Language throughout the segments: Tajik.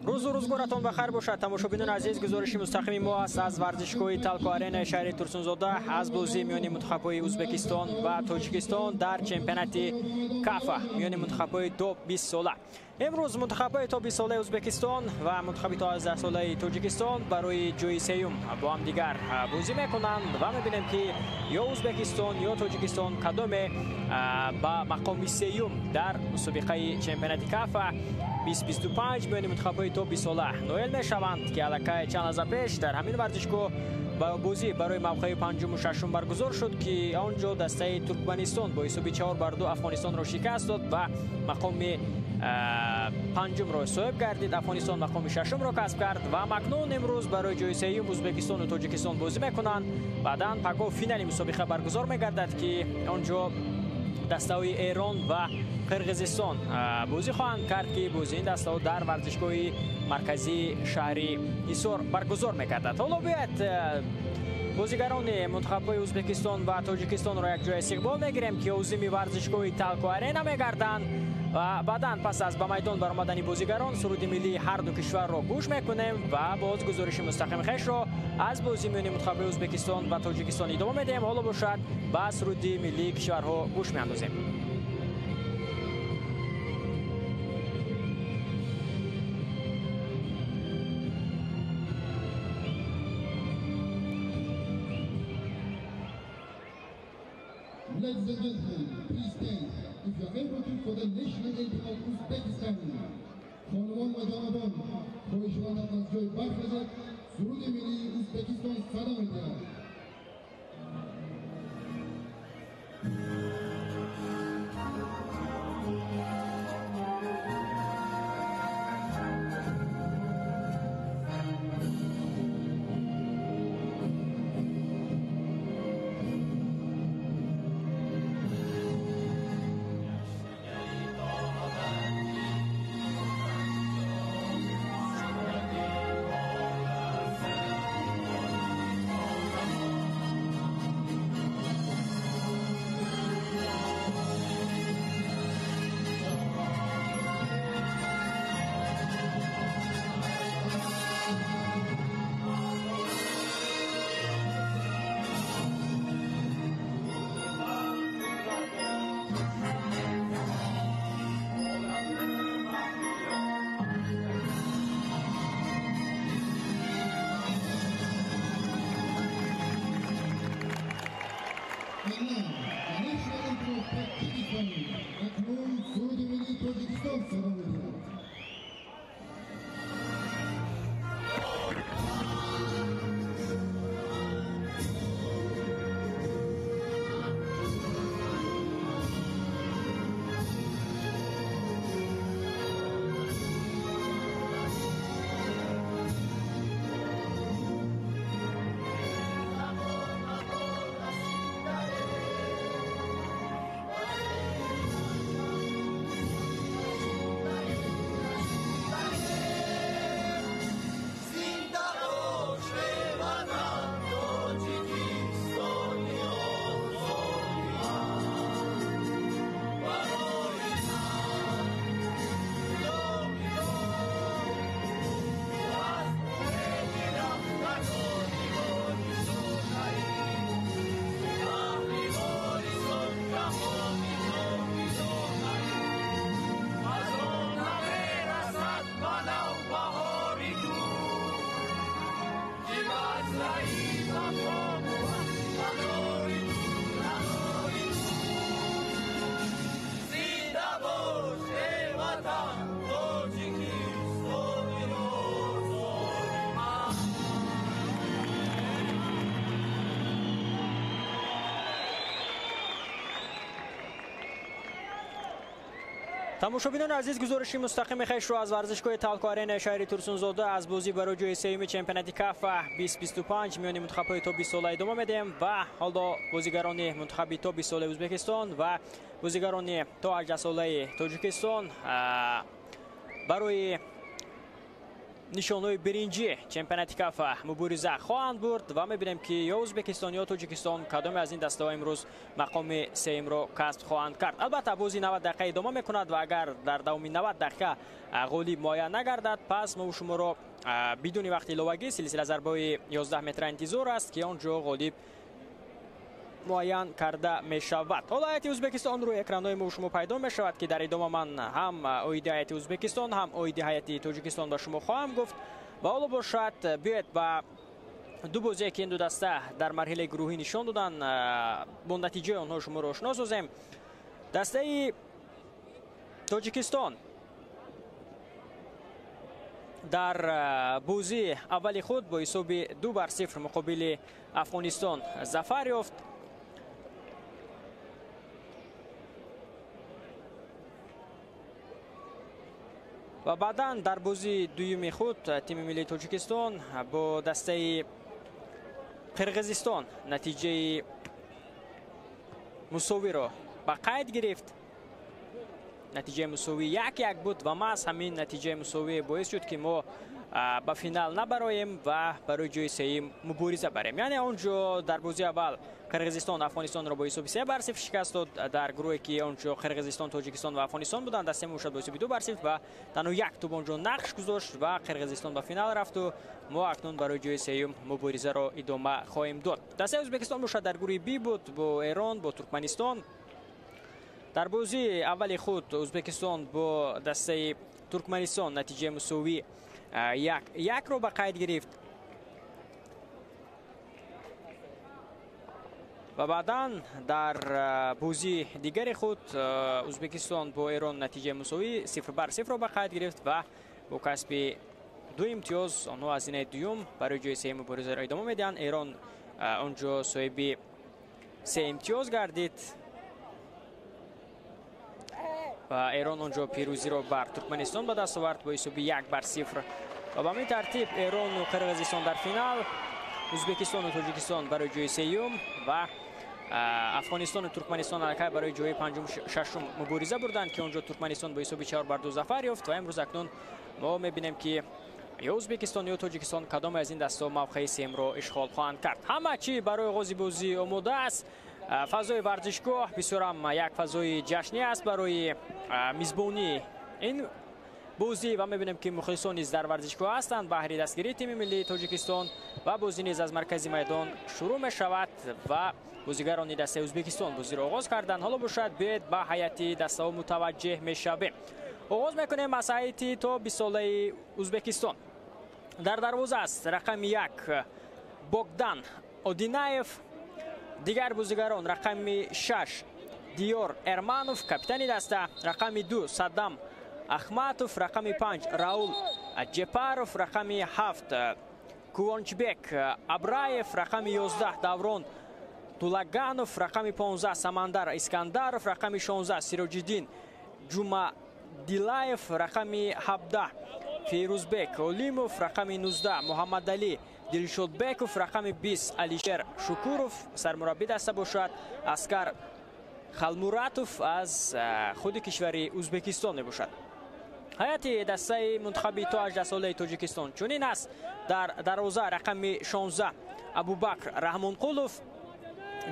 Рӯзу рӯзгоратон ба хайр бошад, тамошобинони азиз. Гузориши мустақими мо аст аз варзишгоҳи Талко Аренаи шаҳри Турсунзода аз бозии миёни мунтахабҳои Ӯзбекистон ва Тоҷикистон дар чемпионати Кафа миёни мунтахабҳои то 20 сола. Имрӯз мунтахабҳои то 20 солаи Ӯзбекистон ва мунтахаби то 18 солаи Тоҷикистон барои ҷои сеюм бо ҳамдигар бозӣ мекунанд ва мебинем, ки ё Ӯзбекистон ё Тоҷикистон кадоме ба мақоми сеюм дар мусобиқаи чемпионати Кафа 2025 миёни мунтахабҳои то 20 сола ноил мешаванд, ки аллакай чанд лаҳза пеш дар ҳамин варзишгоҳ бозӣ барои мавқеи панҷуму шашум баргузор шуд, ки он ҷо дастаи Туркманистон бо ҳисоби 4-2 Афғонистонро шикаст дод ва мақоми панҷумро соҳиб гардид. Афғонистон мақоми шашумро касб кард ва макнун имрӯз барои ҷои сеюм Ӯзбекистону Тоҷикистон бозӣ мекунанд. Баъдан пагоҳ финали мусобиқа баргузор мегардад, ки он ҷо дастаҳои Эрон ва Қирғизистон бозӣ хоҳанд кард, ки бозии ин дастаҳо дар варзишгоҳи марказии шаҳри Ҳисор баргузор мегардад. Ҳоло биёед бозигарони мунтахабҳои Ӯзбекистон ва Тоҷикистонро якҷоя истиқбол мегирем, ки озими варзишгоҳи Талко Арена мегарданд ва баъдан пас аз ба майдон баромадани бозигарон суруди миллии ҳар ду кишварро гӯш мекунем ва боз гузориши мустақими хешро аз бозии миёни мунтахабҳои Ӯзбекистон ва Тоҷикистон идома медиҳем. Ҳоло бошад ба суруди миллии кишварҳо гӯш меандозем. Ladies and gentlemen, please stand if you are able to for the national anthem of Uzbekistan. Хонумон ва ҷанобон, хоҳишмандам аз ҷой бархезед, суруди миллии Ӯзбекистон садо медиҳад. Акнун суруди миллии Тоҷикистон садо медиҳад. Тамошобинони азиз, гузориши мустақими хешро аз варзишгоҳи Талко Аренаи шаҳри Турсунзода аз бозӣ барои ҷои сеюми чемпионати Кафа 2025 миёни мунтахабҳои то 20 сола идома медиҳем ва ҳоло бозигарони мунтахаби то 20 солаи Ӯзбекистон ва бозигарони то 18 солаи Тоҷикистон барои нишонҳои биринҷӣ чемпионати КАФА мубориза хоҳанд бурд ва мебинем, ки ё Ӯзбекистон, ё Тоҷикистон кадоме аз ин дастаҳо имрӯз мақоми сеюмро касб хоҳанд кард. Албатта, бозӣ 90 дақиқа идома мекунад ва агар дар давоми 90 дақиқа ғолиб муайян нагардад, пас мо шуморо бидуни вақти иловагӣ силсила зарбаҳои 11 метра интизор аст, ки он ҷо ғолиб муайян карда мешавад. Ҳоло ҳайати Ӯзбекистон рӯи экранҳои мо шумо пайдо мешавад, ки дар идома ман ҳам оиди ҳайати Ӯзбекистон, ҳам оиди ҳайати Тоҷикистон ба шумо хоҳам гуфт. Ва ҳоло бошад, биёед ба ду бозие, ки ин ду даста дар марҳилаи гурӯҳӣ нишон доданд, бо натиҷаи онҳо шуморо ошно созем. Дастаи Тоҷикистон дар бозии аввали худ бо ҳисоби 2-0 муқобили Афғонистон зафар ёфт. Ва баъдан дар бозии дуюми худ тими миллии Тоҷикистон бо дастаи Қирғизистон натиҷаи мусовиро ба қайд гирифт. Натиҷаи мусовӣ 1-1 буд ва маҳз ҳамин натиҷаи мусовӣ боис шуд, ки мо ба финал набароем ва барои ҷои сеюм мубориза барем. Яъне он ҷо дар бозии аввал Қирғизистон Афғонистонро бо ҳисоби 3-0 шикаст дод. Дар гурӯҳе, ки он ҷо Қирғизистон, Тоҷикистон ва Афғонистон буданд, дастаи мо шуд бо ҳисоби 2-0 ва танҳо як тӯб он ҷо нақш гузошт ва Қирғизистон ба финал рафту мо акнун барои ҷои сеюм муборизаро идома хоҳем дод. Дастаи Ӯзбекистон бошад дар гурӯҳи Би буд бо Эрон, бо Туркманистон. Дар бозии аввали худ Ӯзбекистон бо дастаи Туркманистон натиҷаи мусовӣ 1-1-ро ба қайд гирифт ва баъдан дар бозии дигари худ Ӯзбекистон бо Эрон натиҷаи мусовӣ 0-0-ро ба қайд гирифт ва бо касби 2 имтиёз онҳо аз зинаи дуюм барои ҷои сеюм муборизаро идома медиҳанд. Эрон он ҷо соҳиби 3 имтиёз гардид ва Эрон он ҷо пирӯзиро бар Туркманистон ба даст овард бо ҳисоби 1-0. Ва ба ҳамин тартиб Эрону Қирғизистон дар финал, Ӯзбекистону Тоҷикистон барои ҷои сеюм ва Афғонистону Туркманистон аллакай барои ҷои панҷум, шашум мубориза бурданд, ки он ҷо Туркманистон бо ҳисоби 4-2 зафар ёфт. Ва имрӯз акнун мо мебинем, ки ё Ӯзбекистон, ё Тоҷикистон кадоме аз ин дастҳо мавқеи сеюмро ишғол хоҳанд кард. Ҳама чӣ барои оғози бозӣ омода аст. Фазои варзишгоҳ бисёрам як фазои ҷашнӣ аст барои мизбонии ин бозӣ ва мебинем, ки мухлисон низ дар варзишгоҳ ҳастанд баҳри дастгирии тими миллии Тоҷикистон ва бозӣ низ аз маркази майдон шурӯъ мешавад ва бозигарони дастаи Ӯзбекистон бозиро оғоз карданд. Ҳоло бошад, биёед ба ҳайати дастаҳо мутаваҷҷеҳ мешавем. Оғоз мекунем аз ҳайати то 20 солаи Ӯзбекистон. Дар дарвоза аст рақами 1 Богдан Одинаев, дигар бозигарон рақами 6 Диёр Эрманов, капитани даста, рақами 2 Саддам Ахматов, рақами 5 Раул Ҷепаров, рақами 7 Кувончбек Абраев, рақами 11 Даврон Тулаганов, рақами 15 Самандар Искандаров, рақами 16 Сироҷиддин Ҷумадилаев, рақами 17 Фирӯзбек Олимов, рақами 19 Муҳаммадалӣ Дилшодбеков, рақами 20 Алишер Шукуров, сармураббӣ даста бошад Аскар Халмуратов аз худи кишвари Ӯзбекистон мебошад. Ҳайати дастаи мунтахаби то 18 солаи Тоҷикистон чунин аст. Дар дарвоза рақами 16 Абубакр Раҳмонқулов,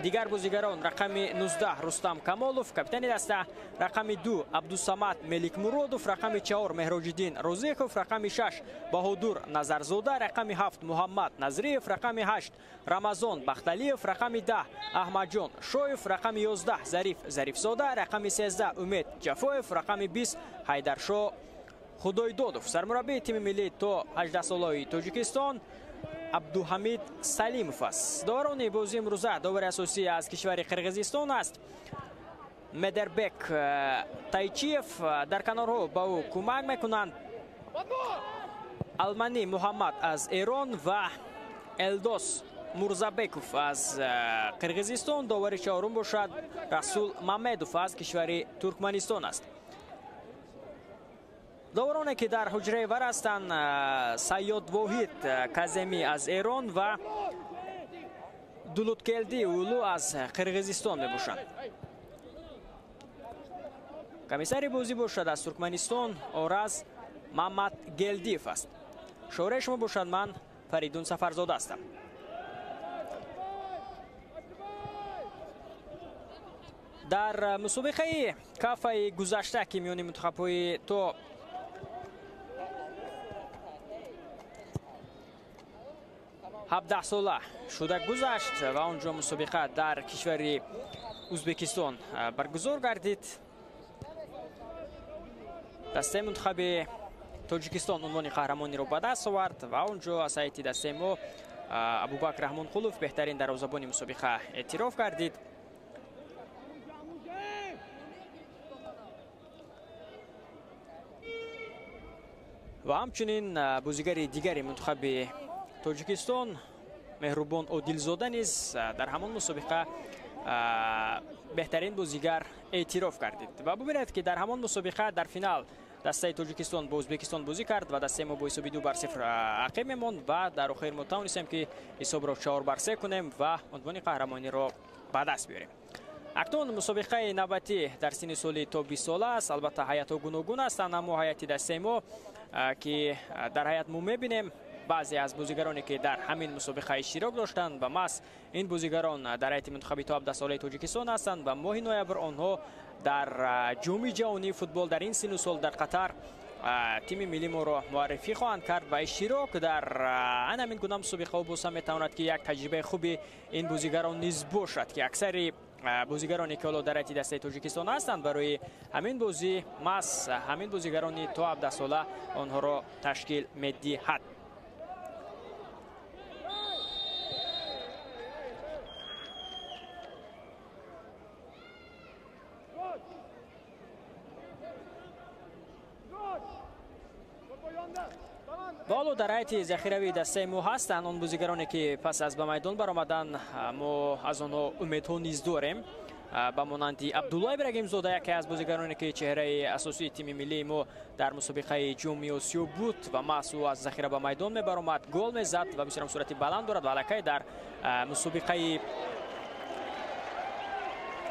дигар бозигарон рақами 19 Рустам Камолов, капитани даста, рақами 2 Абдусамад Меликмуродов, рақами 4 Меҳроҷиддин Розиқов, рақами 6 Баҳодур Назарзода, рақами 7 Муҳаммад Назриев, рақами 8 Рамазон Бахталиев, рақами 10 Аҳмадҷон Шоев, рақами 11 Зариф Зарифзода, рақами 13 Умед Ҷафоев, рақами 20 Ҳайдаршо Худойдодов. Сармураббии тими миллӣ то 18 солаи Тоҷикистон Абдуҳамид Салимов аст. Доварони бозии имрӯза довари асосӣ аз кишвари Қирғизистон аст Медербек Тайчиев. Дар канорҳо ба ӯ кӯмак мекунанд Алманӣ Муҳаммад аз Эрон ва Элдос Мурзабеков аз Қирғизистон. Довари чаҳорум бошад Расул Мамедов аз кишвари Туркманистон аст. Довароне, ки дар ҳуҷраи вар ҳастанд, Сайёд Воҳид Каземӣ аз Эрон ва Дулуткелди Улу аз Қирғизистон мебошанд. Комиссари бозӣ бошад аз Туркманистон Ораз Мамадгелдиев аст. Шораи шумо бошад, ман Фаридун Сафарзода ҳастам. Дар мусобиқаи кафаи гузашта, ки миёни мунтахабҳои то 17 сола шуда гузашт ва онҷо мусобиқа дар кишвари Узбекистон баргузор гардид, дастаи мунтахаби Тоҷикистон унвони қаҳрамониро ба даст овард ва онҷо аз ҳайати дастаи мо Абубакр Раҳмонқулов беҳтарин дарвозабони мусобиқа эътироф гардид. Ва ҳамчунин бозигари дигари мунтахаби Тоҷикистон Меҳрубон Одилзода низ дар ҳамон мусобиқа беҳтарин бозигар эътироф гардид. Ва бубинед, ки дар ҳамон мусобиқа дар финал дастаи Тоҷикистон бо Ӯзбекистон бозӣ кард ва дастаи мо бо ҳисоби 2-0 ақиб мемонд ва дар охир мо тавонистем, ки ҳисобро 4-3 кунем ва унвони қаҳрамониро ба даст биёрем. Акнун мусобиқаи навбатӣ дар синни соли то 20 сола аст. Албатта ҳайатҳо гуногун ҳастанд, аммо ҳайати дастаи мо, ки дар ҳайат мо мебинем баъзе аз бозигароне, ки дар ҳамин мусобиқа иштирок доштанд ва маҳз ин бозигарон дар ҳайати мунтахаби то 17 солаи Тоҷикистон ҳастанд ва моҳи ноябр онҳо дар ҷоми ҷаҳонии футбол дар ин синну сол дар Қатар тими миллии моро муаррифӣ хоҳанд кард ва иштирок дар ан ҳамин гуна мусобиқаҳо боз ҳам метавонад, ки як таҷрибаи хуби ин бозигарон низ бошад, ки аксари бозигароне, ки ҳоло дар ҳайати дастаи Тоҷикистон ҳастанд, барои ҳамин бозӣ маҳз ҳамин бозигарони то 17 сола онҳоро ташкил медиҳад. Ва ҳоло дар ҳайати захиравии дастаи мо ҳастанд он бозигароне, ки пас аз ба майдон баромадан мо аз онҳо умедҳо низ дорем, ба монанди Абдулло Ибрагимзода, яке аз бозигароне, ки чеҳраи асосии тими миллии мо дар мусобиқаи ҷоми Осиё буд ва маҳз ӯ аз захира ба майдон мебаромад, гол мезад ва бисёрам суръати баланд дорад ва аллакай дар мусобиқаи,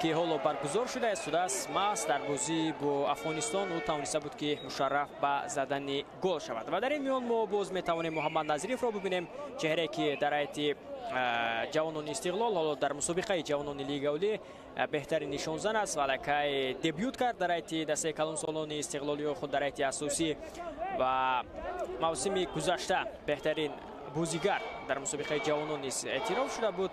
ки ҳоло баргузор шуда истодааст, маҳз дар бозӣ бо Афғонистон ӯ тавониста буд, ки мушарраф ба задани гол шавад. Ва дар ин миён мо боз метавонем Муҳаммад Назирифро бубинем, чеҳрае, ки дар ҳайати ҷавонони Истиқлол ҳоло дар мусобиқаи ҷавонони Лигаи Олӣ беҳтарин нишонзан аст ва аллакай дебют кард дар ҳайати дастаи калонсолони Истиқлолиё худ дар ҳайати асосӣ ва мавсими гузашта беҳтарин бозигар дар мусобиқаи ҷавонон низ эътироф шуда буд.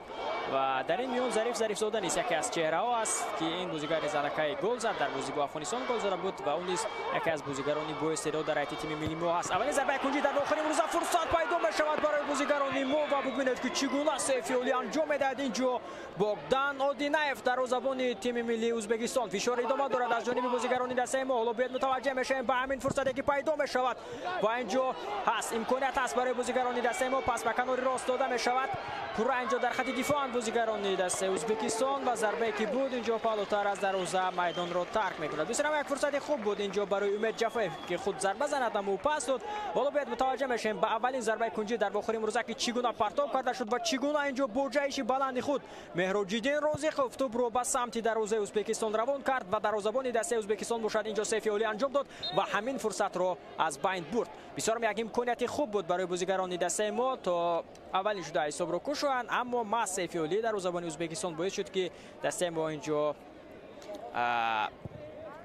Ва дар ин миён Зариф Зарифзода низ яке аз чеҳраҳо аст, ки ин бозигар низ аллакай гол зад, дар бозӣ бо Афғонистон гол зада буд ва ӯ низ яке аз бозигарони боистеъдод дар ҳайати тими миллии мо аст. Аввалин зарбаи кунҷӣ дар охири имрӯза фурсат пайдо мешавад барои бозигарони мо ва бубинед, ки чӣ гуна сейфи олӣ анҷом медиҳад инҷо Богдан Одинаев, дарвозабони тими миллии Ӯзбекистон. Фишор идома дорад аз ҷониби бозигарони дастаи мо. Ҳоло биёед мутаваҷҷеҳ мешавем ба ҳамин фурсате, ки пайдо мешавад ва инҷо ҳаст имконият ҳаст барои бозигарони дастаи мо. Пас ба канори рост дода мешавад, пурра инҷо дар хати дифоанд бозигарони дастаи Ӯзбекистон ва зарбае, ки буд инҷо паҳлӯтар аз дарвоза майдонро тарк мекунад. Бисёрам як фурсати хуб буд инҷо барои Умед Ҷафоев, ки худ зарба занад, аммо ӯ пас дод. Ҳоло биёед мутаваҷҷеҳ мешавем ба аввалин зарбаи кунҷӣ дар охири имрӯза, ки чӣ гуна партоб карда шуд ва чӣ гуна инҷо бо ҷаҳиши баланди худ Меҳроҷиддин Розиқов тӯбро ба самти дарвозаи Ӯзбекистон равон кард ва дарвозабони дастаи Ӯзбекистон бошад инҷо сейфи олӣ анҷом дод ва ҳамин фурсатро аз байн бурд. Бисёрам як имконияти хуб буд барои бозигарони дастаи мо то аввалин шуда ҳисобро кушоянд, аммо маҳз сейфи олӣ дарвозабони Ӯзбекистон боис шуд, ки дастаи мо инҷо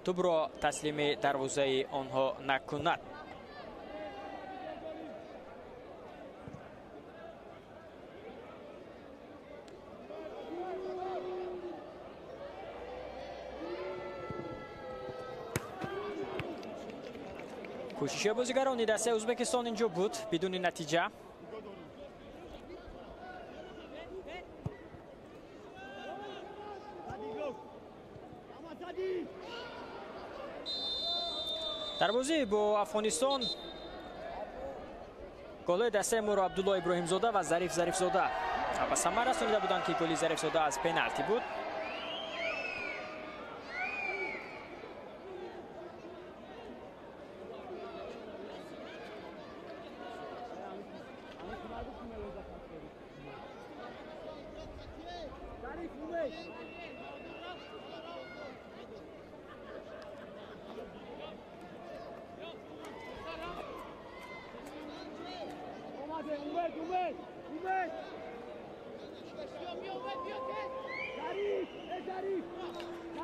тӯбро таслими дарвозаи онҳо накунад. Кӯшиши бозигарони дастаи Ӯзбекистон инҷо буд бидуни натиҷа. Дар бозӣ бо Афғонистон голҳои дастаи моро Абдулло Иброҳимзода ва Зариф Зарифзода ба самар расонида буданд, ки голи Зарифзода аз пеналти буд.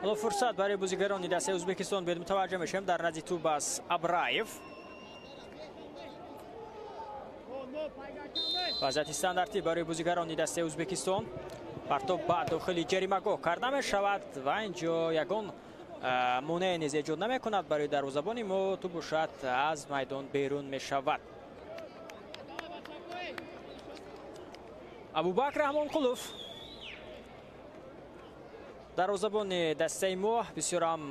Ҳоло фурсат барои бозигарони дастаи Ӯзбекистон бед мутаваҷҷеҳ мешавем. Дар назди тӯб аст Абраев. Вазъияти стандартӣ барои бозигарони дастаи Ӯзбекистон. Партоб ба дохили ҷаримагоҳ карда мешавад ва инҷо ягон монеа низ эҷод намекунад барои дарвозабони мо. Тӯб бошад аз майдон берун мешавад. Абубакр Раҳмонқулов, дарвозабони дастаи мо, бисёрам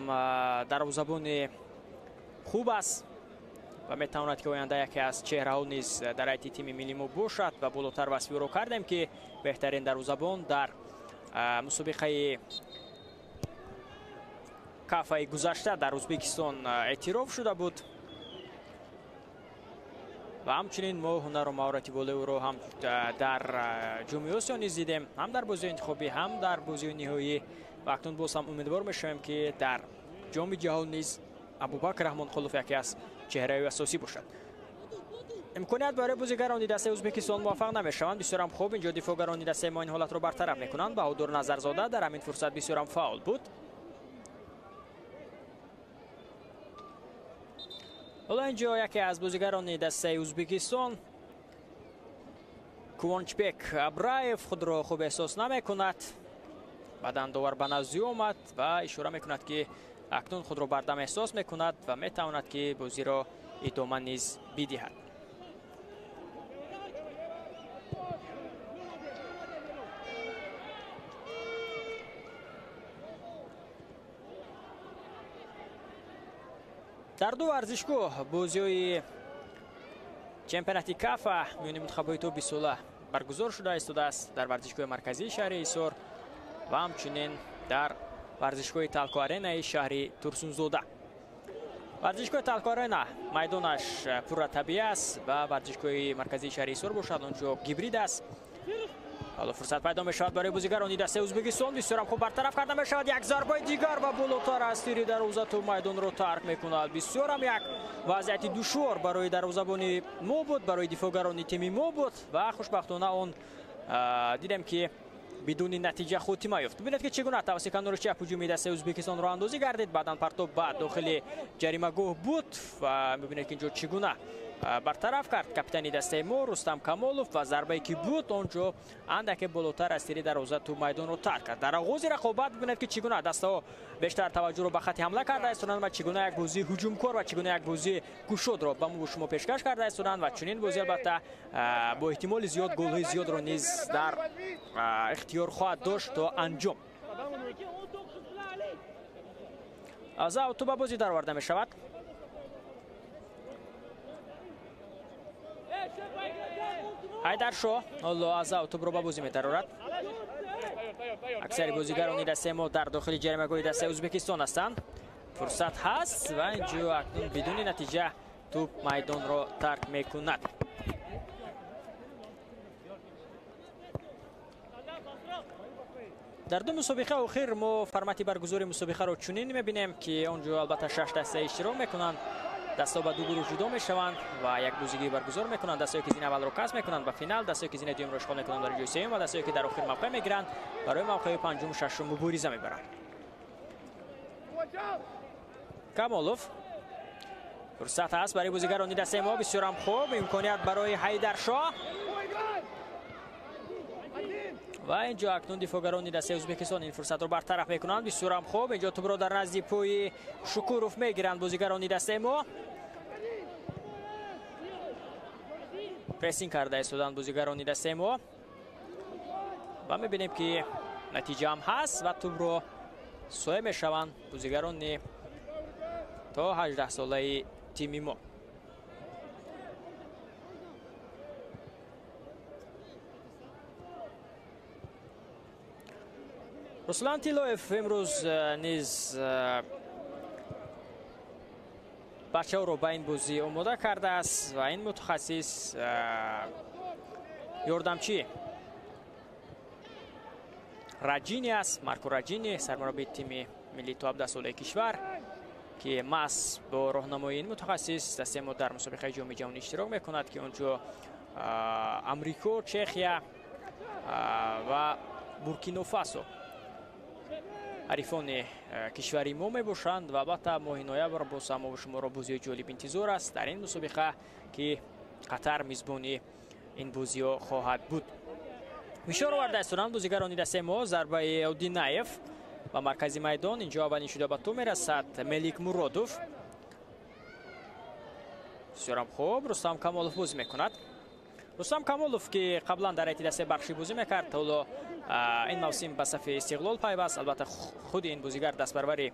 дарвозабони хуб аст ва метавонад ки оянда яке аз чеҳраҳо низ дар ҳайати тими миллии мо бошад ва болотар васфи ӯро кардем ки беҳтарин дарвозабон дар мусобиқаи кафаи гузашта дар Ӯзбекистон эътироф шуда буд ва ҳамчунин мо ҳунару маҳорати болои ӯро ҳам дар ҷоми Осиё низ дидем, ҳам дар бозиҳои интихобӣ, ҳам дар бозиҳои ниҳоӣ ва акнун боз ҳам умедвор мешавем ки дар ҷоми ҷаҳон низ Абубакр Раҳмонқулов яке аз чеҳраи асосӣ бошад. Имконият барои бозигарони дастаи Ӯзбекистон муваффақ намешаванд. Бисёрам хуб инҷо дифоъгарони дастаи мо ин ҳолатро бартараф мекунанд. Баҳодур Назарзода дар ҳамин фурсат бисёрам фаъол буд. Ҳоло инҷо яке аз бозигарони дастаи Ӯзбекистон Кувончбек Абраев худро хуб эҳсос намекунад. Баъдан довар ба назди ӯ омад ва ишора мекунад ки акнун худро бардам эҳсос мекунад ва метавонад ки бозиро идома низ бидиҳад. Дар ду варзишгоҳ бозиҳои чемпионати Кафа миёни мунтахабҳои то 20 сола баргузор шуда истодааст дар варзишгоҳи марказии шаҳри Ҳисор ва ҳамчунин дар варзишгоҳи Талко Аренаи шаҳри Турсунзода. Варзишгоҳи Талко Арена майдонаш пурра табиӣ аст ва варзишгоҳи марказии шаҳри Ҳисор бошад онҷо гибрид аст. Ҳоло фурсат пайдо мешавад барои бозигарони дастаи Ӯзбекистон. Бисёрам хуб бартараф карда мешавад. Як зарбаи дигар ва болотар аз тири дарвоза тӯб майдонро тарк мекунад. Бисёрам як вазъияти душвор барои дарвозабони мо буд, барои дифоъгарони тими мо буд ва хушбахтона он дидем ки бидуни натиҷа хотима ёфт. Бибинед ки чӣ гуна тавассути канори чап ҳуҷуми дастаи Ӯзбекистон роҳандозӣ гардид. Баъдан партоб ба дохили ҷаримагоҳ буд ва мебинед ки инҷо чӣ гуна бартараф кард капитани дастаи мо Рустам Камолов ва зарбае ки буд онҷо андаке болотар аз тири дарвоза тӯб майдонро тарк кард. Дар оғози рақобат бибинед ки чӣ гуна дастаҳо бештар таваҷҷӯҳро ба хати ҳамла карда истоданд ва чӣ гуна як бозии ҳуҷумкор ва чӣ гуна як бозии кушодро ба мо шумо пешкаш карда истоданд ва чунин бозӣ албатта бо эҳтимоли зиёд голҳои зиёдро низ дар ихтиёр хоҳад дошт то анҷом. Аз ав тӯб ба бозӣ дароварда мешавад. Ҳайдаршоҳ ҳоло аз ав тӯбро ба бозӣ медарорад. Аксари бозигарони дастаи мо дар дохили ҷаримагоҳи дастаи Ӯзбекистон ҳастанд. Фурсат ҳаст ва инҷо акнун бидуни натиҷа тӯб майдонро тарк мекунад. Дар ду мусобиқа охир мо формати баргузори мусобиқаро чунин мебинем ки онҷо албатта 6 даста иштирок мекунанд. Дастаҳо ба ду гурӯҳ ҷудо мешаванд ва як бозигӣ баргузор мекунанд. Дастаҳое ки зини аввалро касб мекунанд ба финал, дастаҳое ки зини дуюмро ишғол мекунанд барои ҷои сеюм ва дастаҳое ки дар охир мавқеъ мегиранд барои мавқеи панҷум шашум мубориза мебаранд. Камолов, фурсат ҳаст барои бозигарони дастаи мо. Бисёрам хуб имконият барои Ҳайдаршоҳ ва инҷо акнун дифоъгарони дастаи Ӯзбекистон ин фурсатро бартараф мекунанд. Бисёрам хуб инҷо тӯбро дар назди пои Шукуров мегиранд бозигарони дастаи мо. Прессинг карда истоданд бозигарони дастаи мо ва мебинем ки натиҷаам ҳаст ва тӯбро соя мешаванд бозигарони то 18 солаи тими мо. Руслан Тилоев имрӯз низ бачаҳоро ба ин бозӣ омода кардааст ва ин мутахассис ёрдамчӣ Раҷини аст, Марко Раҷини, сармураббии тими миллии то 17 солаи кишвар ки маҳз бо роҳнамоии ин мутахассис дастаи мо дар мусобиқаи ҷоми ҷаҳонӣ иштирок мекунад ки он ҷо Амрико, Чехия ва Буркино Фасо ҳарифони кишвари мо мебошанд ва албатта моҳи ноябр боз ҳам мо шуморо бозиҳои ҷолиб интизор аст дар ин мусобиқа, ки Қатар мизбони ин бозиҳо хоҳад буд. Фишор оварда истоданд бозигарони дастаи мо. Зарбаи Одинаев ба маркази майдон, инҷо аввалин шуда ба тӯб мерасад Мелик Муродов. Бисёрам хуб Рустам Камолов бозӣ мекунад. Рустам Камолов, ки қаблан дар ҳайати дастаи бахшӣ бозӣ мекард, ҳоло ин мавсим ба сафи Истиқлол пайваст. Албатта худи ин бозигар дастбарвари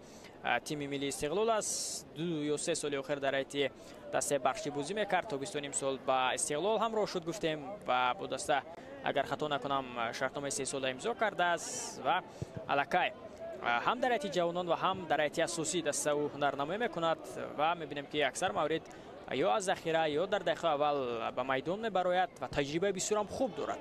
тими миллии Истиқлол аст. 2 ё 3 соли охир дар ҳайати дастаи бахшӣ бозӣ мекард. То 25 сол ба Истиқлол ҳамроҳ шуд, гуфтем, ва бо даста, агар хато накунам, шартномаи 3 сола имзо кардааст ва аллакай ҳам дар ҳайати ҷавонон ва ҳам дар ҳайати асосии даста ӯ ҳунарнамоӣ мекунад ва мебинем, ки аксар маврид ё аз захира ё дар дақиқаи аввал ба майдон мебарояд ва таҷрибаи бисёрам хуб дорад.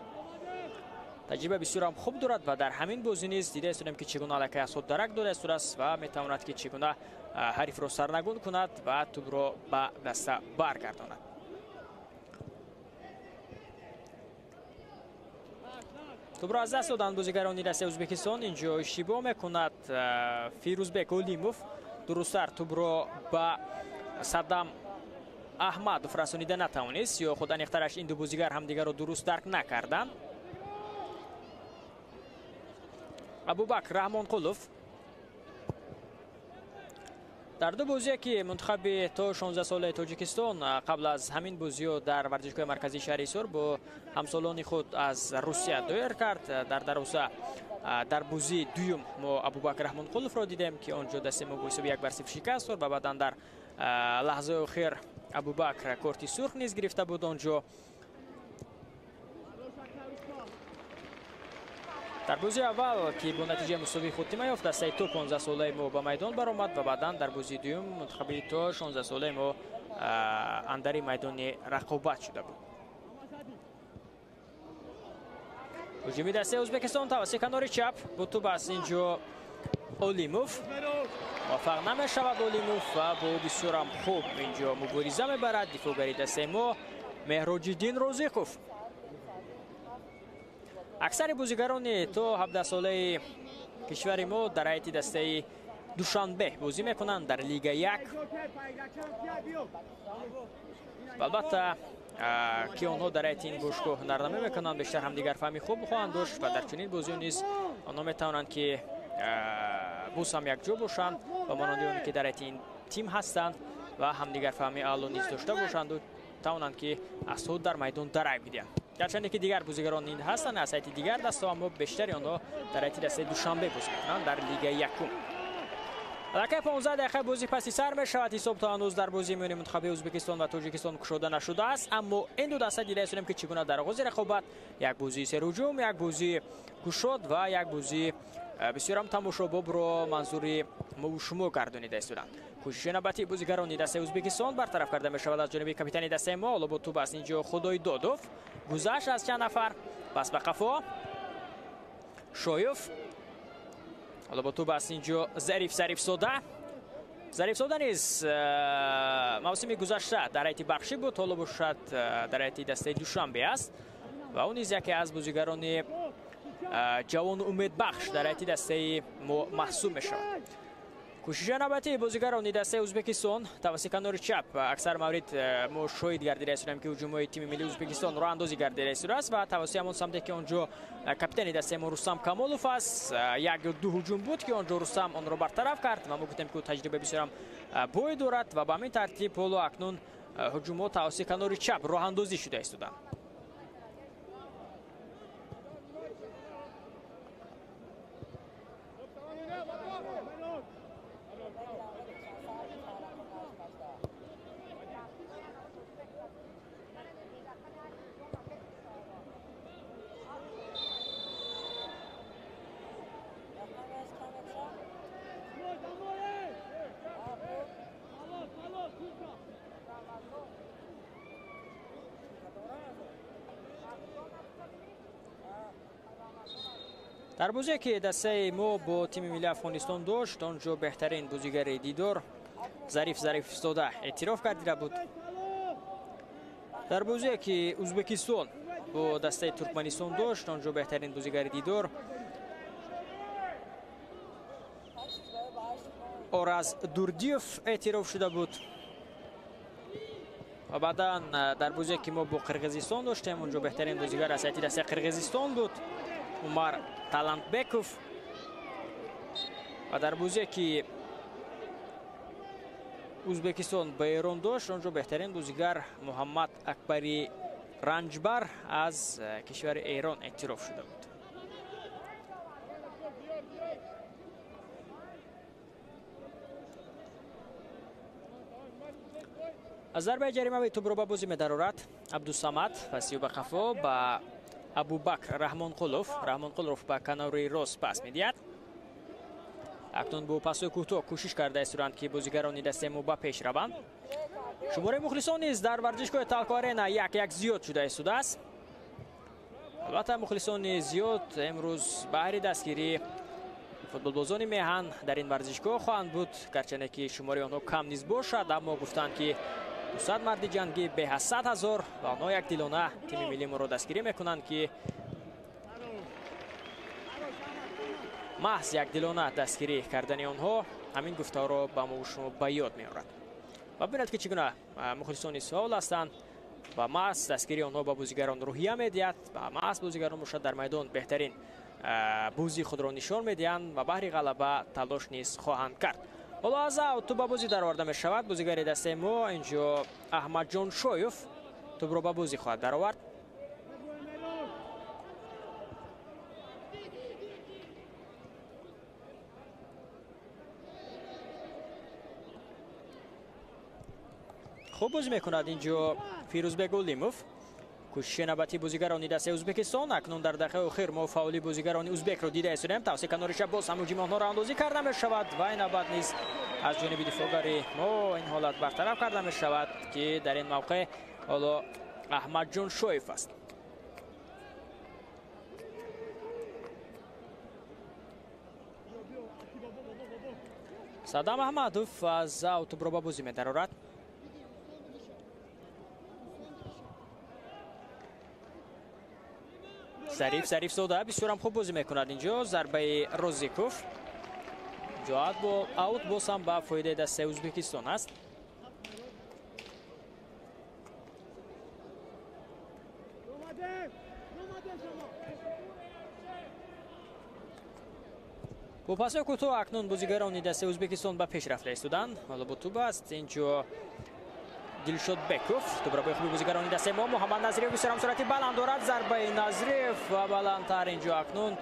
Таҷриба бисёрам хуб дорад ва дар ҳамин бозӣ низ дида истодем, ки чӣ гуна аллакай аз худ дарак дода истодааст ва метавонад, ки чӣ гуна ҳарифро сарнагун кунад ва тӯбро ба даста баргардонад. Тӯбро аз даст доданд бозигарони дастаи Ӯзбекистон. Инҷо иштибоҳ мекунад Фирӯзбек Олимов. Дурусттар тӯбро ба Саддам Аҳмадов расонида натавонист, ё худ аниқтараш ин ду бозигар ҳамдигарро дуруст дарк накарданд. Абубакр Раҳмонқулов дар ду бозие, ки мунтахаби то 16 солаи Тоҷикистон қабл аз ҳамин бозиҳо дар варзишгоҳи марказии шаҳри Ҳисор бо ҳамсолони худ аз Русия доир кард, дар дарвоза дар бозии дуюм мо Абубакр Раҳмонқуловро дидем, ки он ҷо дастаи мо бо ҳисоби 1-0 шикаст хӯрд ва баъдан дар лаҳзаи охир Абубакр корти сурх низ гирифта буд он ҷо. Дар бозии аввал, ки бо натиҷаи мусовӣ хутима ёфт, дастаи то 15 солаи мо ба майдон баромад ва баъдан дар бозии дуюм мунтахаби то 16 солаи мо андари майдони рақобат шуда буд. Ҳуҷуми дастаи Ӯзбекистон тавассути канори чап бо тӯб аст инҷо Олимов. Муваффақ намешавад Олимов ва бо бисёрам хуб инҷо мубориза мебарад дифоъгари дастаи мо Меҳроҷиддин Розиқов. Аксари бозигарони то 17 солаи кишвари мо дар ҳайати дастаи Душанбе бозӣ мекунанд дар Лига 1. Албатта, ки онҳо дар ҳайати ин бошгоҳ ҳунарнамоӣ мекунанд, бештар ҳамдигарфаҳми хуб хоҳанд дошт ва дар чунин бозиҳо низ онҳо метавонанд, ки боз ҳам якҷо бошанд ва монанди оне ки дар ҳайати ин тим ҳастанд ва ҳамдигарфаҳми аъло низ дошта бошанду тавонанд, ки аз худ дар майдон дарак бидиҳанд. Гарчанде ки дигар бозигарон ин ҳастанд аз ҳайати дигар дастаҳо, аммо бештари онҳо дар ҳайати дастаи Душанбе бозӣ мекунанд дар Лигаи якум. Аллакай 15 дақиқа бозӣ паси сар мешавад. Ҳисоб то ҳанӯз дар бозии миёни мунтахаби Ӯзбекистон ва Тоҷикистон кушода нашудааст, аммо ин ду даста дида истодем, ки чӣ гуна дар оғози рақобат як бозии серҳуҷум, як бозии кушод ва як бозии бисёрам тамошобобро манзури мову шумо гардонида истоданд. Кӯшиши навбатии бозигарони дастаи Ӯзбекистон бартараф карда мешавад аз ҷониби капитани дастаи мо. Ҳоло бо тӯб аст инҷо Худойдодов. Гузашт аз чанд нафар, пас ба қафо Шоев. Ҳоло бо тӯб аст инҷо Зариф Зарифзода. Зарифзода низ мавсими гузашта дар ҳайати бахшӣ буд, ҳоло бошад дар ҳайати дастаи Душанбе аст ва ӯ низ яке аз бозигарони ҷавону умедбахш дар ҳайати дастаи мо маҳсуб мешавад. Кӯшиши навбатии бозигарони дастаи Ӯзбекистон тавассути канори чап. Аксар маврид мо шоҳид гардида истодем, ки ҳуҷумҳои тими миллии Ӯзбекистон роҳандозӣ гардида истодааст ва тавассути ҳамон самте, ки он ҷо капитани дастаи мо Рустам Камолов аст, як ё ду ҳуҷум буд, ки он ҷо Рустам онро бартараф кард ва мо гуфтем, ки ӯ таҷрибаи бисёрам бой дорад ва ба ҳамин тартиб ҳоло акнун ҳуҷумҳо тавассути канори чап роҳандозӣ шуда истоданд. Дар бозие, ки дастаи мо бо тими миллии Афғонистон дошт, он ҷо беҳтарин бозигари дидор Зариф Зарифзода эътироф гардида буд. Дар бозие, ки Ӯзбекистон бо дастаи Туркманистон дошт, он ҷо беҳтарин бозигари дидор Ораз Дурдиев эътироф шуда буд. Ва баъдан дар бозие ки мо бо Қирғизистон доштем, онҷо беҳтарин бозигар аз ҳайати дастаи Қирғизистон буд Умар Талантбеков. Ва дар бозие ки Ӯзбекистон ба Эрон дошт, онҷо беҳтарин бозигар Муҳаммад Акбари Ранҷбар аз кишвари Эрон эътироф шуда буд. Аз зарбаи ҷаримавӣ тӯбро ба бозӣ медарорад Абдусамад, паси ӯ ба қафо ба Абубакр Раҳмонқулов. Раҳмонқулов ба канори рост пас медиҳад. Акнун бо пасҳои кӯтоҳ кӯшиш карда истоданд, ки бозигарони дастаи мо ба пеш раванд. Шумораи мухлисон низ дар варзишгоҳи Талко Арена як-як зиёд шуда истодааст. Албатта, мухлисони зиёд имрӯз баҳри дастгирии футболбозони меҳан дар ин варзишгоҳ хоҳанд буд. Гарчанде ки шумораи онҳо кам низ бошад, аммо гуфтанд, ки 200 марди ҷангӣ беҳ аз 100 ҳазор ва онҳо якдилона тими миллии моро дастгирӣ мекунанд, ки маҳз якдилона дастгирӣ кардани онҳо ҳамин гуфтаҳоро ба мо шумо ба ёд меорад. Ва бинед, ки чӣ гуна мухлисони фаъол ҳастанд ва маҳз дастгирии онҳо ба бозигарон рӯҳия медиҳад ва маҳз бозигарон бошад дар майдон беҳтарин бозии худро нишон медиҳанд ва баҳри ғалаба талош низ хоҳанд кард. Ҳоло аз аут тӯб ба бозӣ дароварда мешавад. Бозигари дастаи мо инҷо Аҳмадҷон Шоев тӯбро ба бозӣ хоҳад даровард. Хуб бозӣ мекунад инҷо Фирӯзбек Олимов. Кӯшиши навбатии бозигарони дастаи Ӯзбекистон. Акнун дар дақиқаи охир мо фаъоли бозигарони ӯзбекро дида истодем. Тавсия канори чап боз ҳам ҳуҷуми онҳоро андозӣ карда мешавад ва ин навбат низ аз ҷониби дифоъгари мо ин ҳолат бартараф карда мешавад, ки дар ин мавқеъ ҳоло Аҳмадҷон Шоев аст. Садам Аҳмадов аз аут тӯбро ба бозӣ медарорад. Зарифзода бисёрам хуб бозӣ мекунад инҷо. Зарбаи Розиков ҷоат бо аут боз ҳам ба фоидаи дастаи Ӯзбекистон аст. Бо пасҳои кӯтоҳ акнун бозигарони дастаи Ӯзбекистон ба пеш рафта истоданд. Ҳоло бо тӯб аст инҷо Дилшодбеков. Тӯбро бо хуби бозигарони дастаи мо Муҳаммад Назриев бисёрам суръати баланд дорад. Зарбаи Назриев ва баландтар инҷо акнун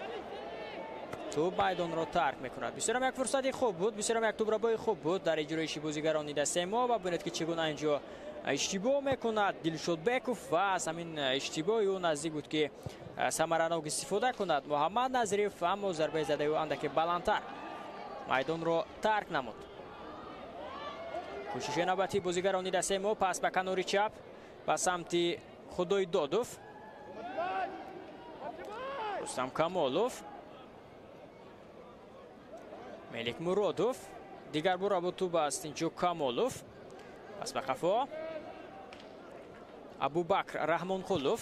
тӯб майдонро тарк мекунад. Бисёрам як фурсати хуб буд, бисёрам як тӯбрабои хуб буд дар иҷроиши бозигарони дастаи мо ва бинед, ки чӣ гуна инҷо иштибоҳ мекунад Дилшодбеков ва аз ҳамин иштибоҳи ӯ наздик буд, ки самаранок истифода кунад Муҳаммад Назриев, аммо зарбаи задаи ӯ андаке баландтар майдонро тарк намуд. Кӯшиши навбатии бозигарони дастаи мо, пас ба канори чап ба самти Худойдодов, Рустам Камолов, Мелик Муродов. Дигар бора бо тӯб аст инҷо Камолов. Пас ба қафо Абубакр Раҳмонқулов.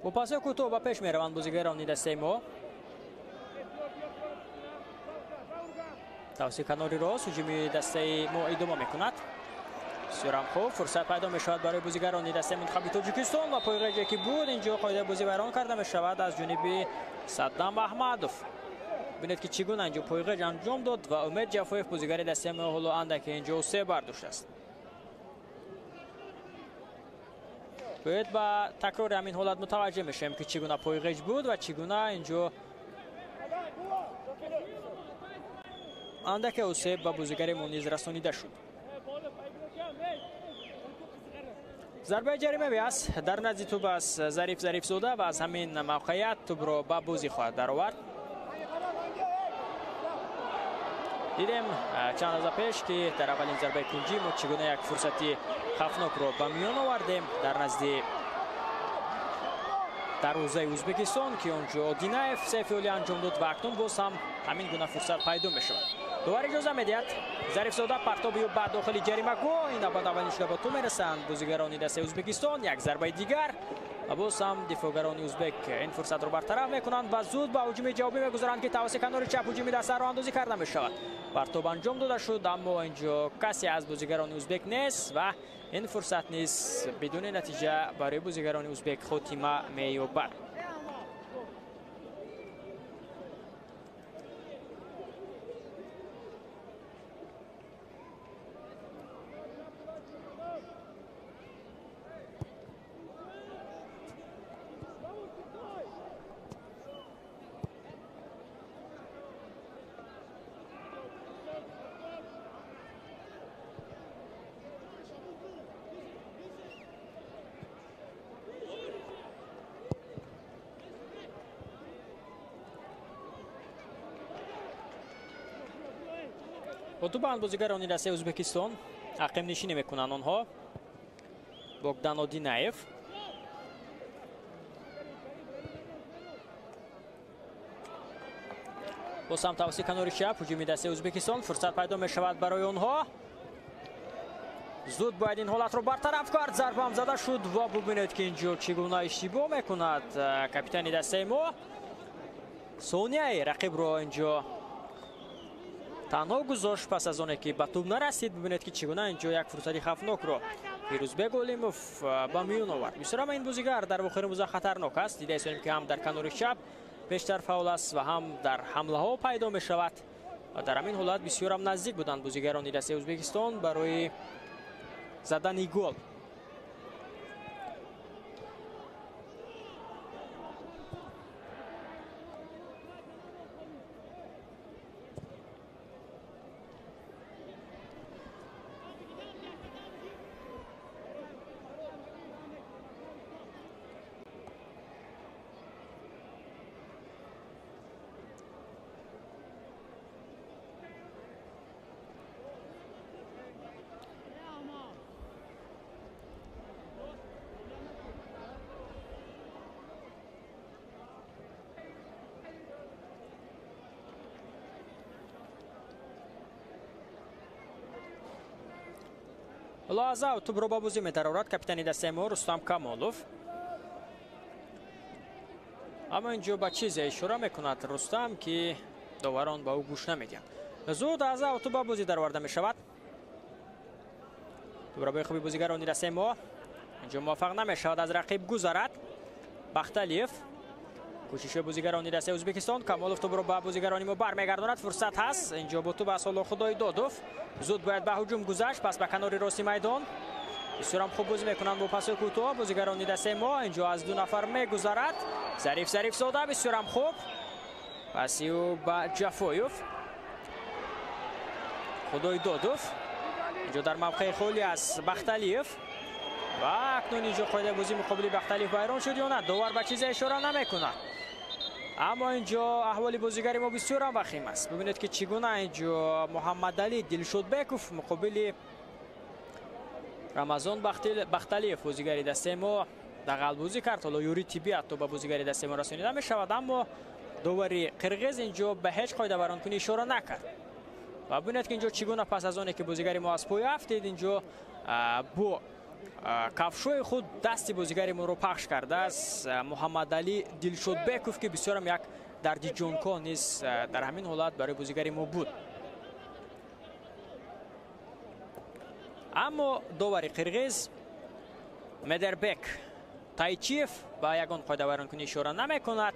Бо пасҳои кӯтоҳ ба пеш мераванд бозигарони дастаи мо. Тавсия канори рост ҳуҷуми дастаи мо идома мекунад. Бисёрам хуб фурсат пайдо мешавад барои бозигарони дастаи мунтахаби Тоҷикистон ва пойғеҷе ки буд инҷо қоидаи бозӣ вайрон карда мешавад аз ҷониби Саддам Аҳмадов. Бинед, ки чӣ гуна инҷо пойғеҷ анҷом дод ва Умед Ҷафоев бозигари дастаи мо ҳоло андаке инҷо се бардоштааст. Бояд ба такрори ҳамин ҳолат мутаваҷҷеҳ мешавем, ки чӣ гуна пойғеҷ буд ва чӣ гуна инҷо андаке осеб ба бозигари мо низ расонида шуд. Зарбаи ҷаримавӣ аст. Дар назди тӯб аст Зариф Зарифзода ва аз ҳамин мавқеият тӯбро ба бозӣ хоҳад даровард. Дидем чанд лаҳза пеш ки дар аввалин зарбаи кунҷӣ мо чӣ гуна як фурсати хавфнокро ба миён овардем дар назди дарвозаи Ӯзбекистон, ки онҷо Динаев се феъли анҷом дод ва акнун боз ҳам ҳамин гуна фурсат пайдо мешавад. Довар иҷоза медиҳад. Зарифзода партоби ӯ ба дохили ҷаримагоҳ. Ин навбат аввалин шуда ба тӯб мерасанд бозигарони дастаи Ӯзбекистон. Як зарбаи дигар ва боз ҳам дифоъгарони ӯзбек ин фурсатро бартараф мекунанд ва зуд ба ҳуҷуми ҷавобӣ мегузаранд, ки тавассути канори чап ҳуҷуми дастаро андозӣ карда мешавад. Партоб анҷом дода шуд, аммо инҷо касе аз бозигарони ӯзбек нест ва ин фурсат низ бидуни натиҷа барои бозигарони ӯзбек хотима меёбад. Бо тӯб бозигарони дастаи Ӯзбекистон ақибнишинӣ мекунанд онҳо. Богдан Одинаев. Боз ҳам тавассути канори чап ҳуҷуми дастаи Ӯзбекистон. Фурсат пайдо мешавад барои онҳо. Зуд бояд ин ҳолатро бартараф кард. Зарба ҳам зада шуд ва бубинед, ки инҷо чӣ гуна иштибоҳ мекунад капитани дастаи мо. Сонияи рақибро инҷо танҳо гузошт пас аз оне ки ба тӯб нарасид. Бибинед, ки чӣ гуна инҷо як фурсати хавфнокро Фирӯзбек Олимов ба миён овард. Бисёр ҳама ин бозигар дар охири муза хатарнок аст. Дида истонем, ки ҳам дар канори чап бештар фаъол аст ва ҳам дар ҳамлаҳо пайдо мешавад. Ва дар ҳамин ҳолат бисёр ҳам наздик буданд бозигарони дастаи Ӯзбекистон барои задани гол. Лоазав тӯбро ба бозӣ метарорад капитани дастаи мо Рустам Камолов. Аммо инҷо ба чизе ишора мекунад Рустам, ки доварон ба ӯ гӯш намедиҳанд. Зуд Азав тӯб ба бозӣ дароварда мешавад. Тӯбро ба хуби бозигарони дастаи мо. Инҷо муваффақ намешавад аз рақиб гузарад. Бахталиев. Кӯшиши бозигарони дастаи Ӯзбекистон. Камолов тӯбро ба бозигарони мо бармегардонад. Фурсат ҳаст. Инҷо бо тӯб Асоло Худойдодов. Зуд бояд ба ҳуҷум гузашт, пас ба канори рости майдон. Бисёр ҳам хуб бозӣ мекунанд бо пасҳои кӯтоҳ бозигарони дастаи мо. Инҷо аз ду нафар мегузарад. Зариф Зарифзода бисёр ҳам хуб. Паси ӯ ба Ҷафоев. Худойдодов. Инҷо дар мавқеи холӣ аст Бахталиев. Ва акнун инҷо қоидаи бозӣ муқобили Бахталиев вайрон шуд ё на? Довар ба чизе ишора намекунад. Аммо инҷо аҳволи бозигари мо бисёр ҳам вахим аст. Бибинед, ки чӣ гуна инҷо Муҳаммадалӣ Дилшодбеков муқобили Рамазон Бахталиев бозигари дастаи мо дағалбозӣ кард. Ҳоло ёрии тиббӣ ҳатто ба бозигари дастаи мо расонида мешавад, аммо довари қирғиз инҷо ба ҳеҷ қоидавайронкунӣ ишора накард. Ва бибинед, ки инҷо чӣ гуна пас аз оне ки бозигари мо аз пой афтид, инҷо бо кафшои худ дасти бозигари моро пахш кардааст Муҳаммадалӣ Дилшодбеков, ки бисёрам як дарди ҷонкоҳ низ дар ҳамин ҳолат барои бозигари мо буд. Аммо довари қирғиз Медербек Тайчиев ба ягон қоидавайронкунӣ ишора намекунад.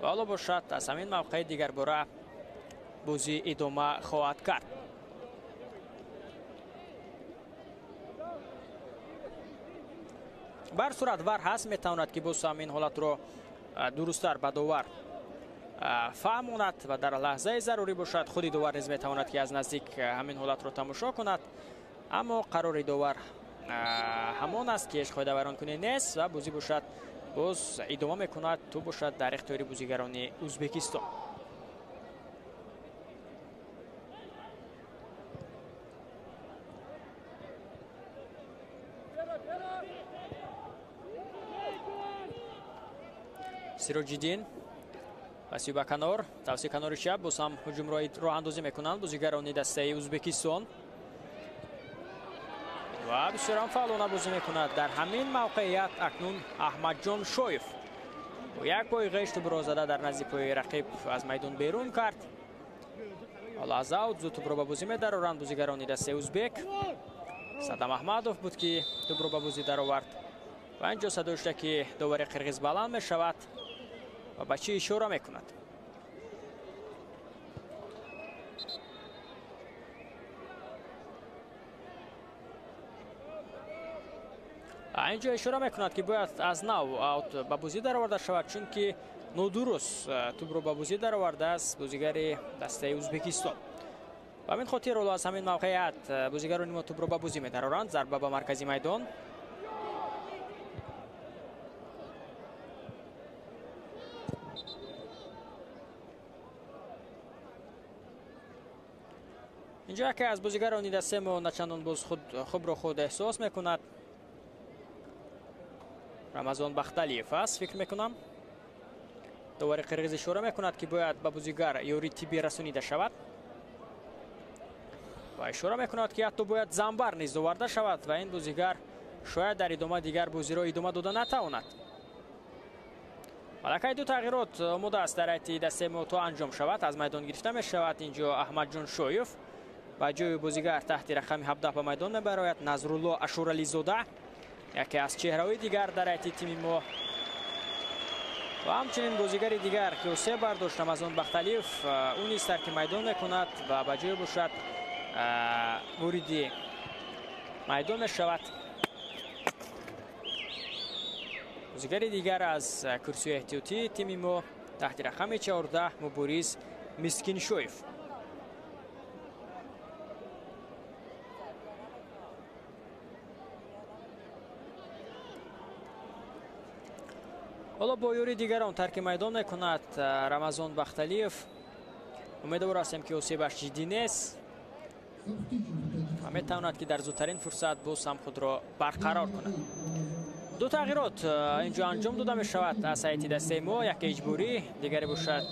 Ва ҳоло бошад аз ҳамин мавқеи дигарбора бозӣ идома хоҳад кард. Бар сурат вар ҳаст, метавонад ки боз ҳам ин ҳолатро дурусттар ба довар фаҳмонад ва дар лаҳзаи зарурӣ бошад худи довар низ метавонад ки аз наздик ҳамин ҳолатро тамошо кунад. Аммо қарори довар ҳамон аст ки ҳеҷ қоидавайронкунӣ нест ва бозӣ бошад боз идома мекунад, тӯб бошад дар ихтиёри бозигарони Ӯзбекистон. Сироҷиддин паси ба канор, тавсияи канори чап, боз ҳам ҳуҷумро роҳандозӣ мекунанд бозигарони дастаи Ӯзбекистон ва бисёрам фаъолона бозӣ мекунад. Дар ҳамин мавқеият акнун Аҳмадҷон Шоев бо як пои ғеш тӯбро зада дар назди пои рақиб аз майдон берун кард. Ҳоло аз аут зуд тӯбро ба бозӣ медароранд бозигарони дастаи ӯзбек. Садам Аҳмадов буд ки тӯбро ба бозӣ даровард ва инҷо садо шуда ки довари қирғиз баланд мешавад ва ба чӣ ишора мекунад. Инҷо ишора мекунад ки бояд аз нав аут ба бозӣ дароварда шавад, чунки нодуруст тӯбро ба бозӣ даровардааст бозигари дастаи Ӯзбекистон. Ба ҳамин хотир ҳоло аз ҳамин мавқеият бозигарони мо тӯбро ба бозӣ медароранд. Зарба ба маркази майдон. Инҷо яке аз бозигарони дастаи мо начандон боз хубро худ эҳсос мекунад. Рамазон Бахталиев аст, фикр мекунам. Довари қирғиз ишора мекунад ки бояд ба бозигар ёрии тиббӣ расонида шавад ва ишора мекунад ки ҳатто бояд занбар низ оварда шавад ва ин бозигар шояд дар идома дигар бозиро идома дода натавонад. Аллакай ду тағйирот омода аст дар ҳайати дастаи мо то анҷом шавад. Аз майдон гирифта мешавад инҷо Аҳмадҷон Шоев ба ҷои бозигар таҳти рақами 17 ба майдон мебарояд Назрулло Ашурализода, яке аз чеҳраҳои дигар дар ҳайати тими мо ва ҳамчунин бозигари дигар ки се бардошт Рамазон Бахталиев, ӯ низ тарки майдон мекунад ва ба ҷои бошад вориди майдон мешавад. Бозигари дигар аз курсии эҳтиётии тими мо таҳти рақами 14 Мубориз Мискиншоев. Ҳоло бо ёрии дигарон тарки майдон мекунад Рамазон Бахталиев. Умедвор ҳастем ки осебаш ҷиддӣ нест ва метавонад ки дар зудтарин фурсат боз ҳам худро барқарор кунад. Ду тағйирот инҷо анҷом дода мешавад аз ҳайати дастаи мо, яке иҷборӣ, дигаре бошад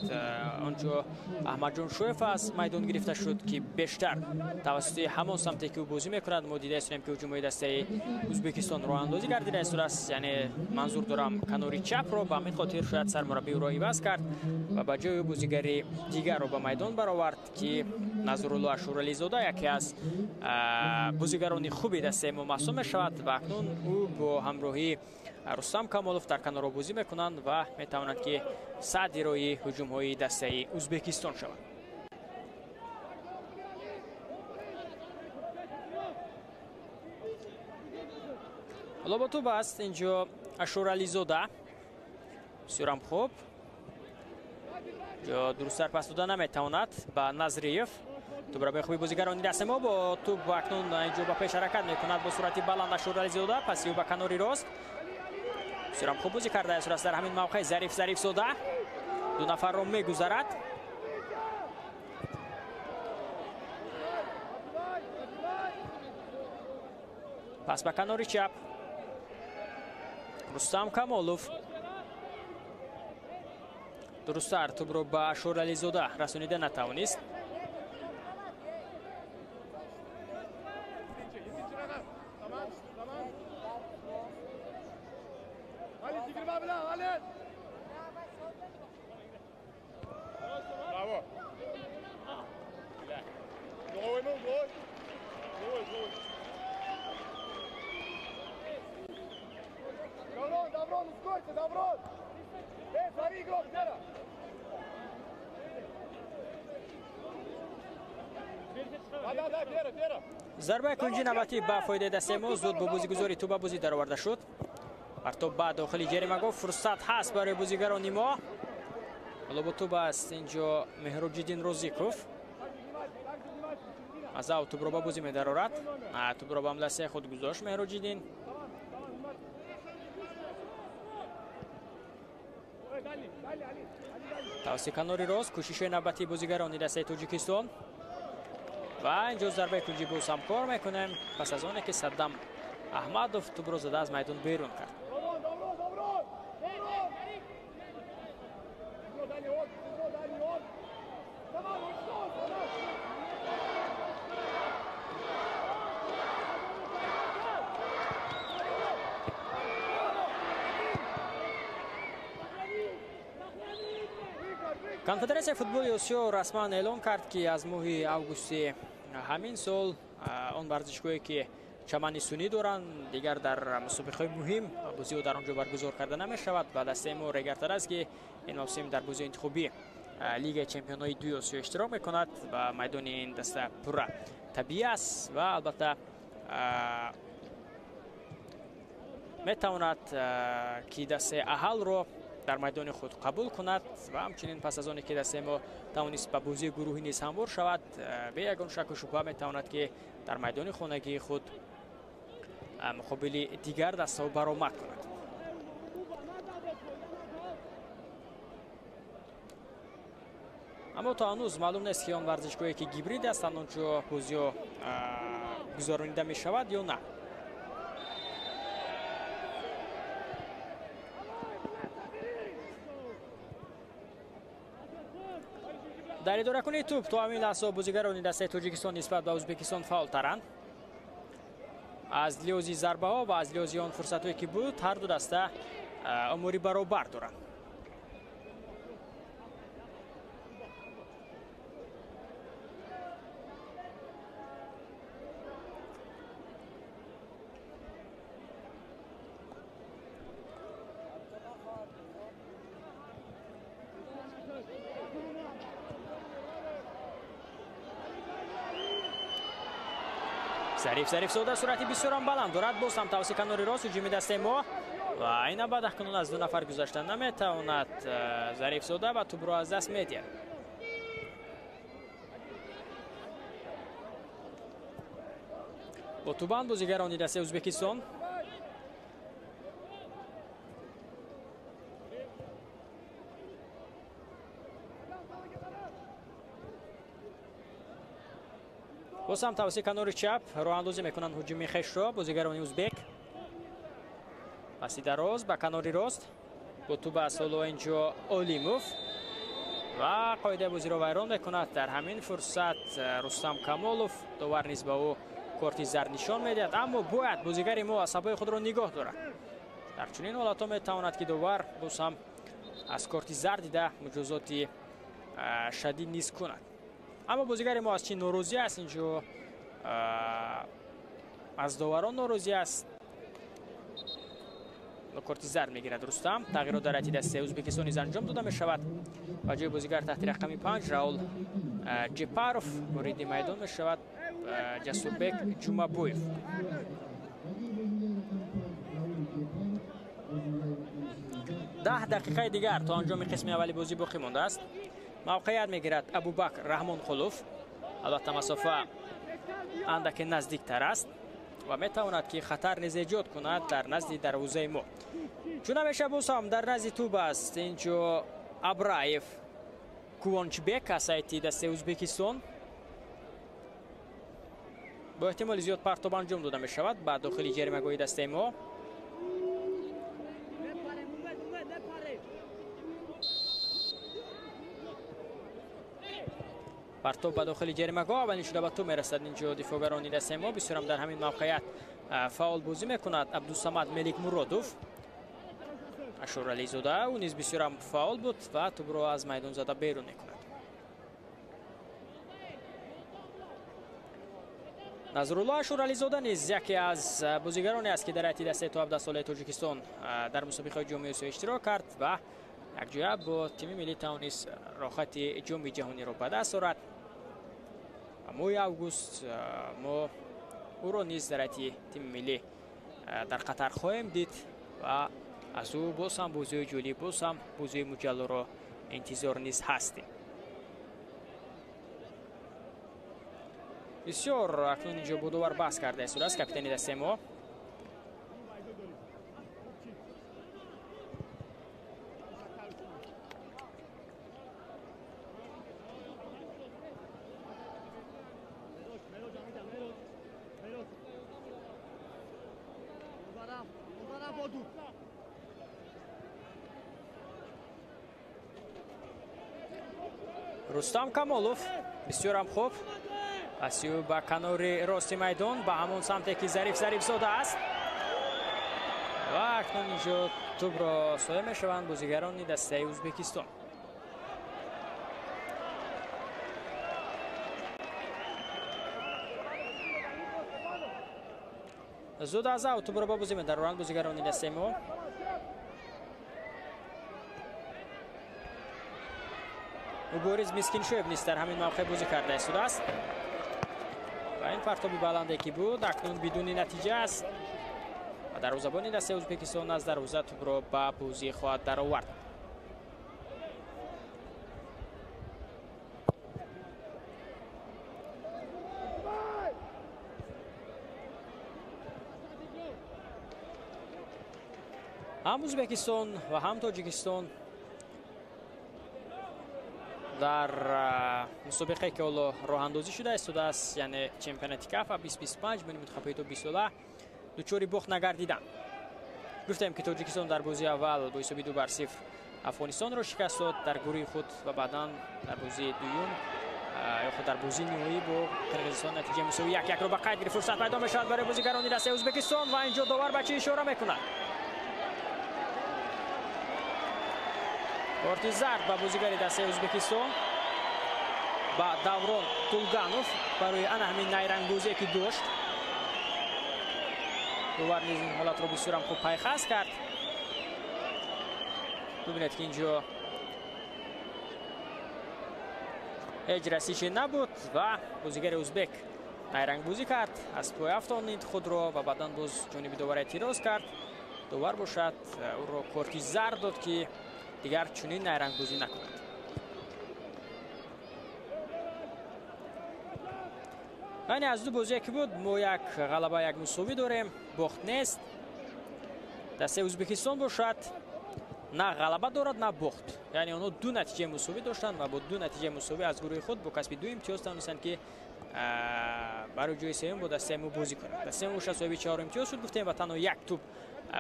онҷо Аҳмадҷон Шоев аз майдон гирифта шуд ки бештар тавассути ҳамон самте ки ӯ бозӣ мекунад мо дида истем ки ҳуҷумҳои дастаи Ӯзбекистон роҳандозӣ гардида истодааст. Яъне манзур дорам канори чапро, ба ҳамин хотир шояд сармураббӣ ӯро иваз кард ва ба ҷои бозигари дигарро ба майдон баровард ки Назрулло Ашурализода яке аз бозигарони хуби дастаи мо маҳсуб мешавад ва акнун ӯ бо ҳамроҳии Рустам Камолов дар канорро бозӣ мекунанд ва метавонанд ки садди роҳи ҳуҷумҳои дастаи Ӯзбекистон шаванд. Ҳоло бо тӯб аст инҷо Ашурализода. Бисёрам хуб. Ҷо дурусттар пас дода наметавонад ба Назриев. Тӯбро ба хуби бозигарони дастаи мо бо тӯб акнун инҷо ба пеш ҳаракат мекунад бо суръати баланд Ашурализода, паси ӯ ба канори рост. Бисёрам хуб бозӣ кардааст дар ҳамин мавқеъ Зариф Зарифзода. Ду нафарро мегузарад. Пас ба канори чап Рустам Камолов. Дурусттар тӯбро ба Ашурализода расонида натавонист. Зарбаи кунҷи навбатӣ ба фоидаи дастаи мо зуд бо бозигузори тӯб ба бозӣ дароварда шуд. Партоб ба дохили ҷаримагоҳ фурсат ҳаст барои бозигарони мо. Ҳоло бо тӯб аст инҷо Меҳроҷиддин Розиқов. Аз ав тӯбро ба бозӣ медарорад. Тӯбро ба ҳамдастаи худ гузошт Меҳроҷиддин. Тавассути канори рост кӯшишҳои навбатии бозигарони дастаи Тоҷикистон ва инҷо зарбаи кунҷӣ боз ҳам кор мекунем пас аз оне ки Саддам Аҳмадов тӯбро зада аз майдон берун кард. Конфедератсияи футболи Осиё расман эълон кард, ки аз моҳи августи ҳамин сол он варзишгоҳе ки чамани сунӣ доранд, дигар дар мусобиқаҳои муҳим бозиҳо дар он ҷо баргузор карда намешавад ва дастаи мо регартар аст, ки ин мавсим дар бозии интихобӣ Лигаи чемпионҳои дуи Осиё иштирок мекунад ва майдони ин даста пурра табиӣ аст ва албатта метавонад ки дастаи Аҳалро дар майдони худ қабул кунад ва ҳамчунин пас аз оне ки дастаи мо тавонист ба бозии гурӯҳӣ низ ҳамвор шавад, бе ягон шаку шубҳа метавонад ки дар майдони хонагии худ муқобили дигар дастаҳо баромад кунад. Аммо то ҳанӯз маълум нест, ки он варзишгоҳе ки гибрид ҳастанд, он ҷо бозиҳо гузаронида мешавад ё на. Дар идоракунии тӯб то ҳамин лаҳза бозигарони дастаи Тоҷикистон нисбат ба Ӯзбекистон фаъолтаранд. Аз лиҳози зарбаҳо ва аз лиҳози он фурсатҳое ки буд, ҳар ду даста омори баробар доранд. Зарифзода суръати бисёрам баланд дорад. Боз ҳам тавассути канори рост ҳуҷуми дастаи мо ва ин абад акнун аз ду нафар гузашта наметавонад Зарифзода ва тӯбро аз даст медиҳад. Бо тӯбанд бозигарони дастаи Ӯзбекистон. Боз ҳам тавассути канори чап роҳандозӣ мекунанд ҳуҷуми хешро бозигарони ӯзбек. Паси дароз ба канори рост бо тӯб аз ҳоло инҷо Олимов ва қоидаи бозиро вайрон мекунад. Дар ҳамин фурсат Рустам Камолов, довар низ ба ӯ корти зард нишон медиҳад, аммо бояд бозигари мо асабҳои худро нигоҳ дорад. Дар чунин ҳолатҳо метавонад ки довар боз ҳам аз корти зард дида муҷозоти шадид низ кунад. Аммо бозигари мо аз чӣ норозӣ аст? Инҷо аз доварон норозӣ аст. Корти зард мегирад Рустам. Тағйирот дар ҳайати дастаи Ӯзбекистон низ анҷом дода мешавад. Ба ҷои бозигар таҳти рақами 5 Раул Ҷепаров вориди майдон мешавад Ҷасурбек Ҷумабоев. 10 дақиқаи дигар то анҷоми қисми аввали бозӣ боқӣ мондааст. Мавқеият мегирад Абубакр Раҳмонқулов. Албатта масофа андаке наздиктар аст ва метавонад ки хатар низ эҷод кунад дар назди дарвозаи мо. Чун ҳамеша боз ҳам дар назди тӯб аст инҷо Абраев Кувончбек аз ҳайати дастаи Ӯзбекистон. Бо эҳтимоли зиёд партоб анҷом дода мешавад ба дохили ҷаримагоҳи дастаи мо. Партоб ба дохили ҷаримагоҳ аввалин шуда ба тӯб мерасад. Инҷо дифоъгарони дастаи мо бисёрам дар ҳамин мавқеият фаъол бозӣ мекунад. Абдусамад Меликмуродов, Ашурализода, ӯ низ бисёрам фаъол буд ва тӯбро аз майдон зада берун мекунад. Назрулло Ашурализода низ яке аз бозигароне аст, ки дар ҳайати дастаи то 17 солаи Тоҷикистон дар мусобиқаҳои ҷоми Осиё иштирок кард ва якҷоя бо тими миллӣ тавонист роҳхати ҷоми ҷаҳониро ба даст орад. Моҳи август мо ӯро низ дар ҳайати тими миллӣ дар Қатар хоҳем дид ва аз ӯ боз ҳам бозиҳои ҷолиб, боз ҳам бозиҳои муҷаллоро интизор низ ҳастем. Бисёр акнун инҷо бо довар баҳс карда истодааст капитани дастаи мо. Рустам Камолов бисёрам хуб пасиё ба канори рости майдон, ба ҳамон самте ки Зариф Зарифзода аст ва акнун инҷо тӯбро соя мешаванд бозигарони дастаи Ӯзбекистон. Зуд аз ав тӯбро ба бозӣ медароранд бозигарони дастаи мо. Мубориз Мискиншоев низ дар ҳамин мавқеъ бозӣ карда истодааст ва ин партоби баланде ки буд акнун бидуни натиҷа аст ва дарвозабони дастаи Ӯзбекистон аз дарвоза тӯбро ба бозӣ хоҳад даровард. Ҳам Ӯзбекистон ва ҳам Тоҷикистон дар мусобиқае ки ҳоло роҳандозӣ шуда истодааст, яъне чемпионати КАФА 2025 миёни мунтахабҳои то 20 сола дучори бохт нагардиданд. Гуфтем ки Тоҷикистон дар бозии аввал бо ҳисоби 2-0 Афғонистонро шикаст дод дар гурӯҳи худ ва баъдан дар бозии дуюм ё худ дар бозии ниҳоӣ бо Қирғизистон натиҷаи мусовии 1-1-ро ба қайд гирифт. Фурсат пайдо мешавад барои бозигарони дастаи Ӯзбекистон ва инҷо довар ба чӣ ишора мекунад? Корти зард ба бозигари дастаи Ӯзбекистон, ба Даврон Тулганов барои ана ҳамин найрангбозие ки дошт. Довар низ ин ҳолатро бисёрам хуб пайхас кард. Бибинед ки инҷо ҳеҷ расише набуд ва бозигари ӯзбек найрангбозӣ кард, аз пой афтонид худро ва баъдан боз ҷониби довар эътироз кард. Довар бошад ӯро корти зард дод ки дигар чунин найрангбозӣ накунад. Яъне аз ду бозие ки буд мо як ғалаба, як мусовӣ дорем, бохт нест. Дастаи Ӯзбекистон бошад на ғалаба дорад, на бохт. Яъне онҳо ду натиҷаи мусовӣ доштанд ва бо ду натиҷаи мусовӣ аз гурӯҳи худ бо касби 2 имтиёз тавонистанд ки барои ҷои сеюм бо дастаи мо бозӣ кунанд. Дастаи мо бошад соҳиби 4 имтиёз шуд, гуфтем, ва танҳо як тӯб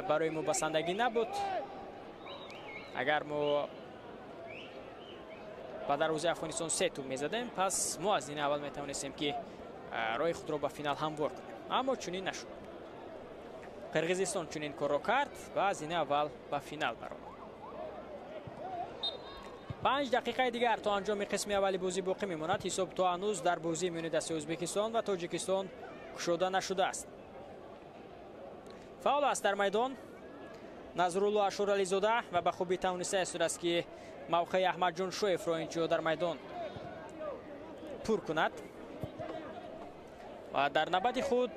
барои мо басандагӣ набуд. Агар мо ба дарвозаи Афғонистон 3 тӯб мезадем, пас мо аз ин аввал метавонистем ки роҳи худро ба финал ҳамвор кунем, аммо чунин нашуд. Қирғизистон чунин корро кард ва аз ин аввал ба финал баромад. 5 дақиқаи дигар то анҷоми қисми аввали бозӣ боқӣ мемонад. Ҳисоб то ҳанӯз дар бозии миёни дастаи Ӯзбекистон ва Тоҷикистон кушода нашудааст. Фаъол аст дар майдон Назрулло Ашурализода ва ба хубӣ тавониста истодааст ки мавқеи Аҳмадҷон Шоевро инҷо дар майдон пур кунад ва дар навбати худ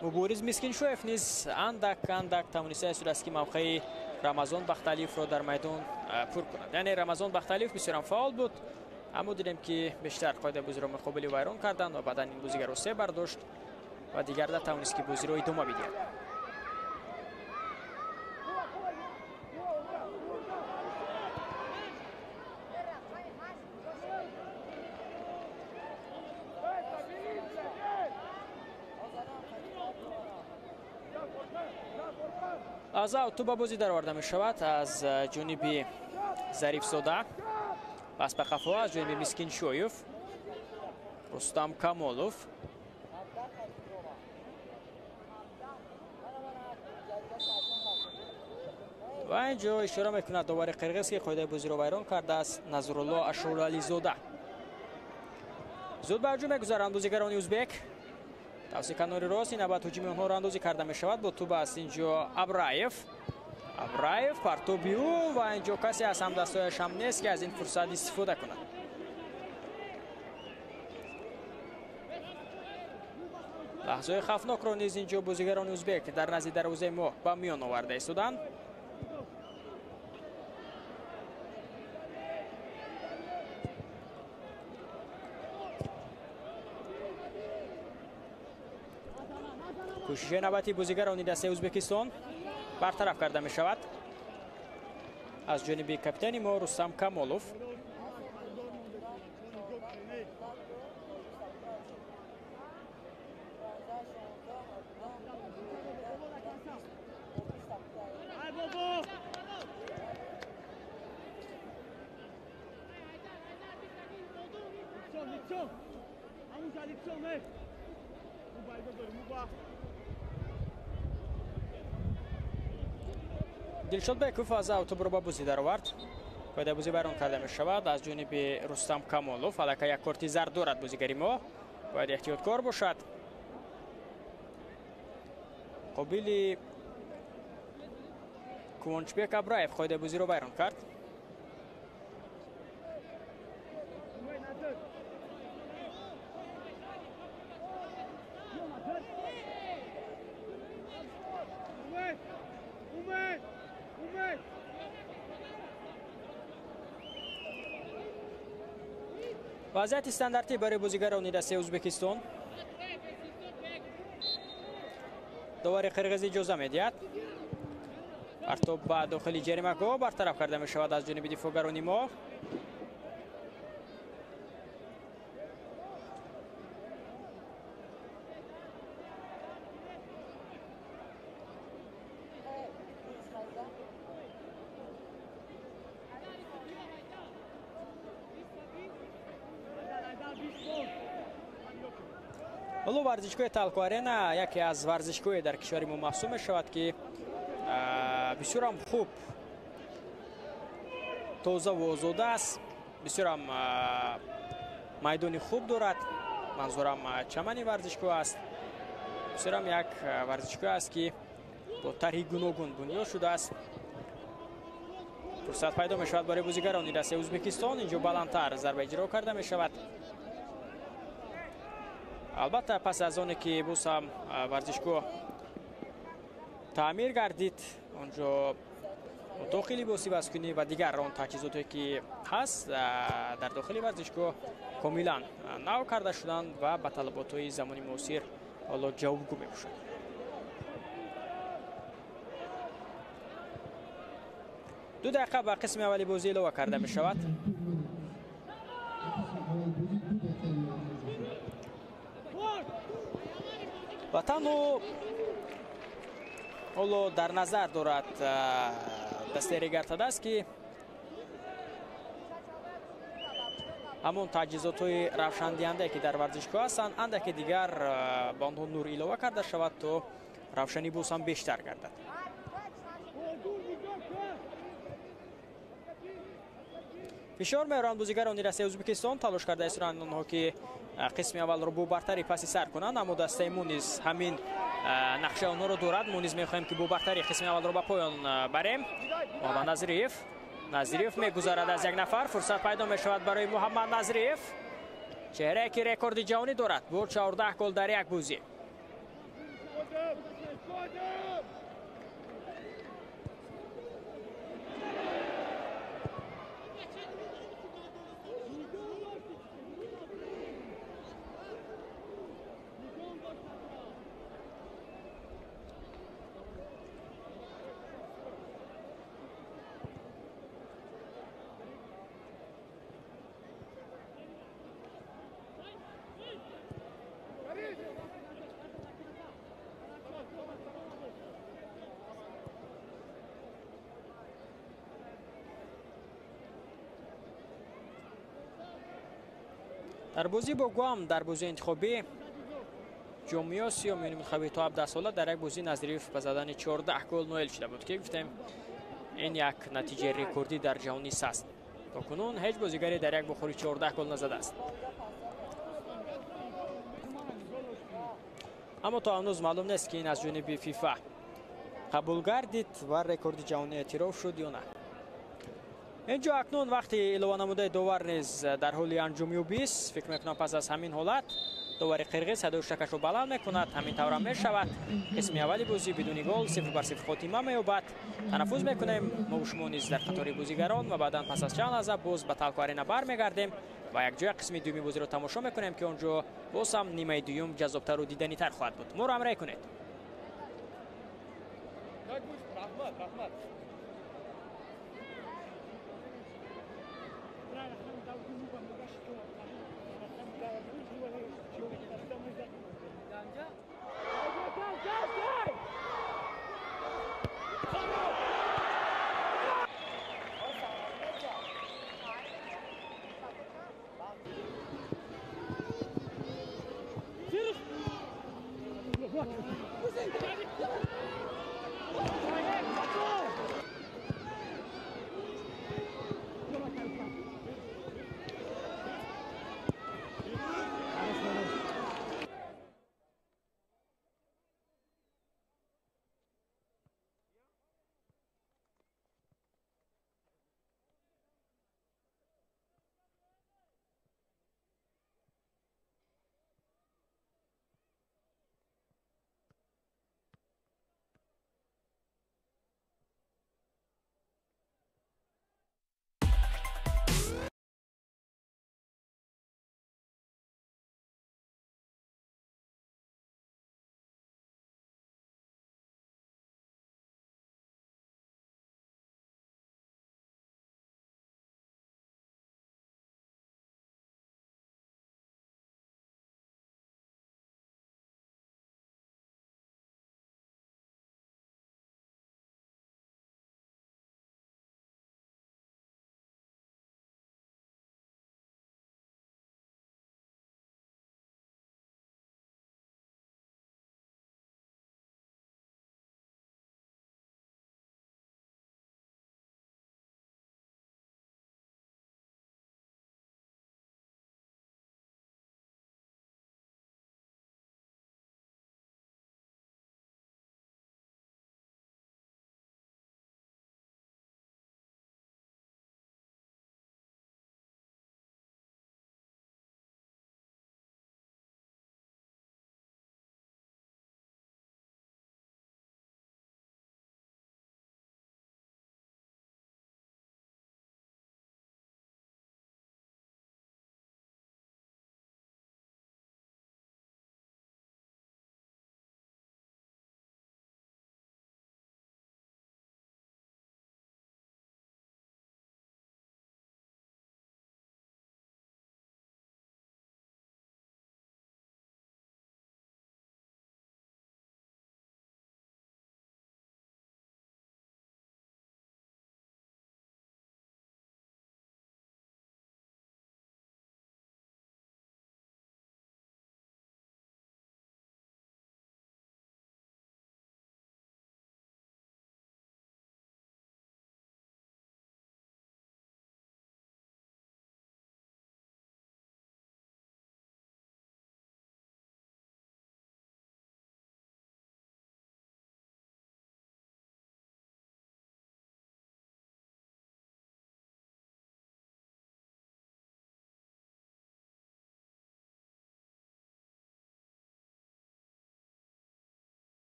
Мубориз Мискиншоев низ андак андак тавониста истодааст ки мавқеи Рамазон Бахталиевро дар майдон пур кунад. Яъне Рамазон Бахталиев бисёрам фаъол буд, аммо дидем ки бештар қоидаи бозиро муқобили вайрон карданд ва баъдан ин бозигарро се бардошт ва дигар натавонист ки бозиро идома бидиҳад. Аз ав тӯб ба бозӣ дароварда мешавад аз ҷониби Зарифзода, пас ба қафо аз ҷониби Мискиншоев, Рустам Камолов. Ва инҷо ишора мекунад довари қирғиз ки қоидаи бозиро вайрон кардааст Назрулло Ашурализода. Зуд ба ҳуҷум мегузаранд бозигарони ӯзбек. Тавси канори рост ин навбат ҳуҷуми онҳоро андозӣ карда мешавад. Бо тӯб аст инҷо Абраев. Абраев партоби ӯ ва инҷо касе аз ҳамдастҳояш ҳам нест ки аз ин фурсат истифода кунад. Лаҳзаҳои хавфнокро низ инҷо бозигарони ӯзбек дар назди дарвозаи мо ба миён оварда истоданд. Кӯшиши навбати бозигарони дастаи Ӯзбекистон бартараф карда мешавад аз ҷониби капитани мо Рустам Камолов. Дилшодбеков аз автобро ба бозӣ даровард. Қоидаи бозӣ вайрон карда мешавад аз ҷониби Рустам Камолов. Аллакай як корти зард дорад бозигари мо, бояд эҳтиёткор бошад. Қобили Кувончбек Абраев қоидаи бозиро вайрон кард. Вазъияти стандартӣ барои бозигарони дастаи Ӯзбекистон. Довари қирғиз иҷоза медиҳад. Партоб ба дохили ҷаримагоҳ бартараф карда мешавад аз ҷониби дифоъгарони мо. Ҳоло варзишгоҳи Талко Арена яке аз варзишгоҳе дар кишвари мо маҳсуб мешавад, ки бисёрам хуб тоза ва озода аст, бисёрам майдони хуб дорад. Манзурам чамани варзишгоҳ аст. Бисёрам як варзишгоҳ аст, ки бо тарҳи гуногун бунёд шудааст. Фурсат пайдо мешавад барои бозигарони дастаи Ӯзбекистон. Инҷо баландтар зарба иҷро карда мешавад. Албатта пас аз оне ки боз ҳам варзишгоҳ таъмир гардид, онҷо отоқи либоси вазкунӣ ва дигар он таҷҳизоте ки ҳаст дар дохили варзишгоҳ комилан нав карда шуданд ва ба талаботҳои замони муосир ҳоло ҷавобгӯ мебошад. 2 дақиқа ба қисми аввали бозӣ илова карда мешавад. Ва танҳо ҳоло дар назар дорад дастаи Регар-ТадАЗ, ки ҳамон таҷҳизотҳои равшандиҳандае ки дар варзишгоҳ ҳастанд, андаке дигар ба онҳо нур илова карда шавад, то равшанӣ боз ҳам бештар гардад. Фишор меоранд бозигарони дастаи Ӯзбекистон, талош карда истанд онҳо ки қисми аввалро бо бартарӣ паси сар кунанд, аммо дастаи мо низ ҳамин нақшаи онҳоро дорад. Мо низ мехоҳем ки бо бартарӣ қисми аввалро ба поён барем. Муҳаммад Назриев. Назриев мегузарад аз як нафар, фурсат пайдо мешавад барои Муҳаммад Назриев. Чеҳрае ки рекорди ҷаҳонӣ дорад бо 14 гол дар як бозӣ. Дар бозӣ бо Гуам дар бозии интихобӣ ҷоми Осиё миёни мунтахаби то 17 сола дар як бозӣ Назриев ба задани 14 гол ноил шуда буд, ки гуфтем ин як натиҷаи рекордӣ дар ҷаҳон низ аст. То кунун ҳеҷ бозигаре дар як бухори 14 гол назадааст. Аммо то ҳанӯз маълум нест, ки ин аз ҷониби ФИФА қабул гардид ва рекорди ҷаҳонӣ эътироф шуд ё на. Инҷо акнун вақти илова намудаи довар низ дар ҳоли анҷомёбист. Фикр мекунам пас аз ҳамин ҳолат довари қирғиз садои шакашро баланд мекунад. Ҳамин таврам мешавад. Қисми аввали бозӣ бидуни гол 0-0 хотима меёбад. Танаффус мекунем мо шумо низ дар қатори бозигарон ва баъдан пас аз чанд лаҳза боз ба Талко Арена бармегардем ва якҷоя қисми дуюми бозиро тамошо мекунем, ки он ҷо боз ҳам нимаи дуюм ҷаззобтару диданитар хоҳад буд. Моро ҳамроҳӣ кунед. Rahmat, rahmat.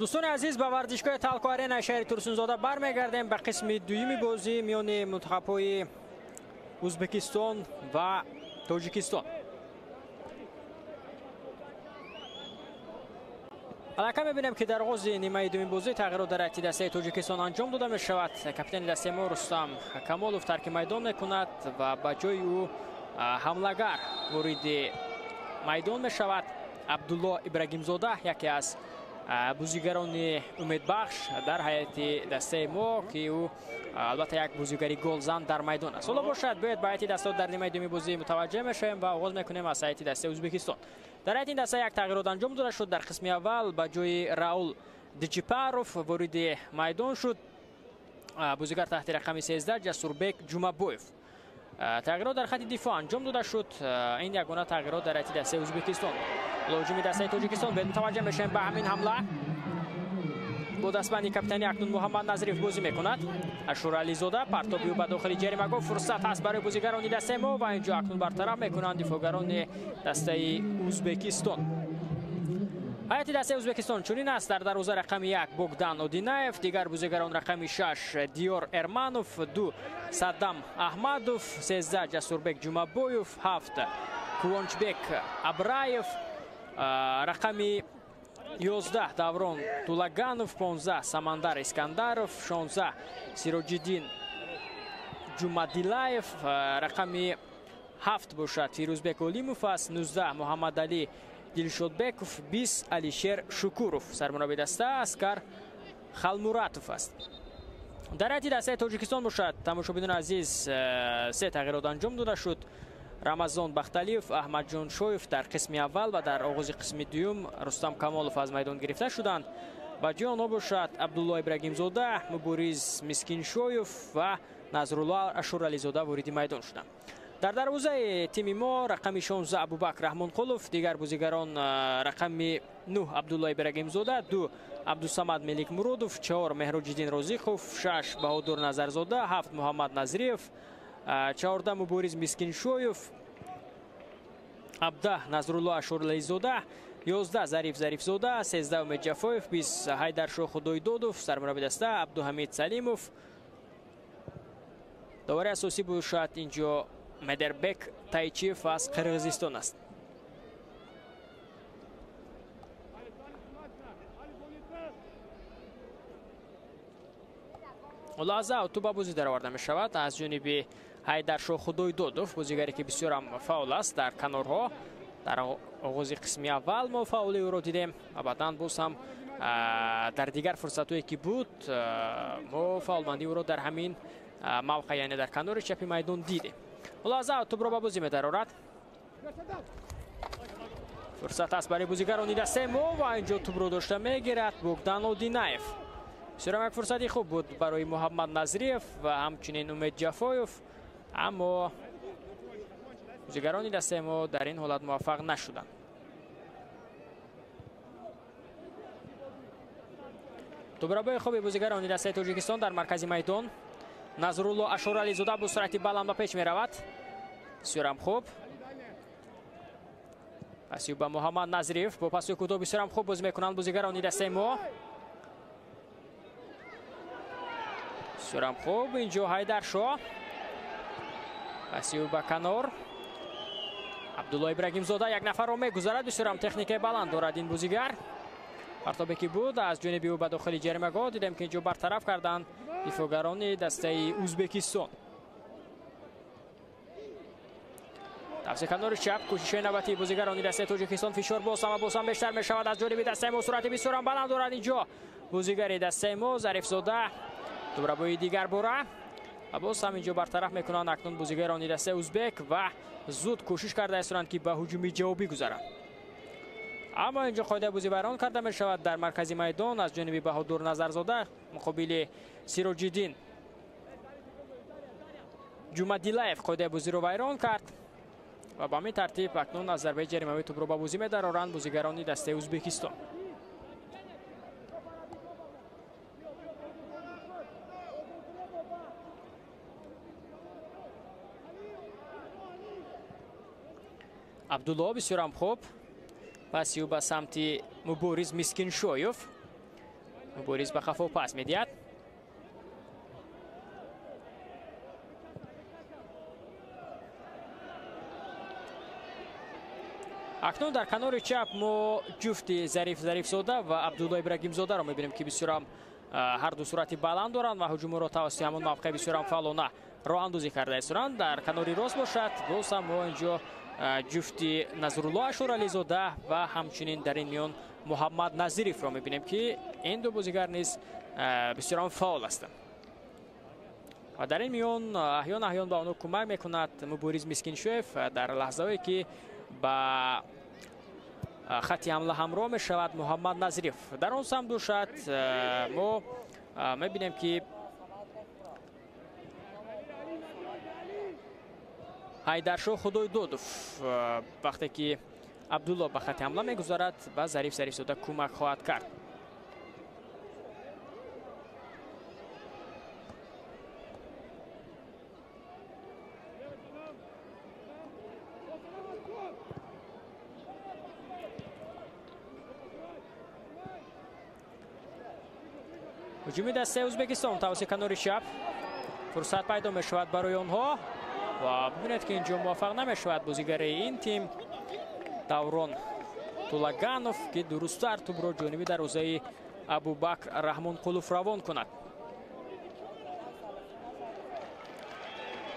Дӯстони азиз, ба варзишгоҳи Талко Арена шаҳри Турсунзода бармегардем ба қисми дуюми бозӣ миёни мунтахабҳои Ӯзбекистон ва Тоҷикистон. Аллакай мебинем, ки дар оғози нимаи дуюми бозӣ тағйирот дар ҳайати дастаи Тоҷикистон анҷом дода мешавад. Капитани дастаи мо Рустам Камолов тарки майдон мекунад ва ба ҷои ӯ ҳамлагар вориди майдон мешавад. Абдулло Ибрагимзода, яке аз бозигарони умедбахш дар ҳайати дастаи мо, ки ӯ албатта як бозигари голзан дар майдон аст. Ҳоло бошад, биёед ба ҳайати дастаҳо дар нимаи дуюми бозӣ мутаваҷҷеҳ мешавем ва оғоз мекунем аз ҳайати дастаи Ӯзбекистон. Дар ҳайати ин даста як тағйирот анҷом дода шуд. Дар қисми аввал ба ҷои Раул Диҷипаров вориди майдон шуд бозигар таҳти рақами 13 Ҷасурбек Ҷумабоев. Тағйирот дар хати дифоъ анҷом дода шуд. Ин ягона тағйирот дар ҳайати дастаи Ӯзбекистон. Ҳуҷуми дастаи Тоҷикистон бед мутаваҷҷеҳ мешавем ба ҳамин ҳамла. Бо дастбанди капитани акнун Муҳаммад Назриев бозӣ мекунад. Ашурализода партоби ӯ ба дохили ҷаримагоҳ, фурсат ҳаст барои бозигарони дастаи мо ва инҷо акнун бартараф мекунанд дифоъгарони дастаи Ӯзбекистон. Ҳайати дастаи Ӯзбекистон чунин аст: дар дарвоза рақами 1 Богдан Одинаев, дигар бозигарон рақами 6 Диёр Эрманов, 2 Саддам Аҳмадов, 13 Ҷасурбек Ҷумабоев, 7 Кувончбек Абраев, рақами 11 Даврон Тулаганов, 15 Самандар Искандаров, 16 Сироҷиддин Ҷумадилаев, рақами 7 бошад Фирӯзбек Олимов аст, 19 Муҳаммадалӣ Дилшодбеков, 20 Алишер Шукуров. Сармурабби даста Аскар Халмуратов аст. Дар ҳайати дастаи Тоҷикистон бошад, тамошобинони азиз, се тағйирот анҷом дода шуд. Рамазон Бахталиев, Аҳмадҷон Шоев дар қисми аввал ва дар оғози қисми дуюм Рустам Камолов аз майдон гирифта шуданд. Ба ҷои онҳо бошад Абдулло Ибрагимзода, Мубориз Мискиншоев ва Назрулло Ашурализода вориди майдон шуданд. Дар дарвозаи тими мо рақами 16 Абубакр Раҳмонқулов, дигар бозигарон рақами 9 Абдулло Ибрагимзода, 2 Абдусамад Меликмуродов, 4 Меҳроҷиддин Розиқов, 6 Баҳодур Назарзода, 7 Муҳаммад Назриев, 14 Мубориз Мискиншоев, 17 Назрулло Ашурлайзода, 11 Зариф Зарифзода, 13 Умед Ҷафоев, 20 Ҳайдаршоҳ Худойдодов, сармурабби даста Абдуҳамид Салимов. Довари асосӣ бошад инҷо Медербек Тайчиев аз Қирғизистон аст. Лаҳза тӯб ба бозӣ дароварда мешавад аз ҷониби Ҳайдаршоҳ Худойдодов, бозигаре ки бисёрам фаъол аст дар канорҳо. Дар оғози қисми аввал мо фаъоли ӯро дидем ва баъдан боз ҳам дар дигар фурсатҳое ки буд мо фаъолмандии ӯро дар ҳамин мавқеъ, яъне дар канори чапи майдон дидем. Лаҳза тӯбро ба бозӣ медарорад. Фурсат аст барои бозигарони дастаи мо ва инҷо тӯбро дошта мегирад Богдан Одинаев. Бисёрам як фурсати хуб буд барои Муҳаммад Назриев ва ҳамчунин Умед Ҷафоев, аммо бозигарони дастаи мо дар ин ҳолат муваффақ нашуданд. Тӯбрабои хуби бозигарони дастаи Тоҷикистон дар маркази майдон. Назрулло Ашурализода бо суръати баланд ба пеш меравад. Бисёрам хуб. Паси ба Муҳаммад Назриев бо паси кӯтоҳ бисёрам хуб бозӣ мекунанд бозигарони дастаи мо. Бисёрам хуб. Инҷо Ҳайдаршоҳ. Паси ба канор. Абдулло Ибрагимзода як нафарро мегузарад. Бисёрам техникаи баланд дорад ин бозигар. Партобе ки буд аз ҷониби ӯ ба дохили ҷаримагоҳ дидем, ки инҷо бартараф карданд дифоъгарони дастаи Ӯзбекистон. Тавси канори чап кӯшишҳои навбатии бозигарони дастаи Тоҷикистон. Фишор боз ҳама боз ҳам бештар мешавад аз ҷониби дастаи мо. Суръати бисёрам баланд дорад инҷо бозигари дастаи мо Зарифзода. Тӯбрабои дигар бора ва боз ҳам инҷо бартараф мекунанд акнун бозигарони дастаи ӯзбек ва зуд кӯшиш карда истанд, ки ба ҳуҷуми ҷавобӣ гузаранд. Аммо инҷо қоидаи бозӣ вайрон карда мешавад дар маркази майдон аз ҷониби Баҳодур Назарзода муқобили Сироҷиддин Ҷумадилаев қоидаи бозиро вайрон кард ва ба ҳамин тартиб акнун аз зарбаи ҷаримавӣ тӯбро ба бозӣ медароранд бозигарони дастаи Ӯзбекистон. Абдулло бисёрам хуб. Паси ӯ ба самти Мубориз Мискиншоев. Мубориз ба қафо пас медиҳад. Акнун дар канори чап мо ҷуфти Зариф Зарифзода ва Абдулло Ибрагимзодаро мебинем, ки бисёрам ҳар ду суръати баланд доранд ва ҳуҷумро тавассути ҳамон мавқеъ бисёрам фаъолона роҳандозӣ карда исторанд. Дар канори рост бошад, боз ҳам мо инҷо ҷуфти Назрулло Ашурализода ва ҳамчунин дар ин миён Муҳаммад Назирифро мебинем, ки ин ду бозигар низ бисёрам фаъол ҳастанд. Ва дар ин миён аҳён аҳён ба онҳо кӯмак мекунад Мубориз Мискиншоев дар лаҳзаҳое ки ба хати ҳамла ҳамроҳ мешавад Муҳаммад Назириф. Дар он самт бошад мо мебинем, ки Ҳайдаршоҳ Худойдодов вақте ки Абдулло ба хати ҳамла мегузарад, ба Зариф Зарифзода кӯмак хоҳад кард. Ҳуҷуми дастаи Ӯзбекистон тавассути канори чап фурсат пайдо мешавад барои онҳо ва бибинед, ки инҷо муваффақ намешавад бозигари ин тим Даврон Тулаганов, ки дурусттар тӯбро ҷониби дарвозаи Абубакр Раҳмонқулов равон кунад.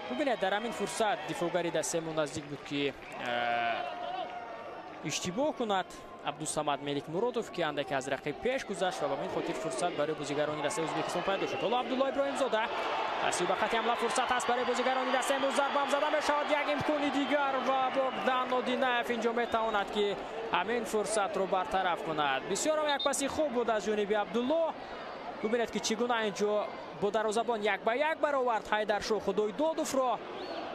Бибинед, дар ҳамин фурсат дифоъгари дастаи мо наздик буд, ки иштибоҳ кунад. Абдусамад Меликмуродов, ки андаке аз рақиб пеш гузашт ва ба ин хотир фурсат барои бозигарони дастаи Ӯзбекистон пайдо шуд. Ҳоло Абдулло Иброҳимзода паси ба хати ҳамла фурсат ҳаст барои бозигарони дастаи мо, зарбам зада мешавад, як имкони дигар ва Богдан Одинаев инҷо метавонад, ки ҳамин фурсатро бартараф кунад. Бисёрам як паси хуб буд аз ҷониби Абдулло. Бубинед, ки чӣ гуна инҷо бо дарвозабон як ба як баровард Ҳайдаршоҳ Худойдодовро,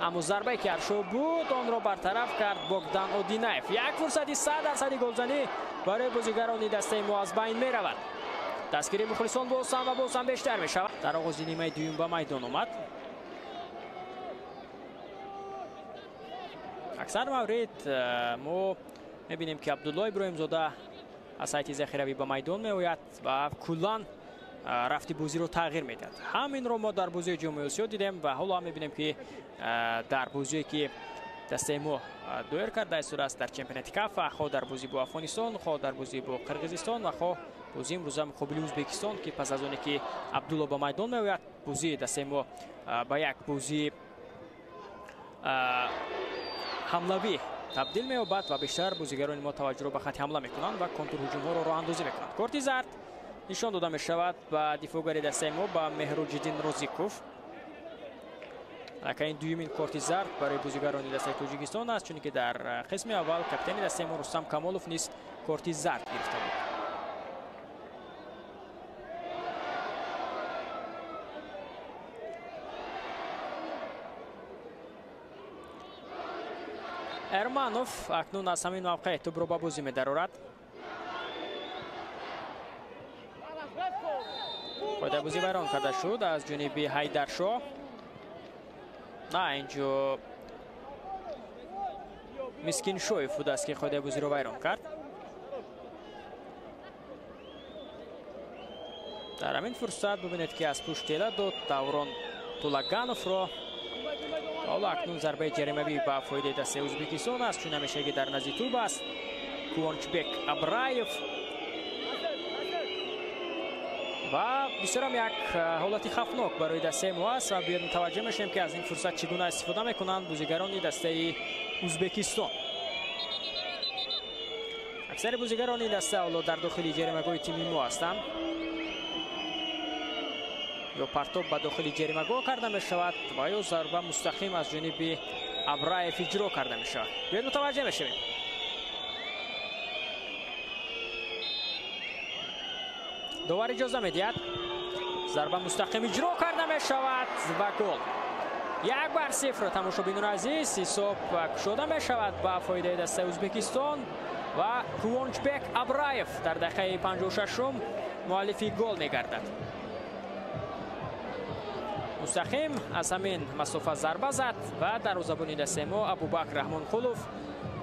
аммо зарбае ки аршо буд, онро бартараф кард Богдан Одинаев. Як фурсати 100% голзанӣ барои бозигарони дастаи мо аз байн меравад. Дастгирии мухлисон боз ҳам ва боз ҳам бештар мешавад. Дар оғози нимаи дуюм ба майдон омад. Аксар маврид мо мебинем, ки Абдулло Иброҳимзода аз ҳайати захиравӣ ба майдон меояд ва куллан рафти бозиро тағйир медиҳад. Ҳаминро мо дар бозии Ҷоми Осиё дидем ва ҳоло ҳам мебинем, ки дар бозие ки дастаи мо доир карда истодааст дар чемпионати Кафа, хоҳ дар бозӣ бо Афғонистон, хоҳ дар бозӣ бо Қирғизистон ва хоҳ бозии имрӯза муқобили Ӯзбекистон, ки пас аз оне ки Абдулло ба майдон меояд, бозии дастаи мо ба як бозии ҳамлавӣ табдил меёбад ва бештар бозигарони мо таваҷҷӯҳро ба хати ҳамла мекунанд ва контрҳуҷумҳоро роҳандозӣ мекунанд. Корти зард нишон дода мешавад ба дифоъгари дастаи мо, ба Меҳруҷиддин Розиқов. Аллакай ин дуюмин корти зард барои бозигарони дастаи Тоҷикистон аст, чунки дар қисми аввал капитани дастаи мо Рустам Камолов низ корти зард гирифта буд. Эрманов акнун аз ҳамин мавқеъ тӯбро ба бозӣ медарорад. Қоидабозӣ вайрон карда шуд аз ҷониби Ҳайдаршоҳ. На, инҷо Мискиншоев будааст, ки қоидабозиро вайрон кард. Дар ҳамин фурсат бубинед, ки аз пушт тела дод Даврон Тулагановро. Ҳоло акнун зарбаи ҷаримавӣ ба фоидаи дастаи Ӯзбекистон аст, чун ҳамешагӣ дар назди тӯб аст Кувончбек Абраев. Ва бисёрам як ҳолати хавфнок барои дастаи мо аст ва биёед мутаваҷҷӯҳ мешавем, ки аз ин фурсат чӣ гуна истифода мекунанд бозигарони дастаи Ӯзбекистон. Аксари бозигарони даста ҳоло дар дохили ҷаримагоҳи тими мо ҳастанд. Ё партоб ба дохили ҷаримагоҳ карда мешавад ва ё зарба мустақим аз ҷониби Абраев иҷро карда мешавад. Биёед мутаваҷҷӯҳ мешавем. Довар иҷоза медиҳад. Зарба мустақим иҷро карда мешавад ва гол. 1-0 тамошобинони азиз, ҳисоб кушода мешавад ба фоидаи дастаи Ӯзбекистон ва Кувончбек Абраев дар дақиқаи 56-ум муаллифи гол мегардад. Мустақим аз ҳамин масофа зарба зад ва дарвозабони дастаи мо Абубакр Раҳмонқулов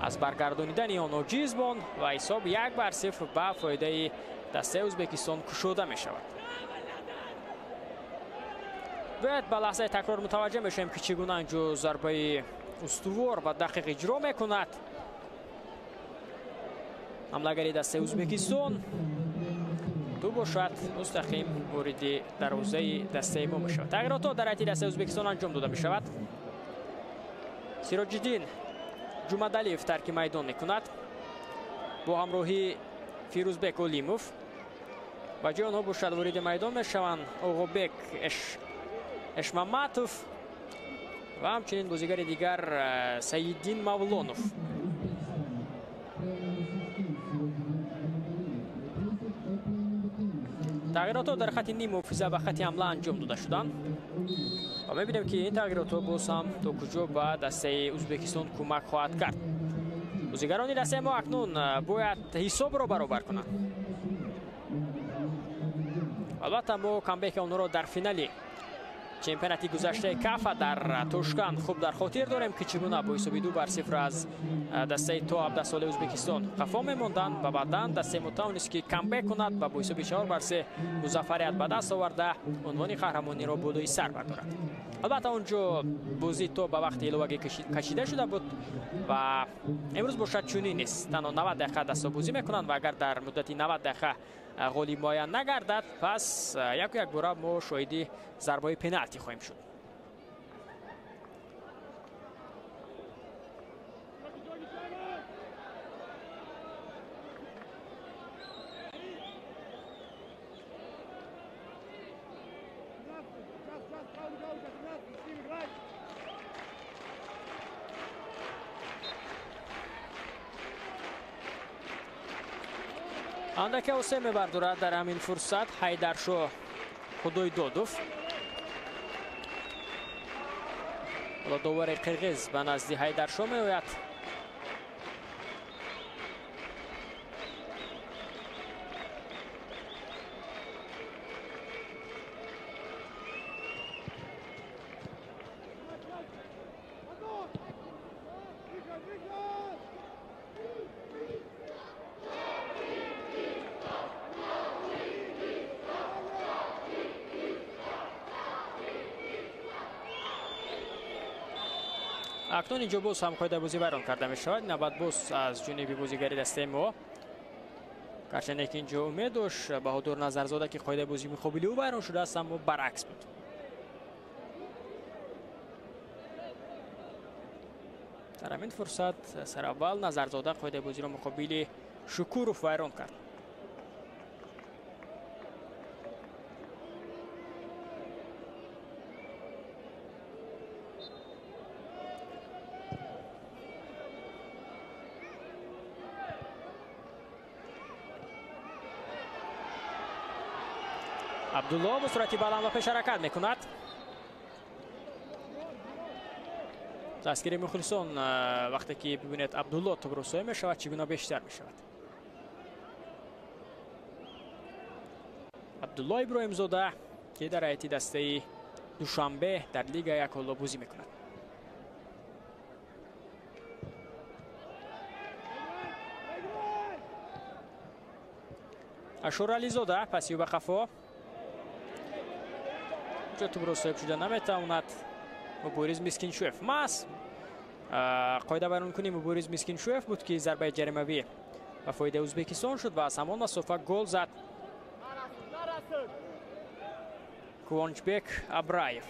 аз баргардонидани он оҷиз монд ва ҳисоб 1-0 ба фоидаи Дастаи Ӯзбекистон кушода мешавад. Бояд ба лаҳзаи такрор мутаваҷҷеҳ мешавем, ки чӣ гуна инҷо зарбаи устувор ва дақиқ иҷро мекунад. Ҳамлагари дастаи Ӯзбекистон ду бошад мустақим вориди дарвозаи дастаи мо мешавад. Тағйиротҳо дар ҳайати дастаи Ӯзбекистон анҷом дода мешавад. Сироҷиддин Ҷумадалиев тарки майдон мекунад бо ҳамроҳии Фирӯзбек Олимов. Ба ҷои онҳо бошад вориди майдон мешаванд Оғобек Эшмаматов ва ҳамчунин бозигари дигар Саиддин Мавлонов. Тағйиротҳо дар хати ниммуҳофиза ва хати ҳамла анҷом дода шуданд ва мебинем, ки ин тағйиротҳо боз ҳам то куҷо ба дастаи Ӯзбекистон кӯмак хоҳад кард. Бозигарони дастаи мо акнун бояд ҳисобро баробар кунанд. Албатта мо камбеки онҳоро дар финали чемпионати гузаштаи Кафа дар Тошканд хуб дар хотир дорем, ки чӣ гуна бо ҳисоби 2-0 аз дастаи то 17 солаи Ӯзбекистон қафо мемонданд ва баъдан дастаи мо тавонист, ки камбек кунад ва бо ҳисоби 4-3 музаффарият ба даст оварда унвони қаҳрамониро болои сар бардорад. Албатта онҷо бозӣ то ба вақти иловагӣ кашида шуда буд ва имрӯз бошад чунин нест. Танҳо 90 дақиқа дастҳо бозӣ мекунанд ва агар дар муддати 90 дақиқа ғолиб муайян нагардад, пас яку якбора мо шоҳиди зарбаи пеналти хоҳем шуд. Андаке осе мебардорад дар ҳамин фурсат Ҳайдаршоҳ Худойдодов. Ҳоло довари қирғиз ба назди Ҳайдаршоҳ меояд. Акнун инҷо боз ҳам қоидабозӣ вайрон карда мешавад. Навбат боз аз ҷониби бозигари дастаи мо. Гарчанде ки инҷо умед дошт Баҳодур Назарзода, ки қоидабозӣ муқобили ӯ вайрон шудааст, аммо баръакс буд. Дар ҳамин фурсат сараввал Назарзода қоидабозиро муқобили Шукуров вайрон кард. Абдулло бо суръати баланд ба пеш ҳаракат мекунад. Дастгири мухлисон вақте ки бибинед Абдулло тӯбро соя мешавад, чӣ гуна бештар мешавад. Абдулло Иброҳимзода, ки дар ҳайати дастаи Душанбе дар Лига як ҳоло бозӣ мекунад. Ашурализода паси ӯ ба қафо. Ҷо тӯбро соҳиб шуда наметавонад Мубориз Мискиншуев. Маҳз қоида вайронкунии Мубориз Мискиншуев буд, ки зарбаи ҷаримавӣ ба фоидаи Ӯзбекистон шуд ва аз ҳамон масофа гол зад Кувончбек Абраев.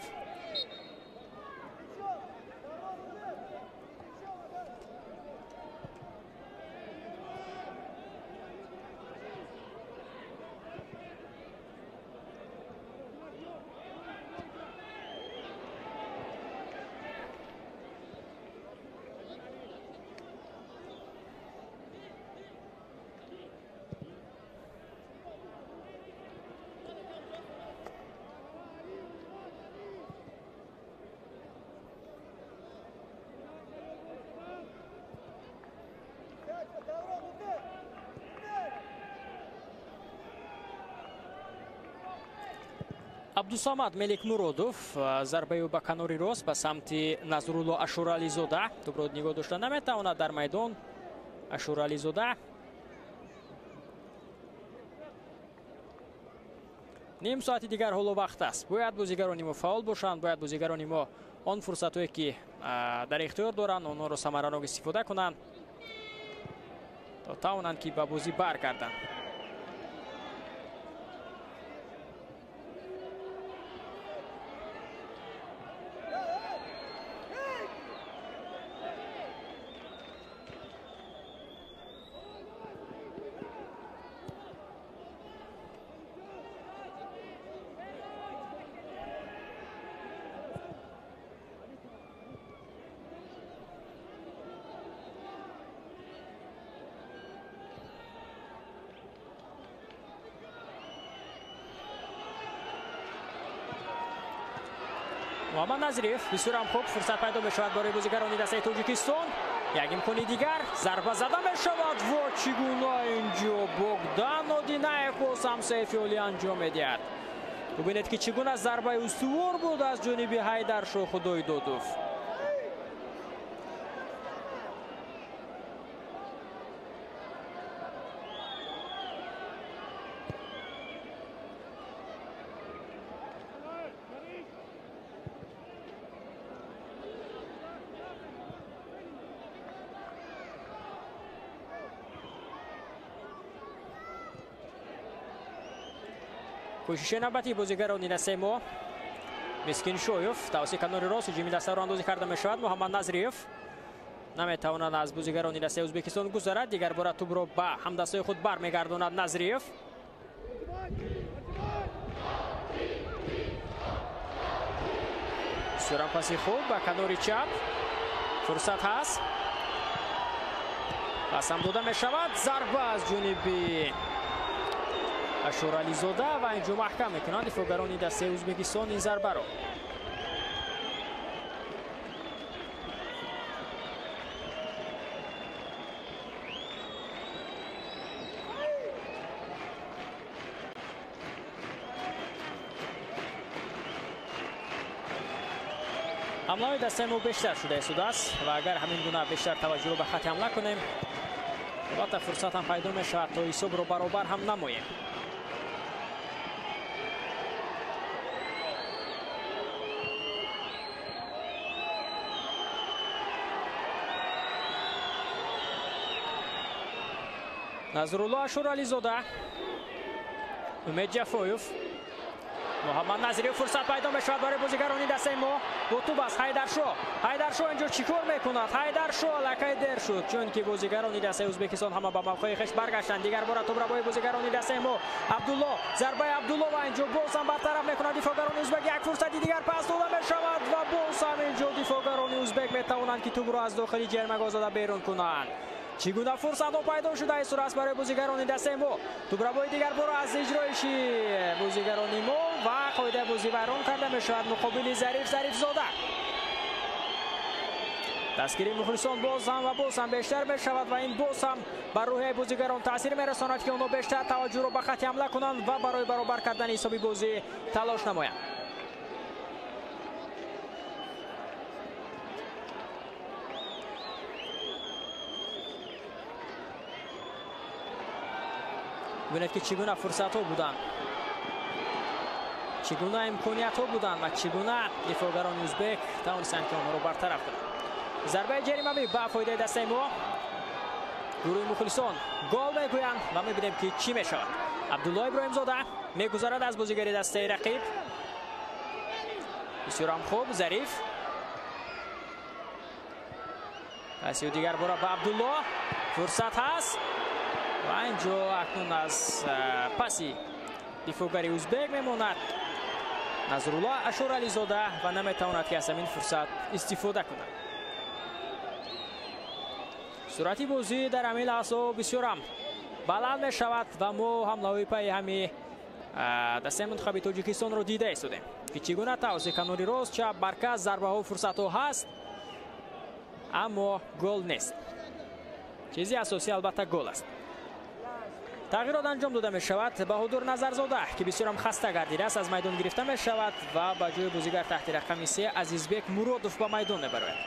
Абдусамад Меликмуродов зарбаи ӯ ба канори рост ба самти Назрулло Ашурализода. Тӯбро нигоҳ дошта наметавонад дар майдон Ашурализода. Ним соати дигар ҳоло вақт аст. Бояд бозигарони мо фаъол бошанд, бояд бозигарони мо он фурсатҳое ки дар ихтиёр доранд, онҳоро самаранок истифода кунанд то тавонанд ки ба бозӣ баргарданд. Муҳаммад Назриев бисёрам хуб фурсат пайдо мешавад барои бозигарони дастаи Тоҷикистон. Як имкони дигар, зарба зада мешавад ва чӣ гуна инҷо Богдан Одинаев боз ҳам сейфи олӣ анҷом медиҳад. Бубинед ки чӣ гуна зарбаи устувор буд аз ҷониби Ҳайдаршоҳ Худойдодов. Кӯшиши навбатии бозигарони дастаи мо. Мискиншоев тавассути канори рост ҳуҷуми дастаро андозӣ карда мешавад. Муҳаммад Назриев наметавонад аз бозигарони дастаи Ӯзбекистон гузарад. Дигар бора тӯбро ба ҳамдастаи худ бармегардонад Назриев. Бисёрам паси хуб ба канори чап. Фурсат ҳаст. Пасам дода мешавад. Зарба аз ҷониби Ашурализода ва инҷо маҳкам мекунанд дифоъгарони дастаи Ӯзбекистон ин зарбаро. ҳамлаҳои дастаи мо бештар шуда истодааст ва агар ҳамин гуна бештар таваҷҷӯҳро ба хати ҳамла кунем, албатта фурсат ҳам пайдо мешавад то ҳисобро баробар ҳам намоем. Назрулло Ашурализода, Умед Ҷафоев, Муҳаммад Назриев. Фурсат пайдо мешавад барои бозигарони дастаи мо. Бо тӯб аст Ҳайдаршоҳ. Ҳайдаршоҳ инҷо чӣ кор мекунад? Ҳайдаршоҳ аллакай дер шуд, чунки бозигарони дастаи Ӯзбекистон ҳама ба мавқеи хеш баргаштанд. Дигар бора тӯбрабои бозигарони дастаи мо. Абдулло, зарбаи Абдулло ва инҷо боз ҳам бартараф мекунад дифоъгарони ӯзбек. Як фурсати дигар пас дода мешавад ва боз ҳам инҷо дифоъгарони ӯзбек метавонанд ки тӯбро аз дохили ҷаримагоҳ зада берун кунанд. Чӣ гуна фурсатҳо пайдо шуда истодааст барои бозигарони дастаи мо. Тӯбрабои дигар бора аз иҷроиши бозигарони мо ва қоидаи бозӣ вайрон карда мешавад муқобили Зариф Зарифзода. Дастгирии мухлисон боз ҳам ва боз ҳам бештар мешавад ва ин боз ҳам ба рӯҳияи бозигарон таъсир мерасонад ки онҳо бештар таваҷҷӯҳро ба хати ҳамла кунанд ва барои баробар кардани ҳисоби бозӣ талош намоянд. Бубинед ки чӣ гуна фурсатҳо буданд, чӣ гуна имкониятҳо буданд ва чӣ гуна дифоъгарони ӯзбек тавонистанд ки онҳоро бартараф кунанд. Зарбаи ҷаримавӣ ба фоидаи дастаи мо. Гурӯҳи мухлисон гол мегӯянд ва мебинем ки чӣ мешавад. Абдулло Иброҳимзода мегузарад аз бозигари дастаи рақиб. Бисёрам хуб Зариф. Паси дигар бора ба Абдулло. Фурсат ҳаст. Ва инҷо акнун аз паси дифоъгари ӯзбек мемонад Назрулло Ашурализода ва наметавонад ки аз ҳамин фурсат истифода кунад. Суръати бозӣ дар ҳамин лаҳзаҳо бисёрам баланд мешавад ва мо ҳамлаҳои пайи ҳами дастаи мунтахаби Тоҷикистонро дида истодем ки чӣ гуна тавассути канори рост, чап, марказ зарбаҳо, фурсатҳо ҳаст, аммо гол нест. Чизи асосӣ албатта гол аст. Тағйирот анҷом дода мешавад. Баҳодур Назарзода ки бисёрам хаста гардидааст аз майдон гирифта мешавад ва ба ҷои бозигар таҳти рақами 3 Азизбек Муродов ба майдон мебарояд.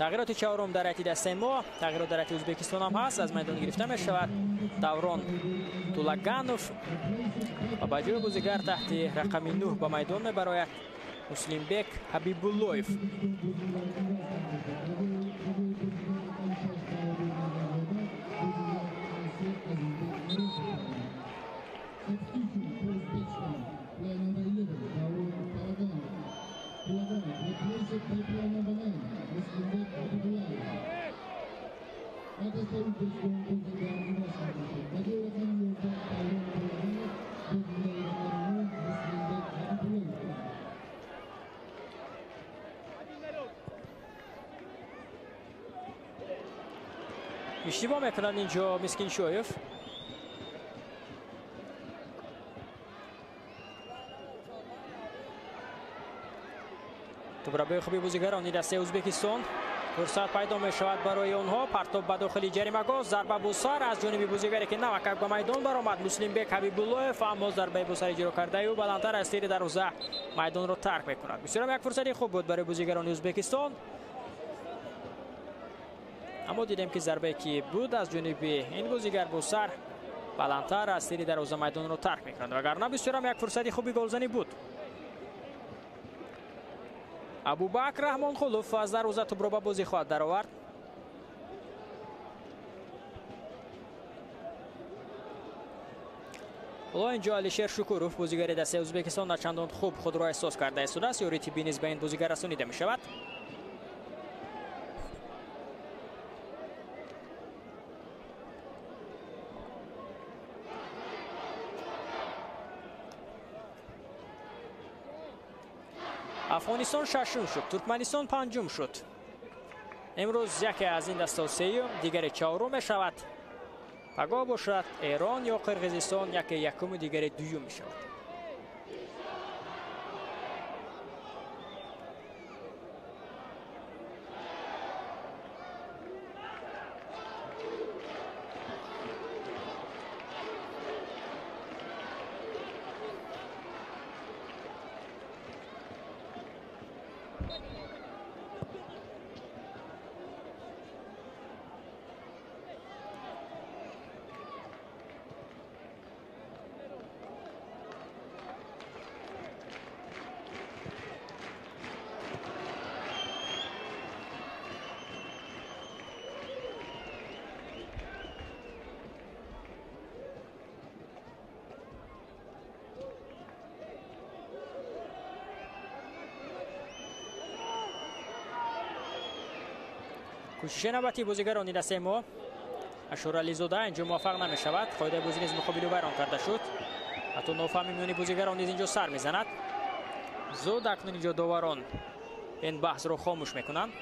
Тағйироти чаҳорум дар ҳайати дастаи мо, тағйирот дар ҳайати Ӯзбекистон ҳам ҳаст, аз майдон гирифта мешавад Даврон Тулаганов ва ба ҷои бозигар таҳти рақами 9 ба майдон мебарояд Муслимбек Ҳабибуллоев. Иштибоҳ мекунад инҷо Мискиншоев. Тубрабои хуби бозигарони дастаи Ӯзбекистон. Фурсат пайдо мешавад барои онҳо. Партоб ба дохили ҷаримагоҳ, зарба бо сар аз ҷониби бозигаре ки навакак ба майдон баромад Муслимбек Ҳабибуллоев, аммо зарбаи бо сар иҷро кардаи ӯ баландтар аз тири дарвоза майдонро тарк мекунад. Бисёрам як фурсати хуб буд барои бозигарони Ӯзбекистон, аммо дидем ки зарбае ки буд аз ҷониби ин бозигар бо сар баландтар аз тири дарвоза майдонро тарк мекунад, вагарна бисёрам як фурсати хуби голзанӣ буд. Абубакр Раҳмонқулов аз дарвоза тӯбро ба бозӣ хоҳад даровард. Ҳоло инҷо Алишер Шукуров, бозигари дастаи Ӯзбекистон, начандон хуб худро эҳсос карда истодааст. Ёрии тиббӣ низ ба ин бозигар расонида мешавад. Афғонистон шашум шуд, Туркманистон панҷум шуд. Имрӯз яке аз ин дастаҳо сеюм, дигаре чаҳорум мешавад. Пагоҳ бошад Эрон ё Қирғизистон яке якуму дигаре дуюм мешавад. Кӯшиши навбатии бозигарони дастаи мо Ашурализода инҷо муваффақ намешавад. Қоидаи бозӣ низ муқобили вайрон карда шуд. Ҳатто нофаҳми миёни бозигарон низ инҷо сар мезанад. Зуд акнун инҷо доварон ин баҳсро хомӯш мекунанд.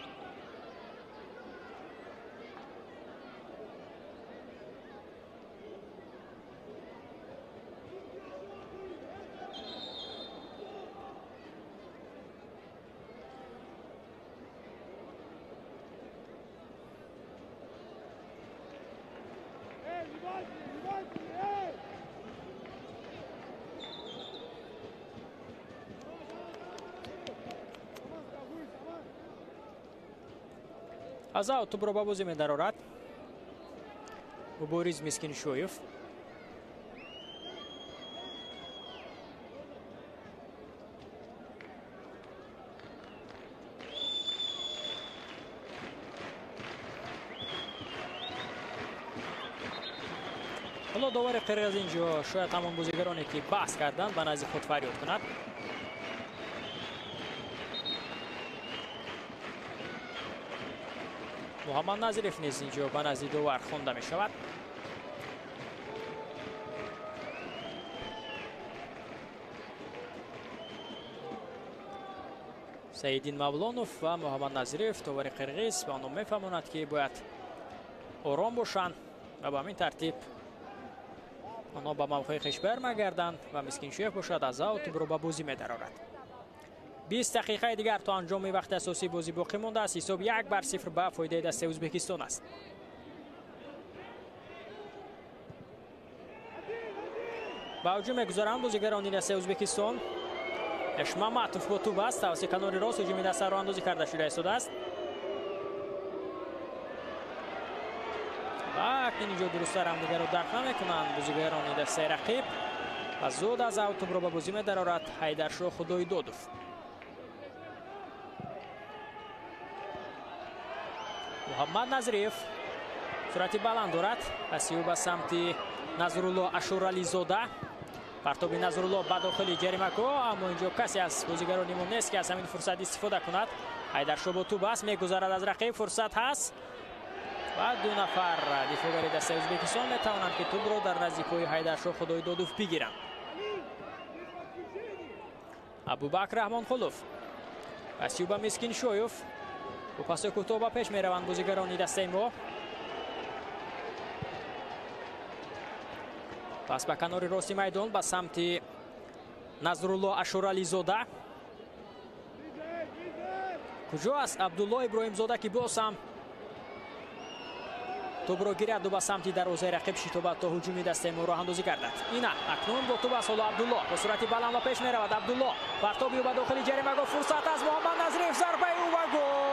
Аз аут тӯбро ба бозӣ медарорад Мубориз Мискиншоев. Ҳоло довари қирғиз инҷо шояд ҳамон бозигароне ки баҳс карданд ба назди худ фарёд кунад. Муҳаммад Назиров низ инҷо ба назди довар хонда мешавад. Саиддин Мавлонов ва Муҳаммад Назиров, довари қирғиз, ба онҳо мефаҳмонад ки бояд ором бошанд ва ба ҳамин тартиб онҳо ба мавқеи хеш бармегарданд ва Мискиншоев бошад аз аут тӯбро ба бозӣ медарорад. 20 дақиқаи дигар то анҷоми вақти асосии бозӣ боқӣ мондааст. Ҳисоб 1-0 ба фоидаи дастаи Ӯзбекистон аст. Ба ҳуҷум мегузаранд бозигарони дастаи Ӯзбекистон. Эшмаматов бо тӯб аст. Тавассути канори рост ҳуҷуми дастаро андозӣ карда шуда истодааст. Ва акнун инҷо дурусттар ҳамдигарро дарк намекунанд бозигарони дастаи рақиб ва зуд аз аут тӯбро ба бозӣ медарорад Ҳайдаршоҳ Худоидодов. Муҳаммад Назриев суръати баланд дорад. Паси ӯ ба самти Назрулло Ашурализода. Партоби Назрулло ба дохили ҷаримагоҳ, аммо инҷо касе аз бозигарони мо нест, ки аз ҳамин фурсат истифода кунад. Ҳайдаршоҳ бо тӯб аст, мегузарад аз рақиб, фурсат ҳаст ва ду нафар дифоъгари дастаи Ӯзбекистон метавонанд, ки тӯбро дар назди пои Ҳайдаршоҳ Худоидодов бигиранд. Абубакр Раҳмонқулов, паси ӯ ба Мискиншоев. Бо пасои кӯтоҳ ба пеш мераванд бозигарони дастаи мо. Пас ба канори рости майдон ба самти Назрулло Ашурализода. Куҷо аст Абдулло Иброҳимзода, ки боз ҳам тӯбро гирад ва ба самти дарвозаи рақиб шитобад то ҳуҷуми дастаи мо роҳандозӣ гардад. Ина акнун бо тӯб аст ҳоло Абдулло бо суръати баланд ба пеш меравад. Абдулло партоби ӯ ба дохили ҷаримагоҳ, фурсат аст. Муҳаммад Назриев, зарбаи ӯ ва гол!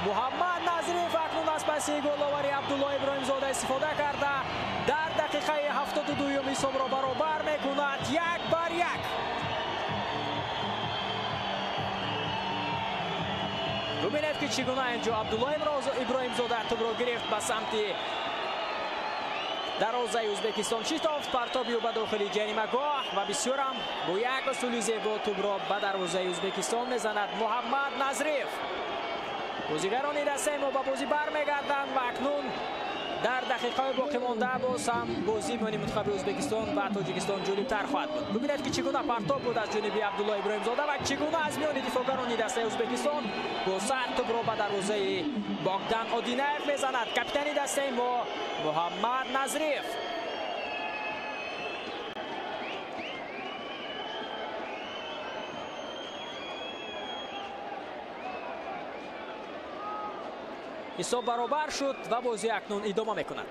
Муҳаммад Назриев акнун аз паси головари Абдулло Иброҳимзода истифода карда дар дақиқаи 72-юм ҳисобро баробар мекунад 1-1. Бубинед, ки чӣ гуна инҷо Абдулло Иброҳимзода тӯбро гирифт, ба самти дарвозаи Ӯзбекистон шитофт, партоби ӯ ба дохили ҷаримагоҳ ва бисёрам бо як усули зебо тӯбро ба дарвозаи Ӯзбекистон мезанад Муҳаммад Назриев. Бозигарони дастаи мо ба бозӣ бармегарданд ва акнун дар дақиқаҳои боқимонда боз ҳам бозӣ миёни мунтахаби Ӯзбекистон ва Тоҷикистон ҷолибтар хоҳад буд. Бубинед, ки чӣ гуна партоб буд аз ҷониби Абдулло Иброҳимзода ва чӣ гуна аз миёни дифоъгарони дастаи Ӯзбекистон бо сар тӯбро ба дарвозаи Богдан Одинаев мезанад капитани дастаи мо Муҳаммад Назриев. Ҳисоб баробар шуд ва бозӣ акнун идома мекунад.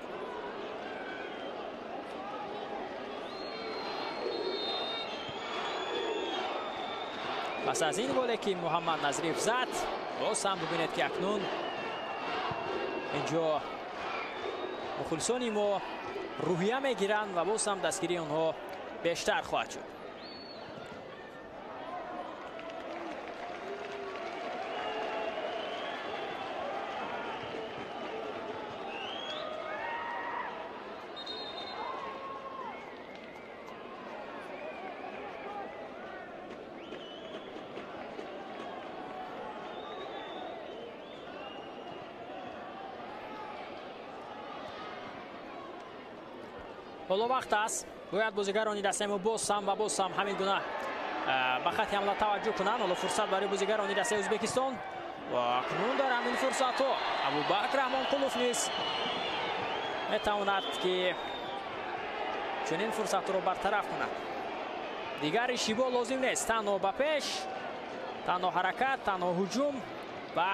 Пас аз ин голе, ки Муҳаммад Назриев зад, боз ҳам бубинед, ки акнун инҷо мухлисони мо рӯҳия мегиранд ва боз ҳам дастгирии онҳо бештар хоҳад шуд. Ҳоло вақт аст, бояд бозигарони дастаи мо боз ҳам ва боз ҳам ҳамин гуна ба хатти ҳамла таваҷҷӯҳ кунанд. Ҳоло фурсат барои бозигарони дастаи Ӯзбекистон ва акнун дар ҳамин фурсатҳо Абубакр Раҳмонқулов низ метавонад, ки чунин фурсатро бартараф кунад. Дигар ишибо лозим нест, танҳо ба пеш, танҳо ҳаракат, танҳо ҳуҷум ва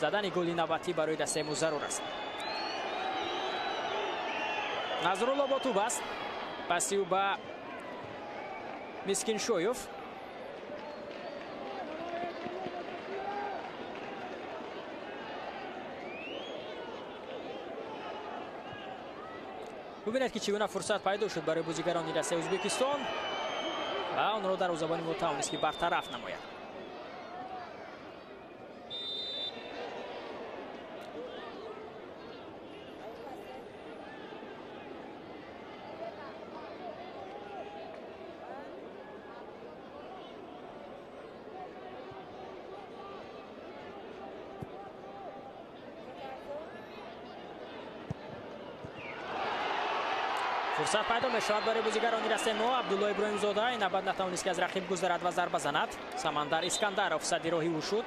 задани голи навбатӣ барои дастаи мо зарур аст. Назрулло бо тӯб аст, паси ӯ ба Мискиншоев. Бубинед, ки чӣ гуна фурсат пайдо шуд барои бозигарони дастаи Ӯзбекистон ва онро дарвозабони мо тавонист, ки бартараф намояд. Фурсат пайдо мешавад барои бозигарони дастаи мо. Абдулло Иброҳимзода ин навбат натавонист, ки аз рақиб гузарад ва зарба занад. Самандар Искандаров садди роҳи ӯ шуд.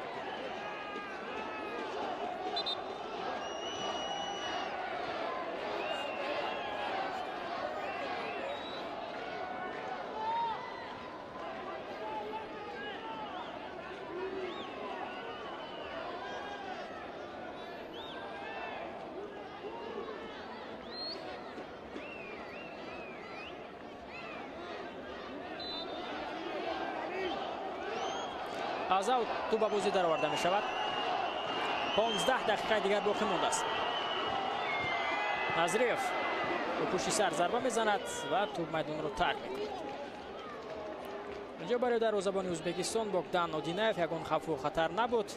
Аз аут тӯб ба бозӣ дароварда мешавад. 15 дақиқаи дигар боқӣ мондааст. Назриев бо пушти сар зарба мезанад ва тӯб майдонро тарк мекунад. Инҷо барои дарвозабони Ӯзбекистон Богдан Одинаев ягон хавфу хатар набуд.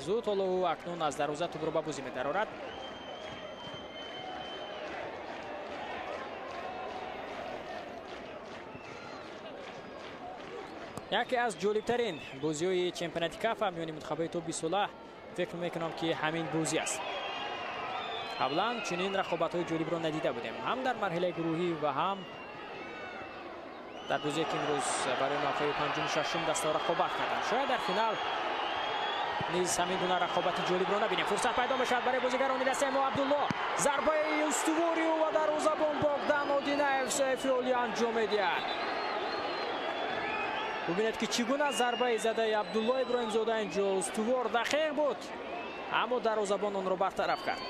Зуд ҳоло ӯ акнун аз дарвоза тӯбро ба бозӣ медарорад. Яке аз ҷолибтарин бозиҳои чемпионати Кафа миёни мунтахабҳои то 20 сола фикр мекунам, ки ҳамин бозӣ аст. Қаблан чунин рақобатҳои ҷолибро надида будем, ҳам дар марҳилаи гурӯҳӣ ва ҳам дар бозие, ки имрӯз барои мавқеи панҷуму шашум дастаҳо рақобат карданд. Шояд дар финал низ ҳамин гуна рақобати ҷолибро набинем. Фурсат пайдо мешавад барои бозигарони дастаи мо. Абдулло, зарбаи устувори ӯ ва дарвозабон Богдан Одинаев сайфиолӣ анҷом медиҳад. Бубинед, ки чӣ гуна зарбаи задаи Абдулло Иброҳимзода инҷо устувор, дақиқ буд, аммо дарвозабон онро бартараф кард.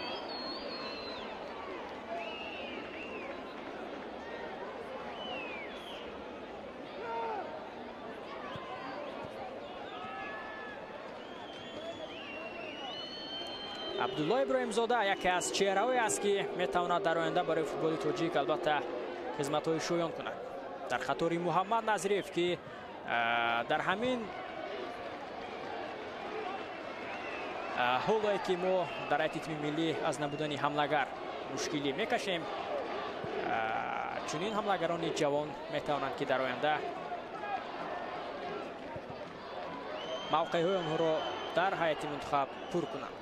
Абдулло Иброҳимзода яке аз чеҳраҳое аст, ки метавонад дар оянда барои футболи тоҷик албатта хизматҳои шоён кунад. Дар қатори Муҳаммад Назриев, ки дар ҳамин ҳолое, ки мо дар ҳайати тими миллӣ аз набудани ҳамлагар мушкилӣ мекашем, чунин ҳамлагарони ҷавон метавонанд, ки дар оянда мавқеъҳои онҳоро дар ҳайати мунтахаб пур кунанд.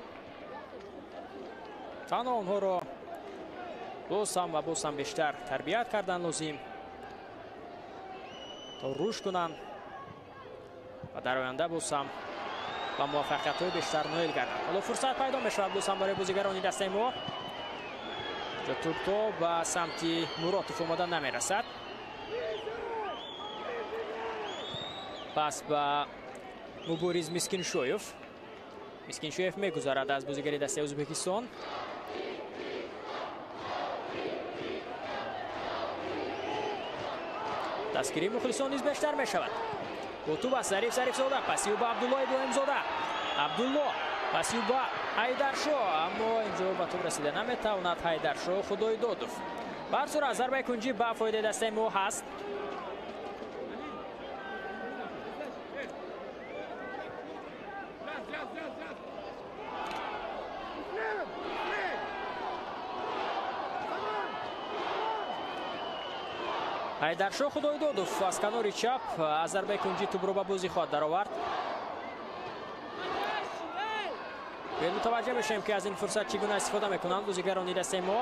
Танҳо онҳоро боз ҳам ва боз ҳам бештар тарбият кардан лозим, то рушд кунанд ва дар оянда боз ҳам ба муваффақиятҳои бештар ноил гарданд. Ҳоло фурсат пайдо мешавад боз ҳам барои бозигарони дастаи мо. Ҷо тӯб то ба самти Муротов омада намерасад. Пас ба Мубориз Мискиншоев. Мискиншоев мегузарад аз бозигари дастаи Ӯзбекистон. Дастгирии мухлисон низ бештар мешавад. Бо тӯб аст Зариф Зарифзода, паси ӯ ба Абдулло Иброҳимзода. Абдулло паси ӯ ба Ҳайдаршо, аммо инҷо ба тӯб расида наметавонад Ҳайдаршо Худойдодов. Ба ҳар сурат зарбаи кунҷӣ ба фоидаи дастаи мо ҳаст. Ҳайдаршо Худойдодов аз канори чап аз зарбаи кунҷӣ тӯбро ба бозӣ хоҳад даровард. Биёед мутаваҷҷеҳ мешавем, ки аз ин фурсат чӣ гуна истифода мекунанд бозигарони дастаи мо.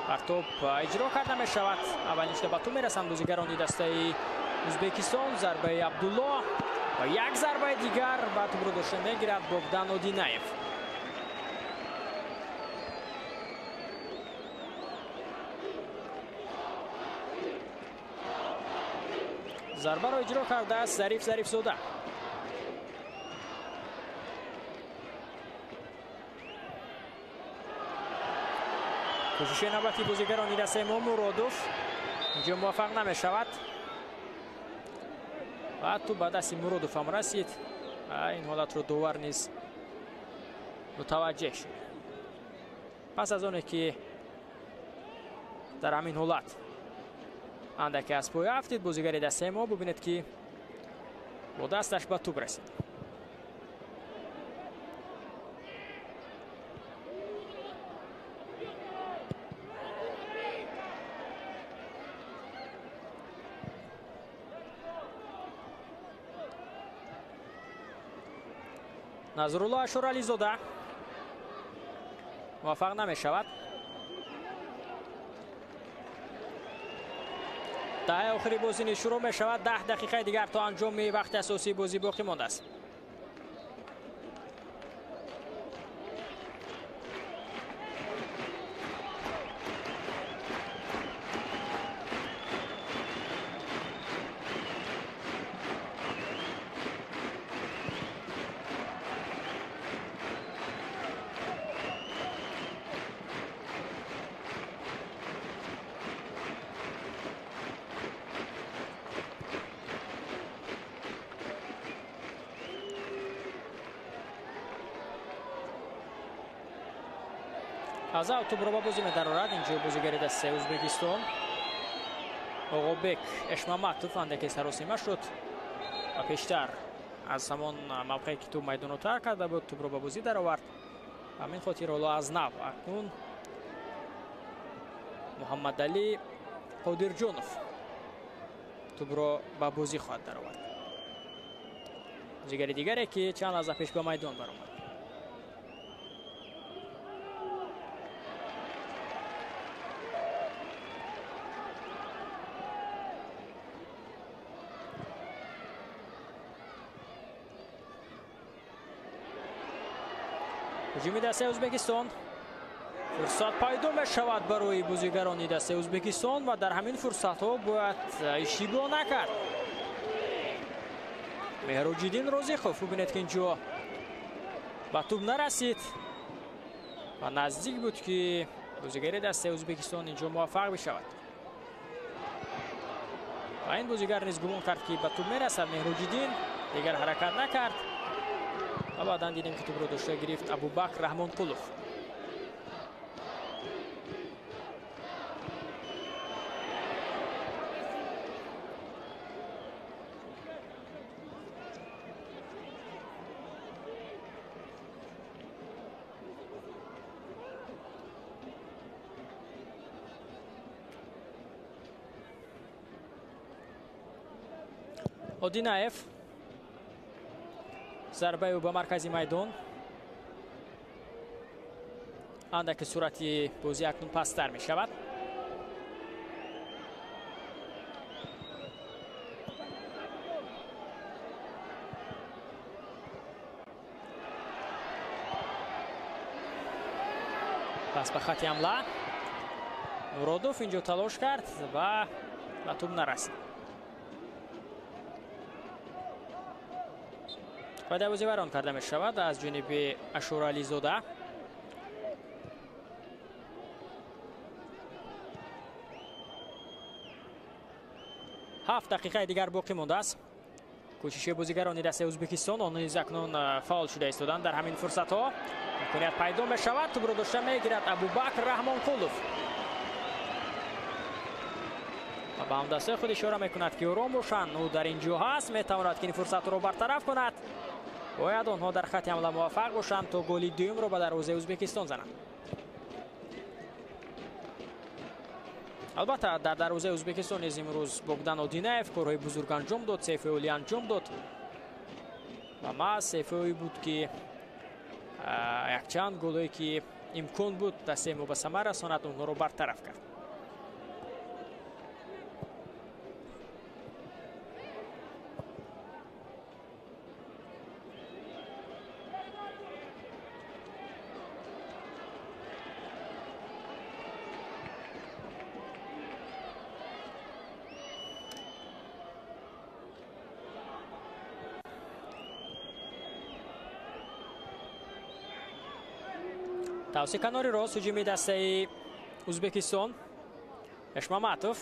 Партоб иҷро карда мешавад. Аввалин шуда ба тӯб мерасанд бозигарони дастаи Ӯзбекистон. Зарбаи Абдулло ва як зарбаи дигар ба тӯбро дошта мегирад Богдан Одинаев. Зарбаро иҷро кардааст Зариф Зарифзода. Кӯшиши навбати бозигарони дастаи мо, Муродов инҷо муваффақ намешавад ва тӯб ба дасти Муродов ҳам расид. Ин ҳолатро довар низ мутаваҷҷеҳ шуд. Пас аз оне ки дар ҳамин ҳолат андаке аз поя афтид бозигари дастаи мо, бубинед, ки бо дасташ ба тӯб расид. Назрулло Ашурализода муваффақ намешавад. Даҳаи охири бозӣ низ шурӯъ мешавад. 10 дақиқаи дигар то анҷоми вақти асосии бозӣ боқӣ мондааст. Аз ав тӯбро ба бозӣ медарорад. Инҷо бозигари дастаи Ӯзбекистон Оғобек Эшмаматов андаке саросима шуд ва пештар аз ҳамон мавқее ки тӯб майдонро тарк карда буд, тӯбро ба бозӣ даровард. Ҳамин хотир ҳоло аз нав акнун Муҳаммадалӣ Қодирҷонов тӯбро ба бозӣ хоҳад даровард. Бозигари дигаре ки чанд лаҳза пеш ба майдон баромад. Ҳуҷуми дастаи Ӯзбекистон. Фурсат пайдо мешавад барои бозигарони дастаи Ӯзбекистон ва дар ҳамин фурсатҳо бояд иштибоҳ накард. Меҳроҷиддин Розиқов, бубинед ки инҷо ба тӯб нарасид ва наздик буд ки бозигари дастаи Ӯзбекистон инҷо муваффақ бишавад. Ва ин бозигар низ гумон кард ки ба тӯб мерасад. Меҳроҷиддин дигар ҳаракат накард ва баъдан дидем ки тӯбро дошта гирифт Абубакр Раҳмонқулов. Одинаев, зарбаи ӯ ба маркази майдон. Андаки суръати бозӣ акнун пасттар мешавад. Пас ба хати ҳамла Муродов инҷо талош кард ва ба тӯб нарасид. Ва дарвоза вайрон карда мешавад аз ҷониби Ашурализода. Ҳафт дақиқаи дигар боқӣ мондааст. Кӯшиши бозигарони дастаи Ӯзбекистон, онҳо низ акнун фаъол шуда истоданд дар ҳамин фурсатҳо. Имконият пайдо мешавад, тӯбро дошта мегирад Абубакр Раҳмонқулов ва ба ҳамдастаи худ ишора мекунад ки ором бошанд. Ӯ дар ин ҷо ҳаст, метавонад ки ин фурсатро бартараф кунад. Бояд онҳо дар хати ҳамла муваффақ бошанд то голи дуюмро ба дарвозаи Ӯзбекистон зананд. Албатта дар дарвозаи Ӯзбекистон низ имрӯз Богдан Одинаев корҳои бузург анҷом дод, сейфи олӣ анҷом дод ва маҳз сейфи буд ки якчанд голое ки имкон буд дастаи мо ба самар расонад, онҳоро бартараф кард. Тавси канори рост ҳуҷуми дастаи Ӯзбекистон. Эшмаматов.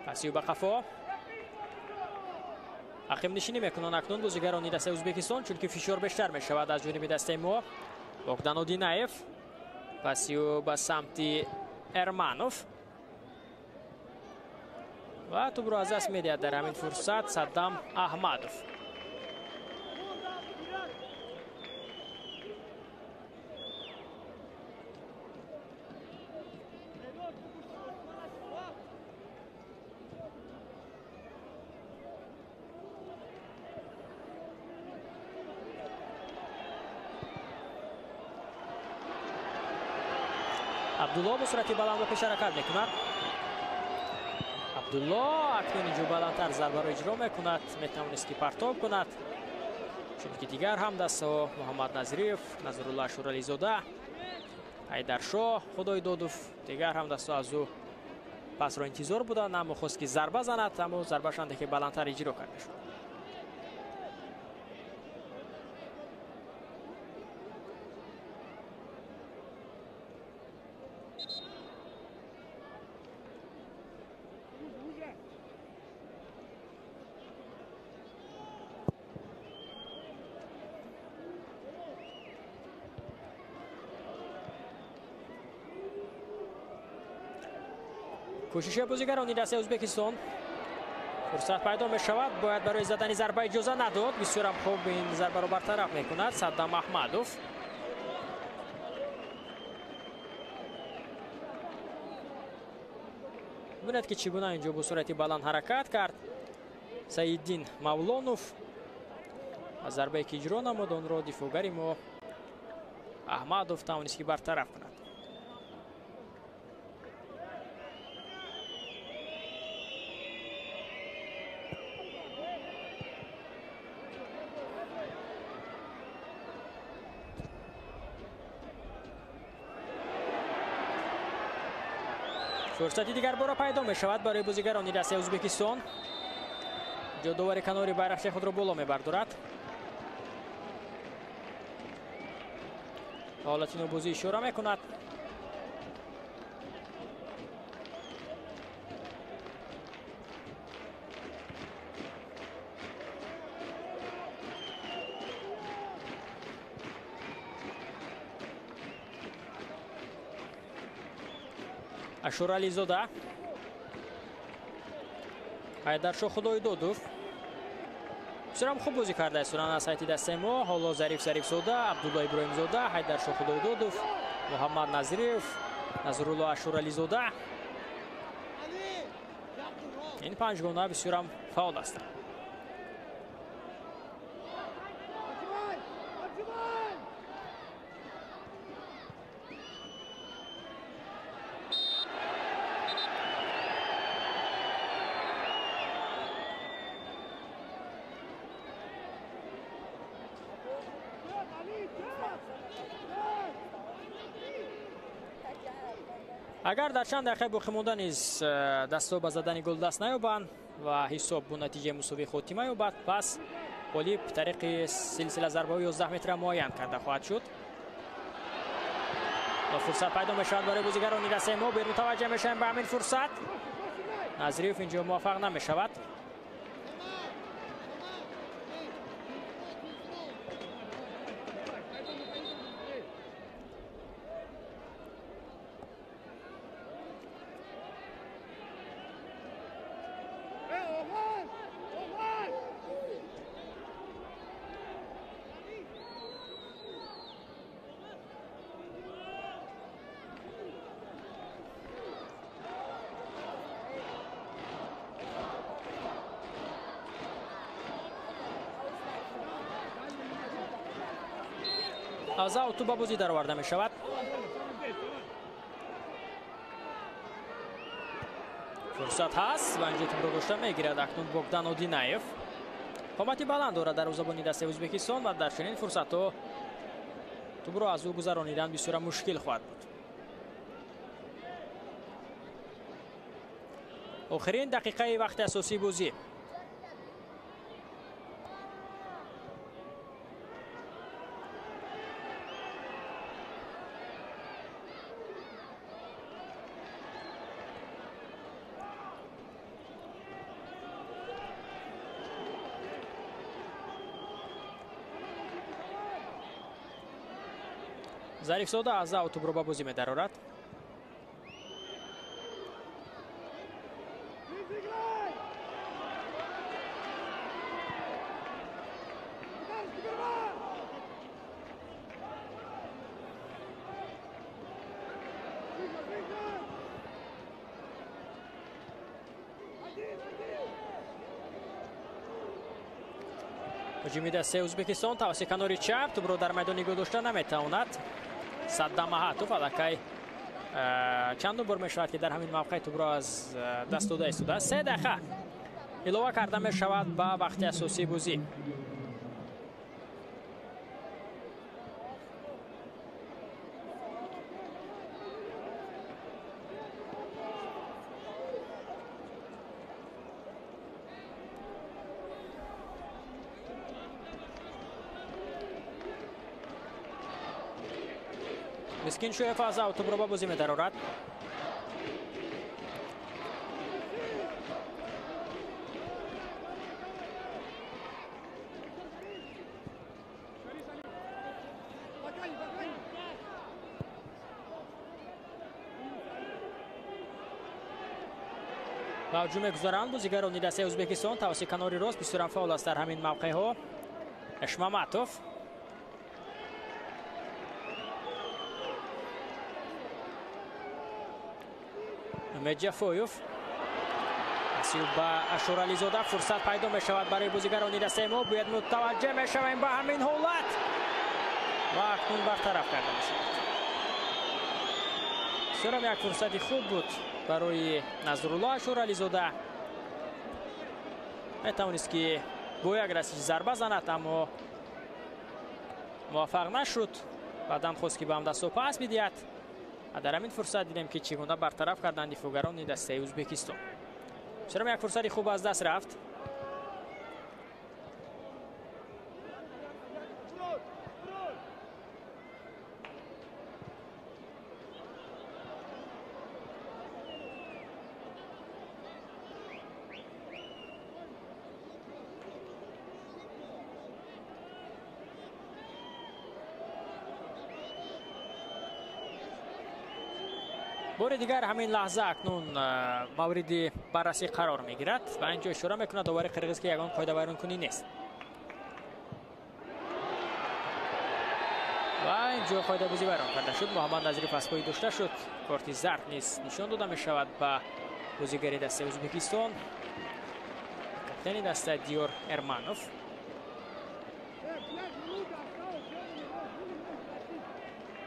Пасию ба қафо. Ақибнишинӣ мекунанд акнун бозигарони дастаи Ӯзбекистон, чунки фишор бештар мешавад аз ҷониби дастаи мо. Богдан Одинаев. Пасию ба самти Эрманов. Ва тӯбро аз даст медиҳад дар ҳамин фурсат Саддам Аҳмадов. Абдулло бо суръати баланд ба пеш ҳаракат мекунад. Абдулло акнун инҷо баландтар зарбаро иҷро мекунад, метавонист ки партоб кунад, чунки дигар ҳамдастҳо Муҳаммад Назриев, Назрулло Ашурализода, Ҳайдаршоҳ Худойдодов, дигар ҳамдастҳо аз ӯ пасро интизор буданд, аммо хост ки зарба занад, аммо зарбааш андаке баландтар иҷро карда шуд. Кӯшиши бозигарони дастаи Ӯзбекистон. Фурсат пайдо мешавад, бояд барои задани зарба иҷоза надод. Бисёрам хуб ин зарбаро бартараф мекунад Саддам Аҳмадов. Бинед ки чӣ гуна инҷо бо суръати баланд ҳаракат кард Саиддин Мавлонов. Аз зарбае ки иҷро намуд, онро дифоъгари мо Аҳмадов тавонист ки бартараф кунад. Фурсати дигар бора пайдо мешавад барои бозигарони дастаи Ӯзбекистон. Ҷо довари канори байрақчаи худро боло мебардорад. Ҳолати нобозӣ ишора мекунад. Ашурализода, Ҳайдаршоҳ Худойдодов бисёрам хуб бозӣ кардааст аз сайти дастаи мо. Ҳоло Зариф Зарифзода, Абдулло Иброҳимзода, Ҳайдаршоҳ Худойдодов, Муҳаммад Назриев, Назрулло Ашурализода. Ин панҷгона бисёрам фаъол ҳастанд. Агар дар чанд дақиқаи боқимонда низ дастҳо ба задани гол даст наёбанд ва ҳисоб бо натиҷаи мусовӣ хотима ёбад, пас ғолиб тариқи силсила зарбаҳои 11 метра муайян карда хоҳад шуд. Ва фурсат пайдо мешавад барои бозигарони дастаи мо. Берун таваҷҷӯҳ мешавем ба ҳамин фурсат. Назриев инҷо муваффақ намешавад. Аз ауту ба бозӣ дароварда мешавад. Фурсат ҳаст ва инҷо тӯбро дошта мегирад акнун Богдан Одинаев. Қомати баланд дорад дарвозабони дастаи Ӯзбекистон ва дар чунин фурсатҳо тӯбро аз ӯ гузаронидан бисёра мушкил хоҳад буд. Охирин дақиқаи вақти асосии бозӣ. Зарифзода аз аут тӯбро ба бозӣ медарорад. Ҳуҷуми дастаи Ӯзбекистон тавассути канори чап тӯбро дар майдон нигоҳ дошта наметавонад. Саддам Аҳатов аллакай чандум бор мешавад ки дар ҳамин мавқеъ тӯбро аз даст дода истодааст. 3 дақиқа илова карда мешавад ба вақти асосии бозӣ. Мискин Шоев аз аут тӯбро ба бозӣ медарорад. Ба ҳуҷум мегузаранд бозигарони дастаи Ӯзбекистон тавассути канори рост, бисёрам фаъол аст дар ҳамин мавқеъҳо Эшмаматов. Умед Ҷафоев ба Ашурализода фурсат пайдо мешавад барои бозигарони дастаи мо. Бояд мутаваҷҷеҳ мешавем ба ҳамин ҳолат ва акнун бартараф карда мешавад. Бисёрам як фурсати хуб буд барои Назрулло Ашурализода. Метавонист ки бо як расиш зарба занад, аммо муваффақ нашуд. Баъдан хост ки ба ҳамдастҳо пас бидиҳад ва дар ҳамин фурсат дидем ки чӣ гуна бартараф карданд дифоъгарони дастаи Ӯзбекистон. Бисёрам як фурсати хуб аз даст рафт. Бори дигар ҳамин лаҳза акнун мавриди баррасӣ қарор мегирад ва инҷо ишора мекунад довари қирғиз, ки ягон қоидавайронкунӣ нест. Ва инҷо қоидабозӣ вайрон карда шуд. Муҳаммад Назиров аз пой дошта шуд. Корти зард низ нишон дода мешавад ба бозигари дастаи Ӯзбекистон, капитани даста Диёр Эрманов.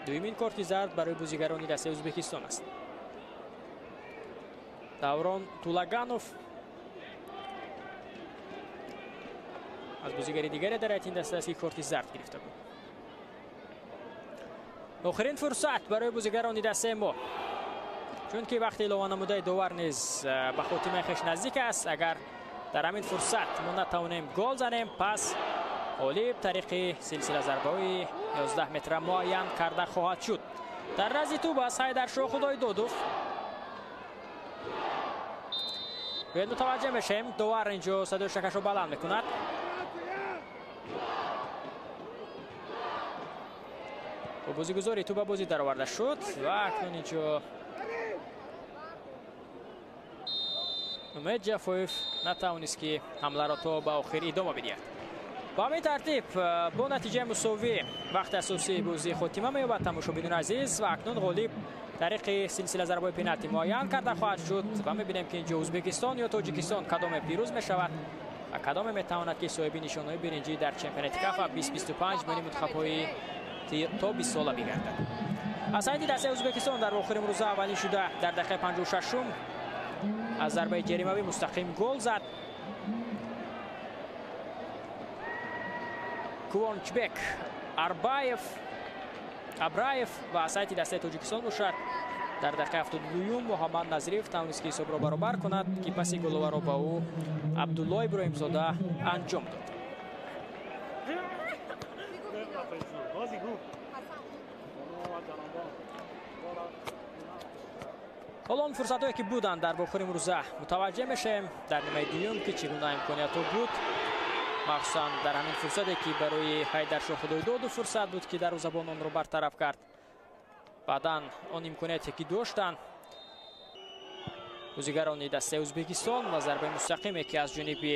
Дуюмин корти зард барои бозигарони дастаи Ӯзбекистон аст. Даврон Тулаганов аз бозигари дигаре дар ин даста аст, ки корти зард гирифта буд. Охирин фурсат барои бозигарони дастаи мо, чунки вақти илова намудаи довар низ ба хотимаи хеш наздик аст. Агар дар ҳамин фурсат мо натавонем гол занем, пас ғолиб тариқи силсила зарбаҳои 11 метра муайян карда хоҳад шуд. Дар назди тӯб аст Ҳайдаршоҳ Худойдодов. Бояд мутаваҷҷеҳ мешавем, довар инҷо садои шакашро баланд мекунад. Бо бозигузори тӯб ба бозӣ дароварда шуд ва акнун инҷо Умед Ҷафоев натавонист, ки ҳамларо то ба охир идома бидиҳад. Ба ҳамин тартиб бо натиҷаи мусовӣ вақти асосии бозӣ хотима меёбад, тамошобинони азиз, ва акнун ғолиб тариқи силсила зарбаҳои пеналти муайян карда хоҳад шуд ва мебинем, ки инҷо Ӯзбекистон ё Тоҷикистон кадоме пирӯз мешавад ва кадоме метавонад, ки соҳиби нишонҳои биринҷӣ дар чемпионати КАФА 2025 миёни мунтахабҳои то 20 сола бигардад. Аз ҳайати дастаи Ӯзбекистон дар охири имрӯза аввалин шуда дар дақиқаи 56-ум аз зарбаи ҷаримавӣ мустақим гол зад Кувончбек Абраев ва аз ҳайати дастаи Тоҷикистон бошад дар дақиқаи 72-юм Муҳаммад Назиров тавонист, ки ҳисобро баробар кунад, ки паси головаро ба ӯ Абдулло Иброҳимзода анҷом дод. Ҳоло он фурсатҳое ки буданд дар вохӯри имрӯза мутаваҷҷеҳ мешавем дар нимаи дуюм, ки чӣ гуна имкониятҳо буд, махсусан дар ҳамин фурсате ки барои Ҳайдаршоҳ Худойдодов фурсат буд, ки дарвозабон онро бартараф кард. Баъдан он имконияте ки доштанд бозигарони дастаи Ӯзбекистон ва зарбаи мустақиме ки аз ҷониби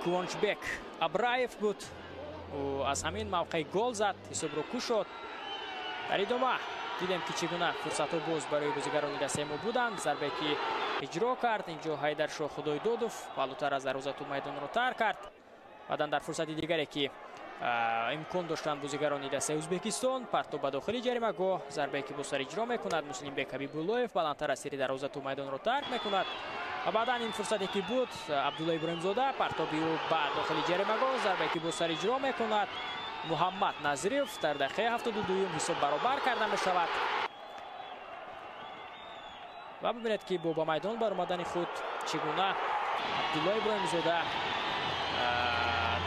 Кувончбек Абраев буд, ӯ аз ҳамин мавқеъ гол зад, ҳисобро кушод. Дар идома дидем, ки чӣ гуна фурсатҳо боз барои бозигарони дастаи мо буданд. Зарбае ки иҷро кард инҷо Ҳайдаршоҳ Худойдодов паҳлӯтар аз дарвоза тӯб майдонро тарк кард. Баъдан дар фурсати дигаре ки имкон доштанд бозигарони дастаи Ӯзбекистон, партоб ба дохили ҷаримагоҳ, зарбае ки бо сар иҷро мекунад Муслимбек Ҳабибуллоев, баландтар аз сири дарвоза тӯб майдонро тарк мекунад. Ва баъдан ин фурсате ки буд Абдулло Иброҳимзода, партоби ӯ ба дохили ҷаримагоҳ, зарбае ки бо сар иҷро мекунад Муҳаммад Назиров дар дақиқаи 72-юм ҳисоб баробар карда мешавад. Ва бибинед, ки бо ба майдон баромадани худ чӣ гуна Абдулло Иброҳимзода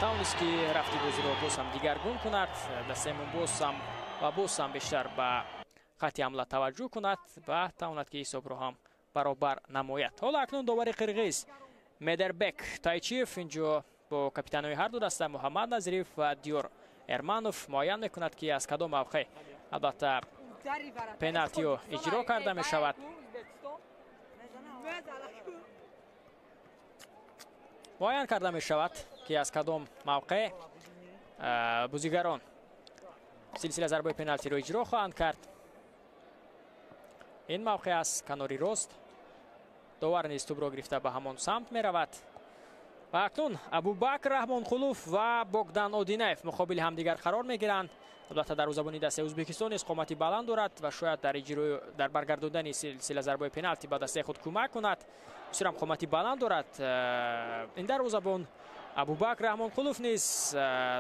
тавонист, ки рафти бозиро боз ҳам дигаргун кунад, дастаи мо боз ҳам бештар ба хатти ҳамла таваҷҷӯҳ кунад ва тавонад, ки ҳисобро ҳам баробар намояд. Ҳоло акнун довари қирғиз Медербек Тайчиев инҷо бо капитанҳои ҳар ду даста Муҳаммад Назиров ва Диёр Эрманов муайян мекунад, ки аз кадом мавқеъ албатта пеналтио иҷро карда мешавад. Муайян карда мешавад, ки аз кадом мавқеъ бозигарон силсила зарбаи пеналтиро иҷро хоҳанд кард. Ин мавқеъ аз канори рост. Довар низ тӯбро гирифта ба ҳамон самт меравад. Ва акнун Абубакр Раҳмонқулов ва Богдан Одинаев муқобили ҳамдигар қарор мегиранд. Албатта, дарвозабони дастаи Ӯзбекистон низ қомати баланд дорад ва шояд дар иҷрои дар баргардондани силсила зарбаи пеналти ба дастаи худ кӯмак кунад. Бисёр ҳам қомати баланд дорад ин дарвозабон. Абубакр Раҳмонқулов низ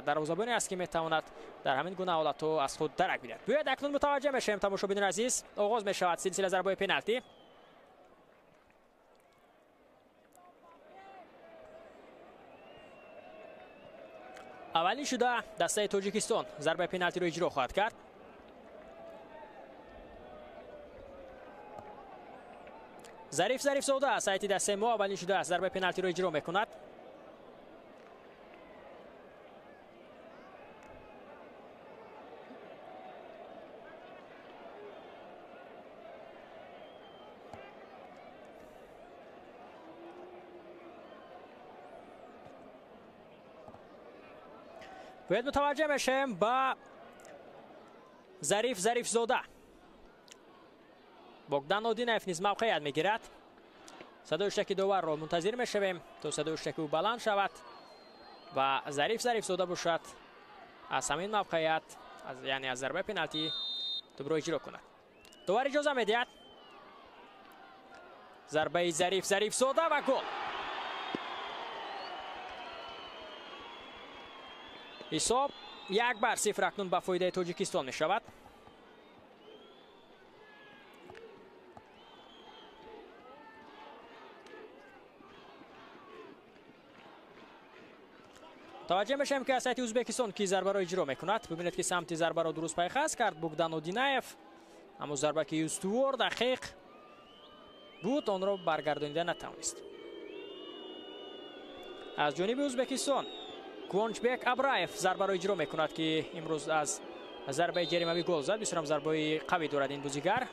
дарвозабоне аст, ки метавонад дар ҳамин гуна ҳолатҳо аз худ дарак бидиҳад. Биёед, акнун мутаваҷҷеҳ мешавем, тамошобинони азиз. Оғоз мешавад силсила зарбаи пеналти. Аввалин шуда дастаи Тоҷикистон зарбаи пеналтиро иҷро хоҳад кард. Зариф Зарифзода аз сайти дастаи мо аввалин шуда зарбаи пеналтиро иҷро мекунад. Бояд мутаваҷҷеҳ мешавем ба Зариф Зарифзода. Богдан Одинаев низ мавқеият мегирад. Садои шаки доварро мунтазир мешавем, то садои шаки ӯ баланд шавад ва Зариф Зарифзода бошад аз ҳамин мавқеият, яъне аз зарбаи пеналти тӯбро иҷро кунад. Довар иҷоза медиҳад. Зарбаи Зариф Зарифзода ва гол. Ҳисоб 1-0 акнун ба фоидаи Тоҷикистон мешавад. Таваҷҷӯҳ мешавем, ки аз сайти Ӯзбекистон ки зарбаро иҷро мекунад. Бибинед, ки самти зарбаро дуруст пайхас кард Богдан Одинаев, аммо зарба ки устувор дақиқ буд, онро баргардонида натавонист. Аз ҷониби Ӯзбекистон Кувончбек Абраев зарбаро иҷро мекунад, ки имрӯз аз зарбаи ҷаримавӣ гол зад. Бисёрам зарбаи қавӣ дорад ин бозигар.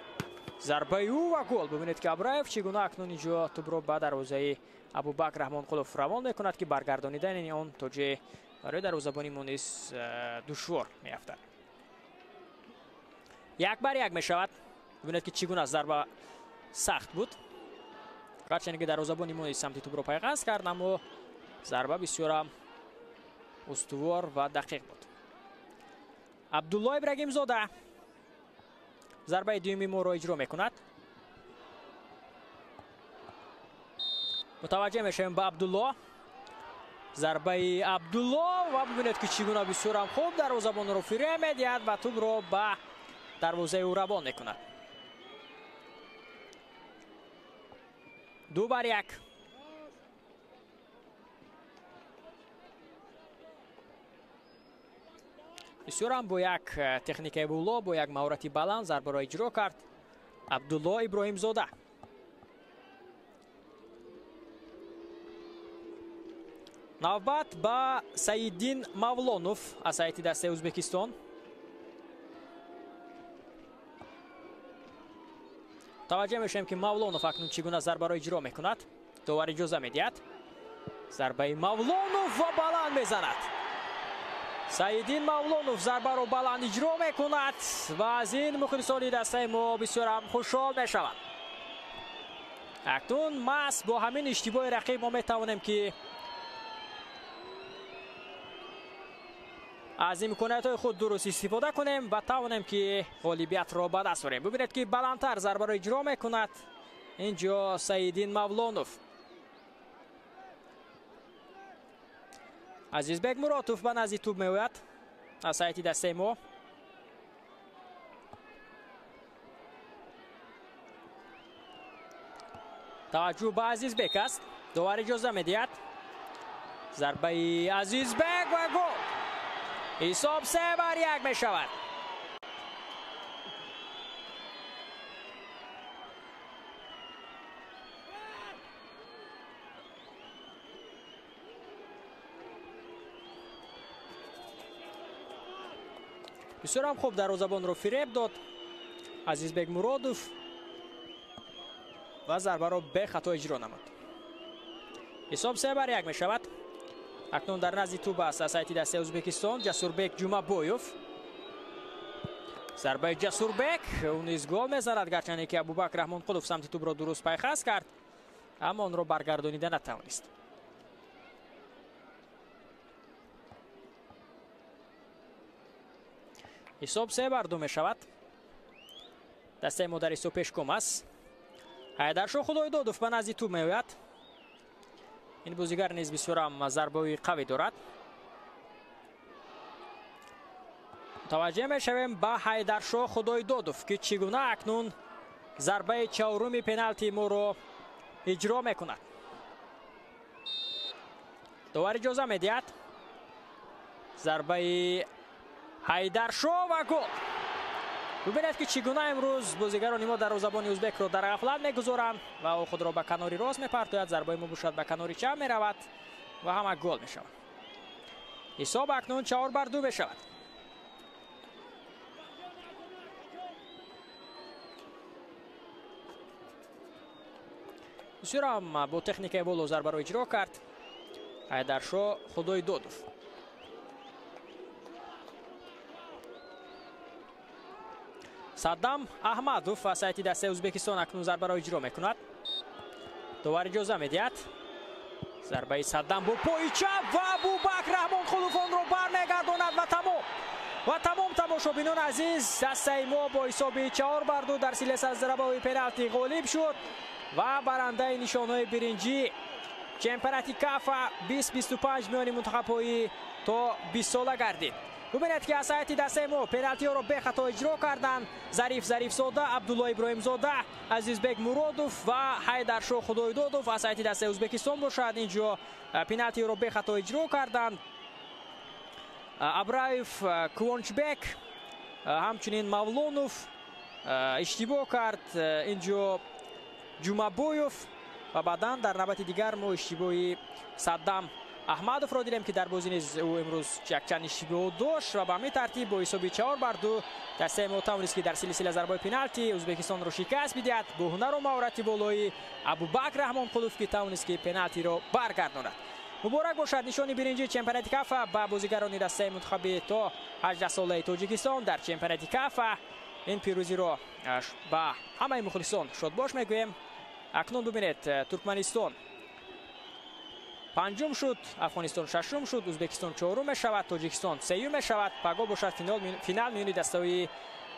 Зарбаи ӯ ва гол. Бибинед, ки Абраев чӣ гуна акнун инҷо тӯбро ба дарвозаи Абубакр Раҳмонқулов равон мекунад, ки баргардонидани он то ҷое барои дарвозабони мо низ душвор меафтад. 1-1 мешавад. Бибинед, ки чӣ гуна зарба сахт буд. Гарчанде ки дарвозабони мо низ самти тӯбро пайғаз кард, аммо зарба бисёрам устувор ва дақиқ буд. Абдулло Ибрагимзода зарбаи дуюми моро иҷро мекунад. Мутаваҷҷеҳ мешавем ба Абдулло. Зарбаи Абдулло ва бибинед, ки чӣ гуна бисёрам хуб дарвозабонро фиреб медиҳад ва тӯбро ба дарвозаи ӯ равон мекунад. 2-1. Бисёрам бо як техникаи боло, бо як маҳорати баланд зарбаро иҷро кард Абдулло Иброҳимзода. Навбат ба Саиддин Мавлонов аз ҳайати дастаи Ӯзбекистон. Таваҷҷӯҳ мешавем, ки Мавлонов акнун чӣ гуна зарбаро иҷро мекунад. Довар иҷоза медиҳад. Зарбаи Мавлонов ва баланд мезанад. Саиддин Мавлонов зарбаро баланд иҷро мекунад ва аз ин мухлисони дастаи мо бисёрам хушҳол мешаванд. Акнун маҳз бо ҳамин иштибоҳи рақиб мо метавонем, ки аз имкониятҳои худ дуруст истифода кунем ва тавонем, ки ғолибиятро ба даст орем. Бибинед, ки баландтар зарбаро иҷро мекунад инҷо Саиддин Мавлонов. Азизбек Муротов ба назди тӯб меояд аз ҳайати дастаи мо. Таваҷҷӯҳ ба Азизбек аст. Довар иҷоза медиҳад. Зарбаи Азизбек ва гол. Ҳисоб 3-1 мешавад. Бисёрам хуб дарвозабонро фиреб дод Азизбек Муродов ва зарбаро бехато иҷро намуд. Ҳисоб 3-1 мешавад. Акнун дар назди тӯб аст аз ҳайати дастаи Ӯзбекистон Ҷасурбек Ҷумабоев. Зарбаи Ҷасурбек, ӯ низ гол мезанад, гарчанде ки Абубакр Раҳмонқулов самти тӯбро дуруст пайхас кард, аммо онро баргардонида натавонист. Ҳисоб 3-2 мешавад. Дастаи мо дар ҳисоб пешгом аст. Ҳайдаршоҳ Худойдодов ба назди тӯб меояд. Ин бозигар низ бисёрам зарбаи қавӣ дорад. Мутаваҷҷеҳ мешавем ба Ҳайдаршоҳ Худойдодов, ки чӣ гуна акнун зарбаи чаҳоруми пеналти моро иҷро мекунад. Довар иҷоза медиҳад. Зарбаи Ҳайдаршоҳ ва гол. Бубинед, ки чӣ гуна имрӯз бозигарони мо дарвозабони ӯзбекро дар ғафлат мегузоранд ва ӯ худро ба канори рост мепартояд. Зарбаи мо бошад ба канори чап меравад ва ҳама гол мешавад. Ҳисоб акнун 4-2 мешавад. Бисёрам бо техникаи боло зарбаро иҷро кард Ҳайдаршоҳ Худойдодов. Саддам Аҳмадов аз ҳайати дастаи Ӯзбекистон акнун зарбаро иҷро мекунад. Довар иҷоза медиҳад. Зарбаи Саддам бо пои чап ва Абубакр Раҳмонқулов онро бармегардонад ва тамом. Ва тамом, тамошобинон азиз, дастаи мо бо ҳисоби 4-2 дар силсилаи зарбаҳои пеналти ғолиб шуд ва барандаи нишонҳои биринҷӣ чемпионати Кафа 2025 миёни мунтахабҳои то 20 сола гардид. Бубинед, ки аз ҳайати дастаи мо пеналтиҳоро бехато иҷро карданд Зариф Зарифзода, Абдулло Иброҳимзода, Азизбек Муродов ва Ҳайдаршоҳ Худойдодов. Аз ҳайати дастаи Ӯзбекистон бошад инҷо пеналтиҳоро бехато иҷро карданд Абраев Кувончбек, ҳамчунин Мавлонов иштибоҳ кард инҷо Ҷумабоев ва баъдан дар навбати дигар мо иштибоҳи Саддам Аҳмадовро дидем, ки дар бозӣ низ ӯ имрӯз якчанд иштибоҳ дошт ва ба ҳамин тартиб бо ҳисоби 4-2 дастаи мо тавонист, ки дар силсила зарбаҳои пеналти Ӯзбекистонро шикаст бидиҳад бо ҳунару маҳорати болои Абубакр Раҳмонқулов, ки тавонист, ки пеналтиро баргардонад. Муборак бошад нишони биринҷии чемпионати Кафа ба бозигарони дастаи мунтахаби то 18 солаи Тоҷикистон дар чемпионати Кафа. Ин пирӯзиро ба ҳамаи мухлисон шодбош мегӯем. Акнун бубинед, Туркманистон панҷум шуд, Афғонистон шашум шуд, Ӯзбекистон чорум мешавад, Тоҷикистон сеюм мешавад. Пагоҳ бошад финал миёни дастаҳои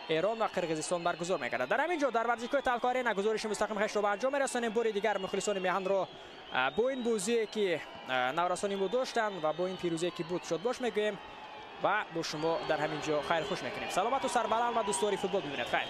Эрон ва Қирғизистон баргузор мегардад. Дар ҳамин ҷо дар варзишгоҳи Талко Арена гузориши мустақими хешро ба анҷом мерасонем. Бори дигар мухлисони меҳанро бо ин бозие, ки наврасони мо доштанд ва бо ин пирӯзие, ки буд, шодбош мегӯем ва бо шумо дар ҳамин ҷо хайрхуш мекунем. Саломату сарбаланд ва дӯстдори футбол бибинед. Хайр.